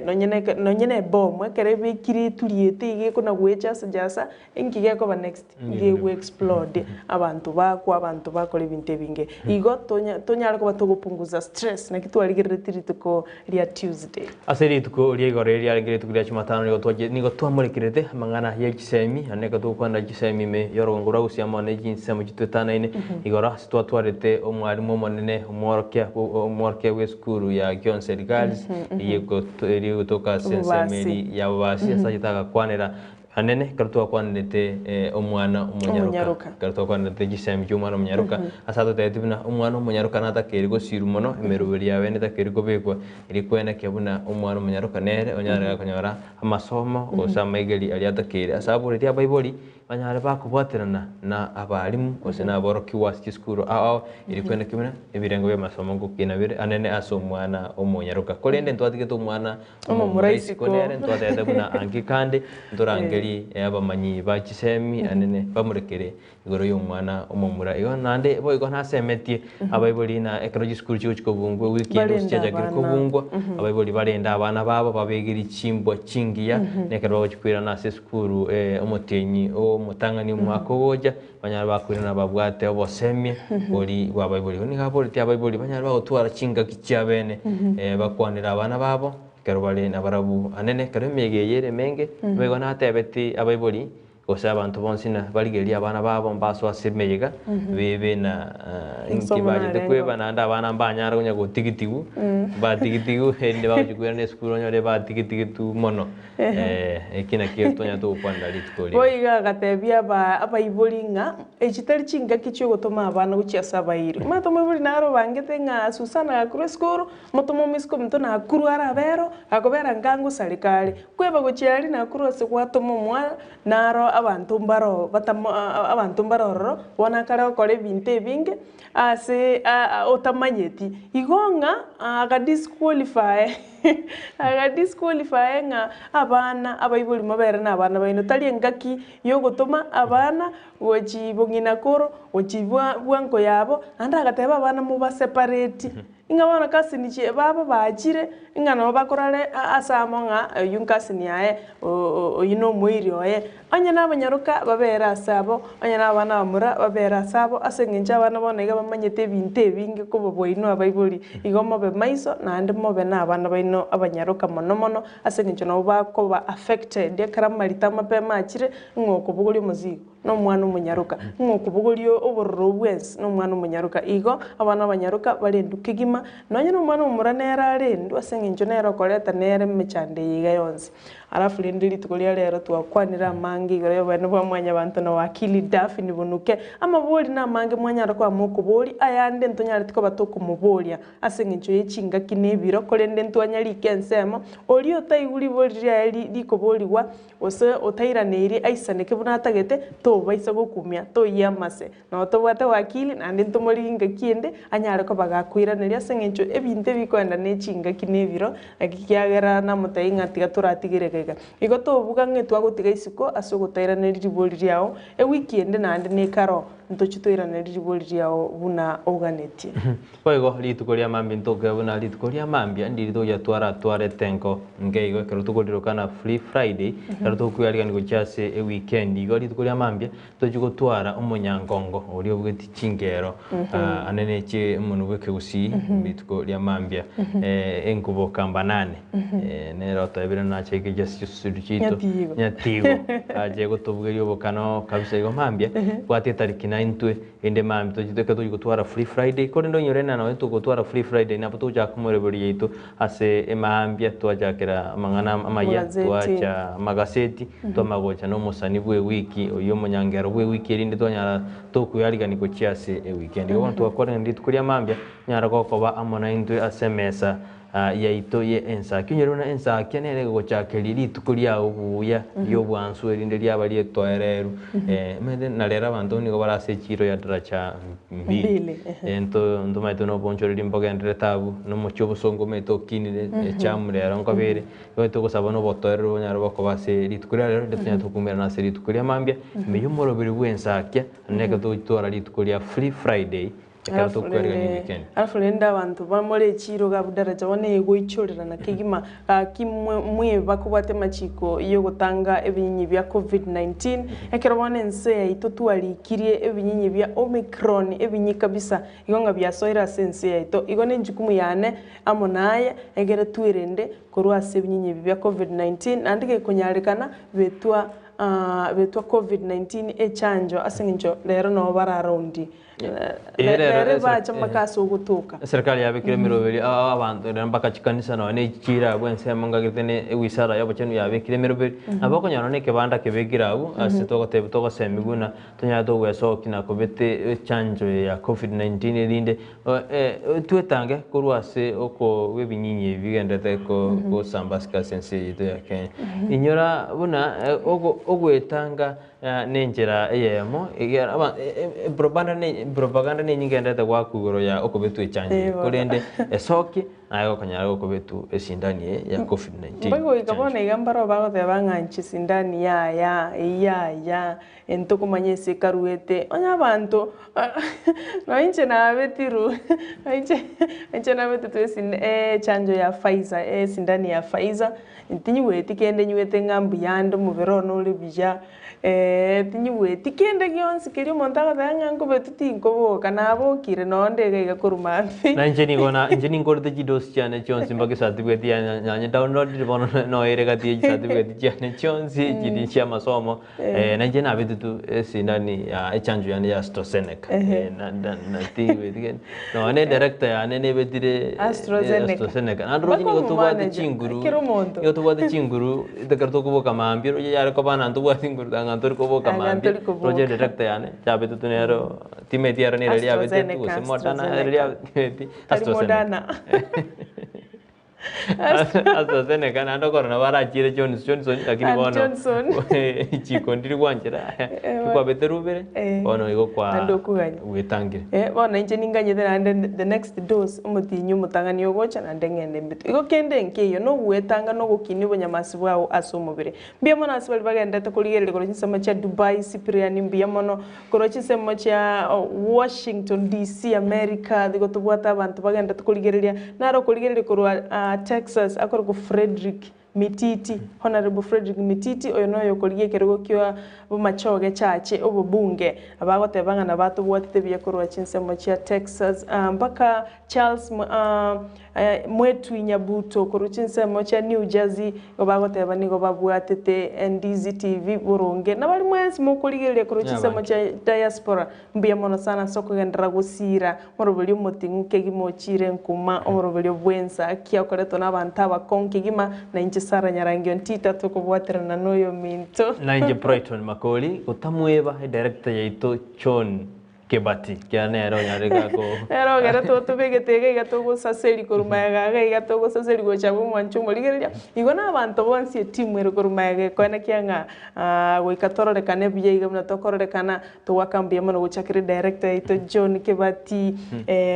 nonye na eke nonye na ebomu ekero ebekire eturiete iga ekona goechasa jasa, inki gekoba next? Nigo ego explode, abanto bakwa, abanto bakora ebinto ebinge. Igo tonya tonyare koba togopunguza stress, naki twarigereretie rituko ria Tuesday. Ase rituko ria igoro eri riarenge rituko ria Jumatano nigo twache nigo twamorekerete amang'ana ye chisemi, naende ekero togokwanera chisemi ime y'orogongo rwa Gusii amo ne chinsemo chitwetanaine igoro ase twatwarete omwalimu omonene omworokia omworokia bw'esukuru ya Gionseri Girls eyio eria egotoka ase ensemo eri ya Bobasi ase achete agakwanera Anene ekero twakwanerete omwana omonyaroka, ekero twakwanerete chisemi chia omwana omonyaroka, ase atotebetie buna omwana omonyaroka natakeire gosirwa mono, emeroberi yaye netakeire kobekwa erio kwenekia buna omwana omonyaroka nere onyare konyora amasomo gose amaigeri aria atakeire. Ase abwo riria abaibori banyare bakobwaterana na abalimu gose na aborokigwa ase chisukuru ao ao erio kwenekia buna ebirengo bia amasomo ngokina bire anene ase omwana omonyaroka. Korende ntwatigete omwana Omomura isiko nere ntwatebete buna anki kande ntorangerie abamanyi ba chisemi anene bamorekere igoro y'omwana omomura. Igo naende boigo nasemetie abaibori na ekero chisukuru chigochi kobungwa ewiki ende gose Barende chiachakire abana. kobungwa, abaibori barende abana babo babegerie chimbwa chingiya na ekero bagochi koirana ase esukuru omotienyi omotang'ani omwaka ogocha banyare bakoirana babwate obosemia bori bwa abaibori. Igo nigo aboreti abaibori banyare bagotwara chingaki chiabene bakwanere abana babo ekero bare nabarabwo anene ekero emeyega eye ere emenge, nigo natebeti abaibori gose abanto bonsi ng'a barigererie abana babo mbasoe ase emeyega bebe na inki bachete kweba naende abana mbanyare konya gotigitigwa, mbatigitigwe erinde bagochia koirana esukuru onyore batigitigitwe mono. Eki nakio tonyarete gokwanera rituko riria. Boigo agatebia abaibori ng'a echi tari chingaki chi'ogotoma abana gochia ase abairi. Omanyete omoibori naro obangete ng'a Susana gakorwa esukuru, motome omoiseke ominto nakurwe arabe ero, akobera nka ngosareka are. Kweba gochia aria nakurwe ase gwatoma omwana, naro abanto mbaro batamo abanto mbare ororo, bono akare gokora ebinto ebinge ase otamanyeti. Igo ng'a aga disqualify. Aga disqualify ng'a abana abaibori mobere na abana baino, tari engaki yogotoma abana gochi bong'ina koro, gochi bwa bwango yabo, naende agateba abana moba separate. Ng'a bono cousin chi babo bachire, ng'a nabo bakorare ase amo ng'a oyio cousin yaye, oyio na omoiri oye. Onye na abanyaroka babere ase abo, onye na abana abamura babere ase abo, ase eng'encho abana bono iga bamanyete ebinto ebinge kobabua inwe abaibori. Igo mobe maiso naende mobe na abana baino abanyaroka mono mono, ase eng'encho nabo bakoba affected ekero amarito amapema achire, ng'a okobogoria omozigo. Nomwana omonyaroka, ng'a okobogoria obororo bwensi nomwana omonyaroka. Igo abana abanyaroka barendwe kegima, nonye nomwana omomura nere arendwe ase eng'encho nere okoreta nere emechando eye iga yonsi. Alafu rende rituko ria rero twakwanire amange igoro y'oboene bwa mwanyabanto na wakili Daphne Bonuke. Amabori namange mwanyara koba mokoboria, ayande ntonyareti koba tokomoboria ase eng'encho ye chingaki na ebiro, korende ntwanyarike ensemo, oria otaigwe ribori riaye rikoborigwa Gose otairaneirie aisaneke buna atagete, tobaisa gokumia, toyia amase. Nabo tobwate wakili, naende ntomorigie ngaki ende, anyare koba gakoiraneria ase eng'encho ebinto ebikoenda ne chingaki na ebiro, naki kiagera namotebie ng'a tiga toratigere iga iga. Igo tobuga ng'a twagotiga isiko ase ogotairaneria ribori riao, ewiki ende naende nekaro, ntochie toiranerie ribori riao buna oganetie. Boigo rituko ria mambia ntoke buna rituko ria mambia ndiri togocha twaratwarete enko nke igo ekero tokorirokana free Friday ekero tokwearigania gochia ase eweekend igo rituko ria mambia tochi gotwara omonyankongo oria obugeti chingero ane ne chie omonwe bwa ekegusii rituko ria mambia enkubo kambanane nere otebire nache aike ase chisusudu chiaito Nyatigo. Nyatigo ache gotobugeria obokano kabisa igo mambia bwate etariki naintwe Rende mambia tochie toike tochie gotwara free Friday, korende onyore ng'a nonye togotwara free Friday nabo togochaka komorebereria yaito ase emambia twachakera amang'ana amaya, Amagazeti. twacha amagaseti, twamanya gocha na omosani bwa ewiki oyio omonyangero bwa ewiki erinde twanyara tokweyarigania gochia ase eweekend. Igo bono twakwanire rituko ria mambia, onyare gokoba amo naintwe ase emesa yaito ye ensakia. Onyore buna ensakia nere egogochakeria rituko riao buya ri'obwansu erinde riaba rietoereru. Omanyete na rero abanto nigo bare ase echiro ya daraja mbili. Mbili, ehe. Nto ntomaete buna obonchoreri mbogendererete abwo, na omochie obosongo omanyete okinire, echamu rero nkoba ere, igo togosaba buna obotoereru bonyare bokoba ase rituko ria rero, rinde tonyare tokumerana ase rituko ria mambia, ime y'omoroberi bw'ensakia, naende ekero togotwara rituko ria free Friday, Ekero Alafu tokwerigania rende weekend. alafu rende abanto bamore echiro iga abwo daraja bono egoichorerana kegima gaki mwe mweba kobwatia amachiko yogotanga ebinyinyi bia covid 19 ekero bono ense yaito twarikirie ebinyinyi bia omicron ebinyi kabisa igo ng'a biasoire ase ense yaito igo ne enjukumu yane amo naye egere twerende korwa ase ebinyinyi ebi bia covid 19 naende gekonyarekana betwa betwa covid 19 echanjo ase eng'encho rero nabo bararaundi Ere Rero bacha mpaka ase ogotoka. Eserikari yabekire emeroberi ao abanto rero mpaka chikanisa nonya ne chichira abwo ensemo ngagete ne ewizara ya obochenu yabekire emeroberi. Nabo okonyora nonya ekebanda kebekire abwo ase togotebia togosemigwa buna tonyare togwesokia na kobete echanjo eye ya covid 19 erinde twetange korwa ase oko ebinyinyi ebi bigenderete gosambasika ase ense yaito ya Kenya. Inyora buna ogoetanga Nenchera eyemo, ekiagera aba propaganda ne propaganda nenyinge egenderete goakwa igoro ya okobetwa echanjo eye, korende esoki naye gokonyara gokobetwa esindani eye ya covid 19 Mbagoika echanjo. bono iga mbaro bagoteba ng'a inche sindani yaya, eyio yaya, ntokomanya ase ekaruete, onye abanto nonya inche nabetirwe, inche inche nabetetwe esinda echanjo ya Pfizer, esindani ya Pfizer. Tinyigweti kende nywete ng'a mbuya ande omobere one ore buya, tinyigweti kende gionsi keria omonto agoteba ng'a nkobetwe tinkoboka, nabokire noo nde iga iga korwa mambia. Na inche nigo na inche ninkorete chidosi chiane chionsi mpaka ecertificate ya nanye downloadire bono noere gati ye chicertificate chiane chionsi chiria chia amasomo. Na inche nabetetwe esindani ya echanjo yane ya AstraZeneca. Nonya ne director yane nebetire AstraZeneca. AstraZeneca. Naende roche nigo tobwate chinguru, Kera omonto. nigo tobwate chinguru ekero tokoboka mambia roche yare koba ng'a ntobwati nguru tanga ntori koboka Anga mambia, ntori koboka. roche director yane yabetetwe nero timeti ero nere riabetetwe AstraZeneca, gose Moderna ere AstraZeneca. riabetetwe Tari AstraZeneca. Moderna. AstraZeneca naende okoro nabo arachiire Johnson Johnson lakini And bono Johnson. chiko ndiri gwanchera Eh, kwabete rubere Eh. bono igo kwa Naende okoganya. gwetangire. Eh, bono inche ninganyete naende the next dose omotinyi omotang'ani ogocha naende ng'ende mbetwe. Igo kende nkeiyo nogwetanga na ogokinia obonyamasi bwao ase omobere. Mbuya mono ase baria bagenderete korigereria korwa chinsemo chia Dubai, Cyprian mbuya mono, korwa chinsemo chia Washington DC, America, nigo tobwate abanto bagenderete korigereria, naro okorigereria korwa Texas akorokwa Fredrick Mititi, Honourable Fredrick Mititi, oyo noyo okorigia ekerogo kia Bomachoge Church, obobunge, abagoteba ng'a nabatobwatete buya korwa chinsemo chia Texas, mpaka Charles Mwetwi Nyabuto korwa chinsemo chia New Jersey, igo bagoteba nigo babwatete Ndizi TV boronge. Nabari mwensi mokorigereria korwa chinsemo chia diaspora, mbuya mono sana ase okogenderera gosiira omoroberio omoting'u kegima ochiire nkuma, omoroberio bw'ensa ki okoretwa nabanto abakong'u kegima, na inche Sarah Nyarangio Ntita tokobwaterana noyominto. Na inche Brighton Makori, gotamweba edirector yaito John Kebati, kiagera nere onyare iga ko. Nere ogere totobegete iga iga togosaseri korwa magega iga iga togosaseri gocha abwo omwancho omorigereria. Igo na abanto bonsi etimu ere korwa magega ekoenekia ng'a goika tororekane buya iga buna tokororekana, togoaka mbuya mono gocha kere director yaito John Kebati,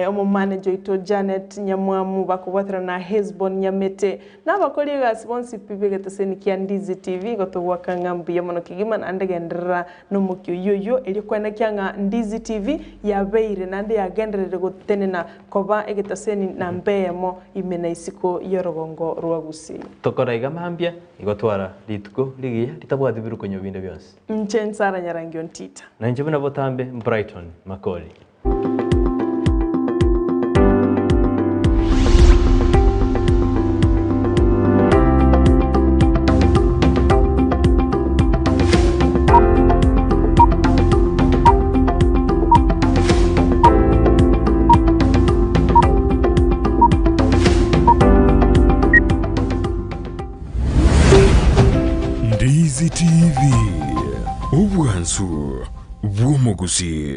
omomanager oito Janet Nyamwamu bakobwaterana na Hesbon Nyamete, Na abakori egasi bonsi pi b'egeteseni kia Ndizi TV igo togoaka ng'a mbuya mono kegima naende genderera nomokia oyio oyio erio koenekia ng'a Ndizi TV yabeire naende yagendererire gotenena koba egeteseni namba eyemo ime na isiko y'orogongo rwa Gusii. Tokora iga mambia, igo twara rituko rigiya ritabwati birukonyo binde bionsi. Inche Nsara Nyarangio Ntita. Na inche buna botambe Brighton Makori. Ndizi TV, obwansu bw'omogusii.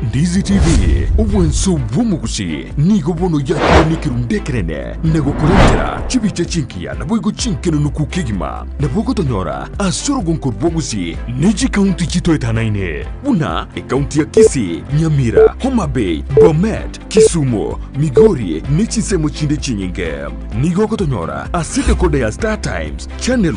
Ndizi TV, obwanso bw'omogusii nigo bono yakorire ekerundu ekenene na gokorentera chibicha chingiya naboigo chinkenenuku kegima. Nabo ogotonyora ase orogonko rwa Gusii ne chikaunti chitoetanaine buna ekaunti ya Kisii, Nyamira, Homa Bay, Bomet, Kisumu, Migori ne chinsemo chinde chinyinge. Nigo ogotonyora ase decoder ya Star Times, Channel.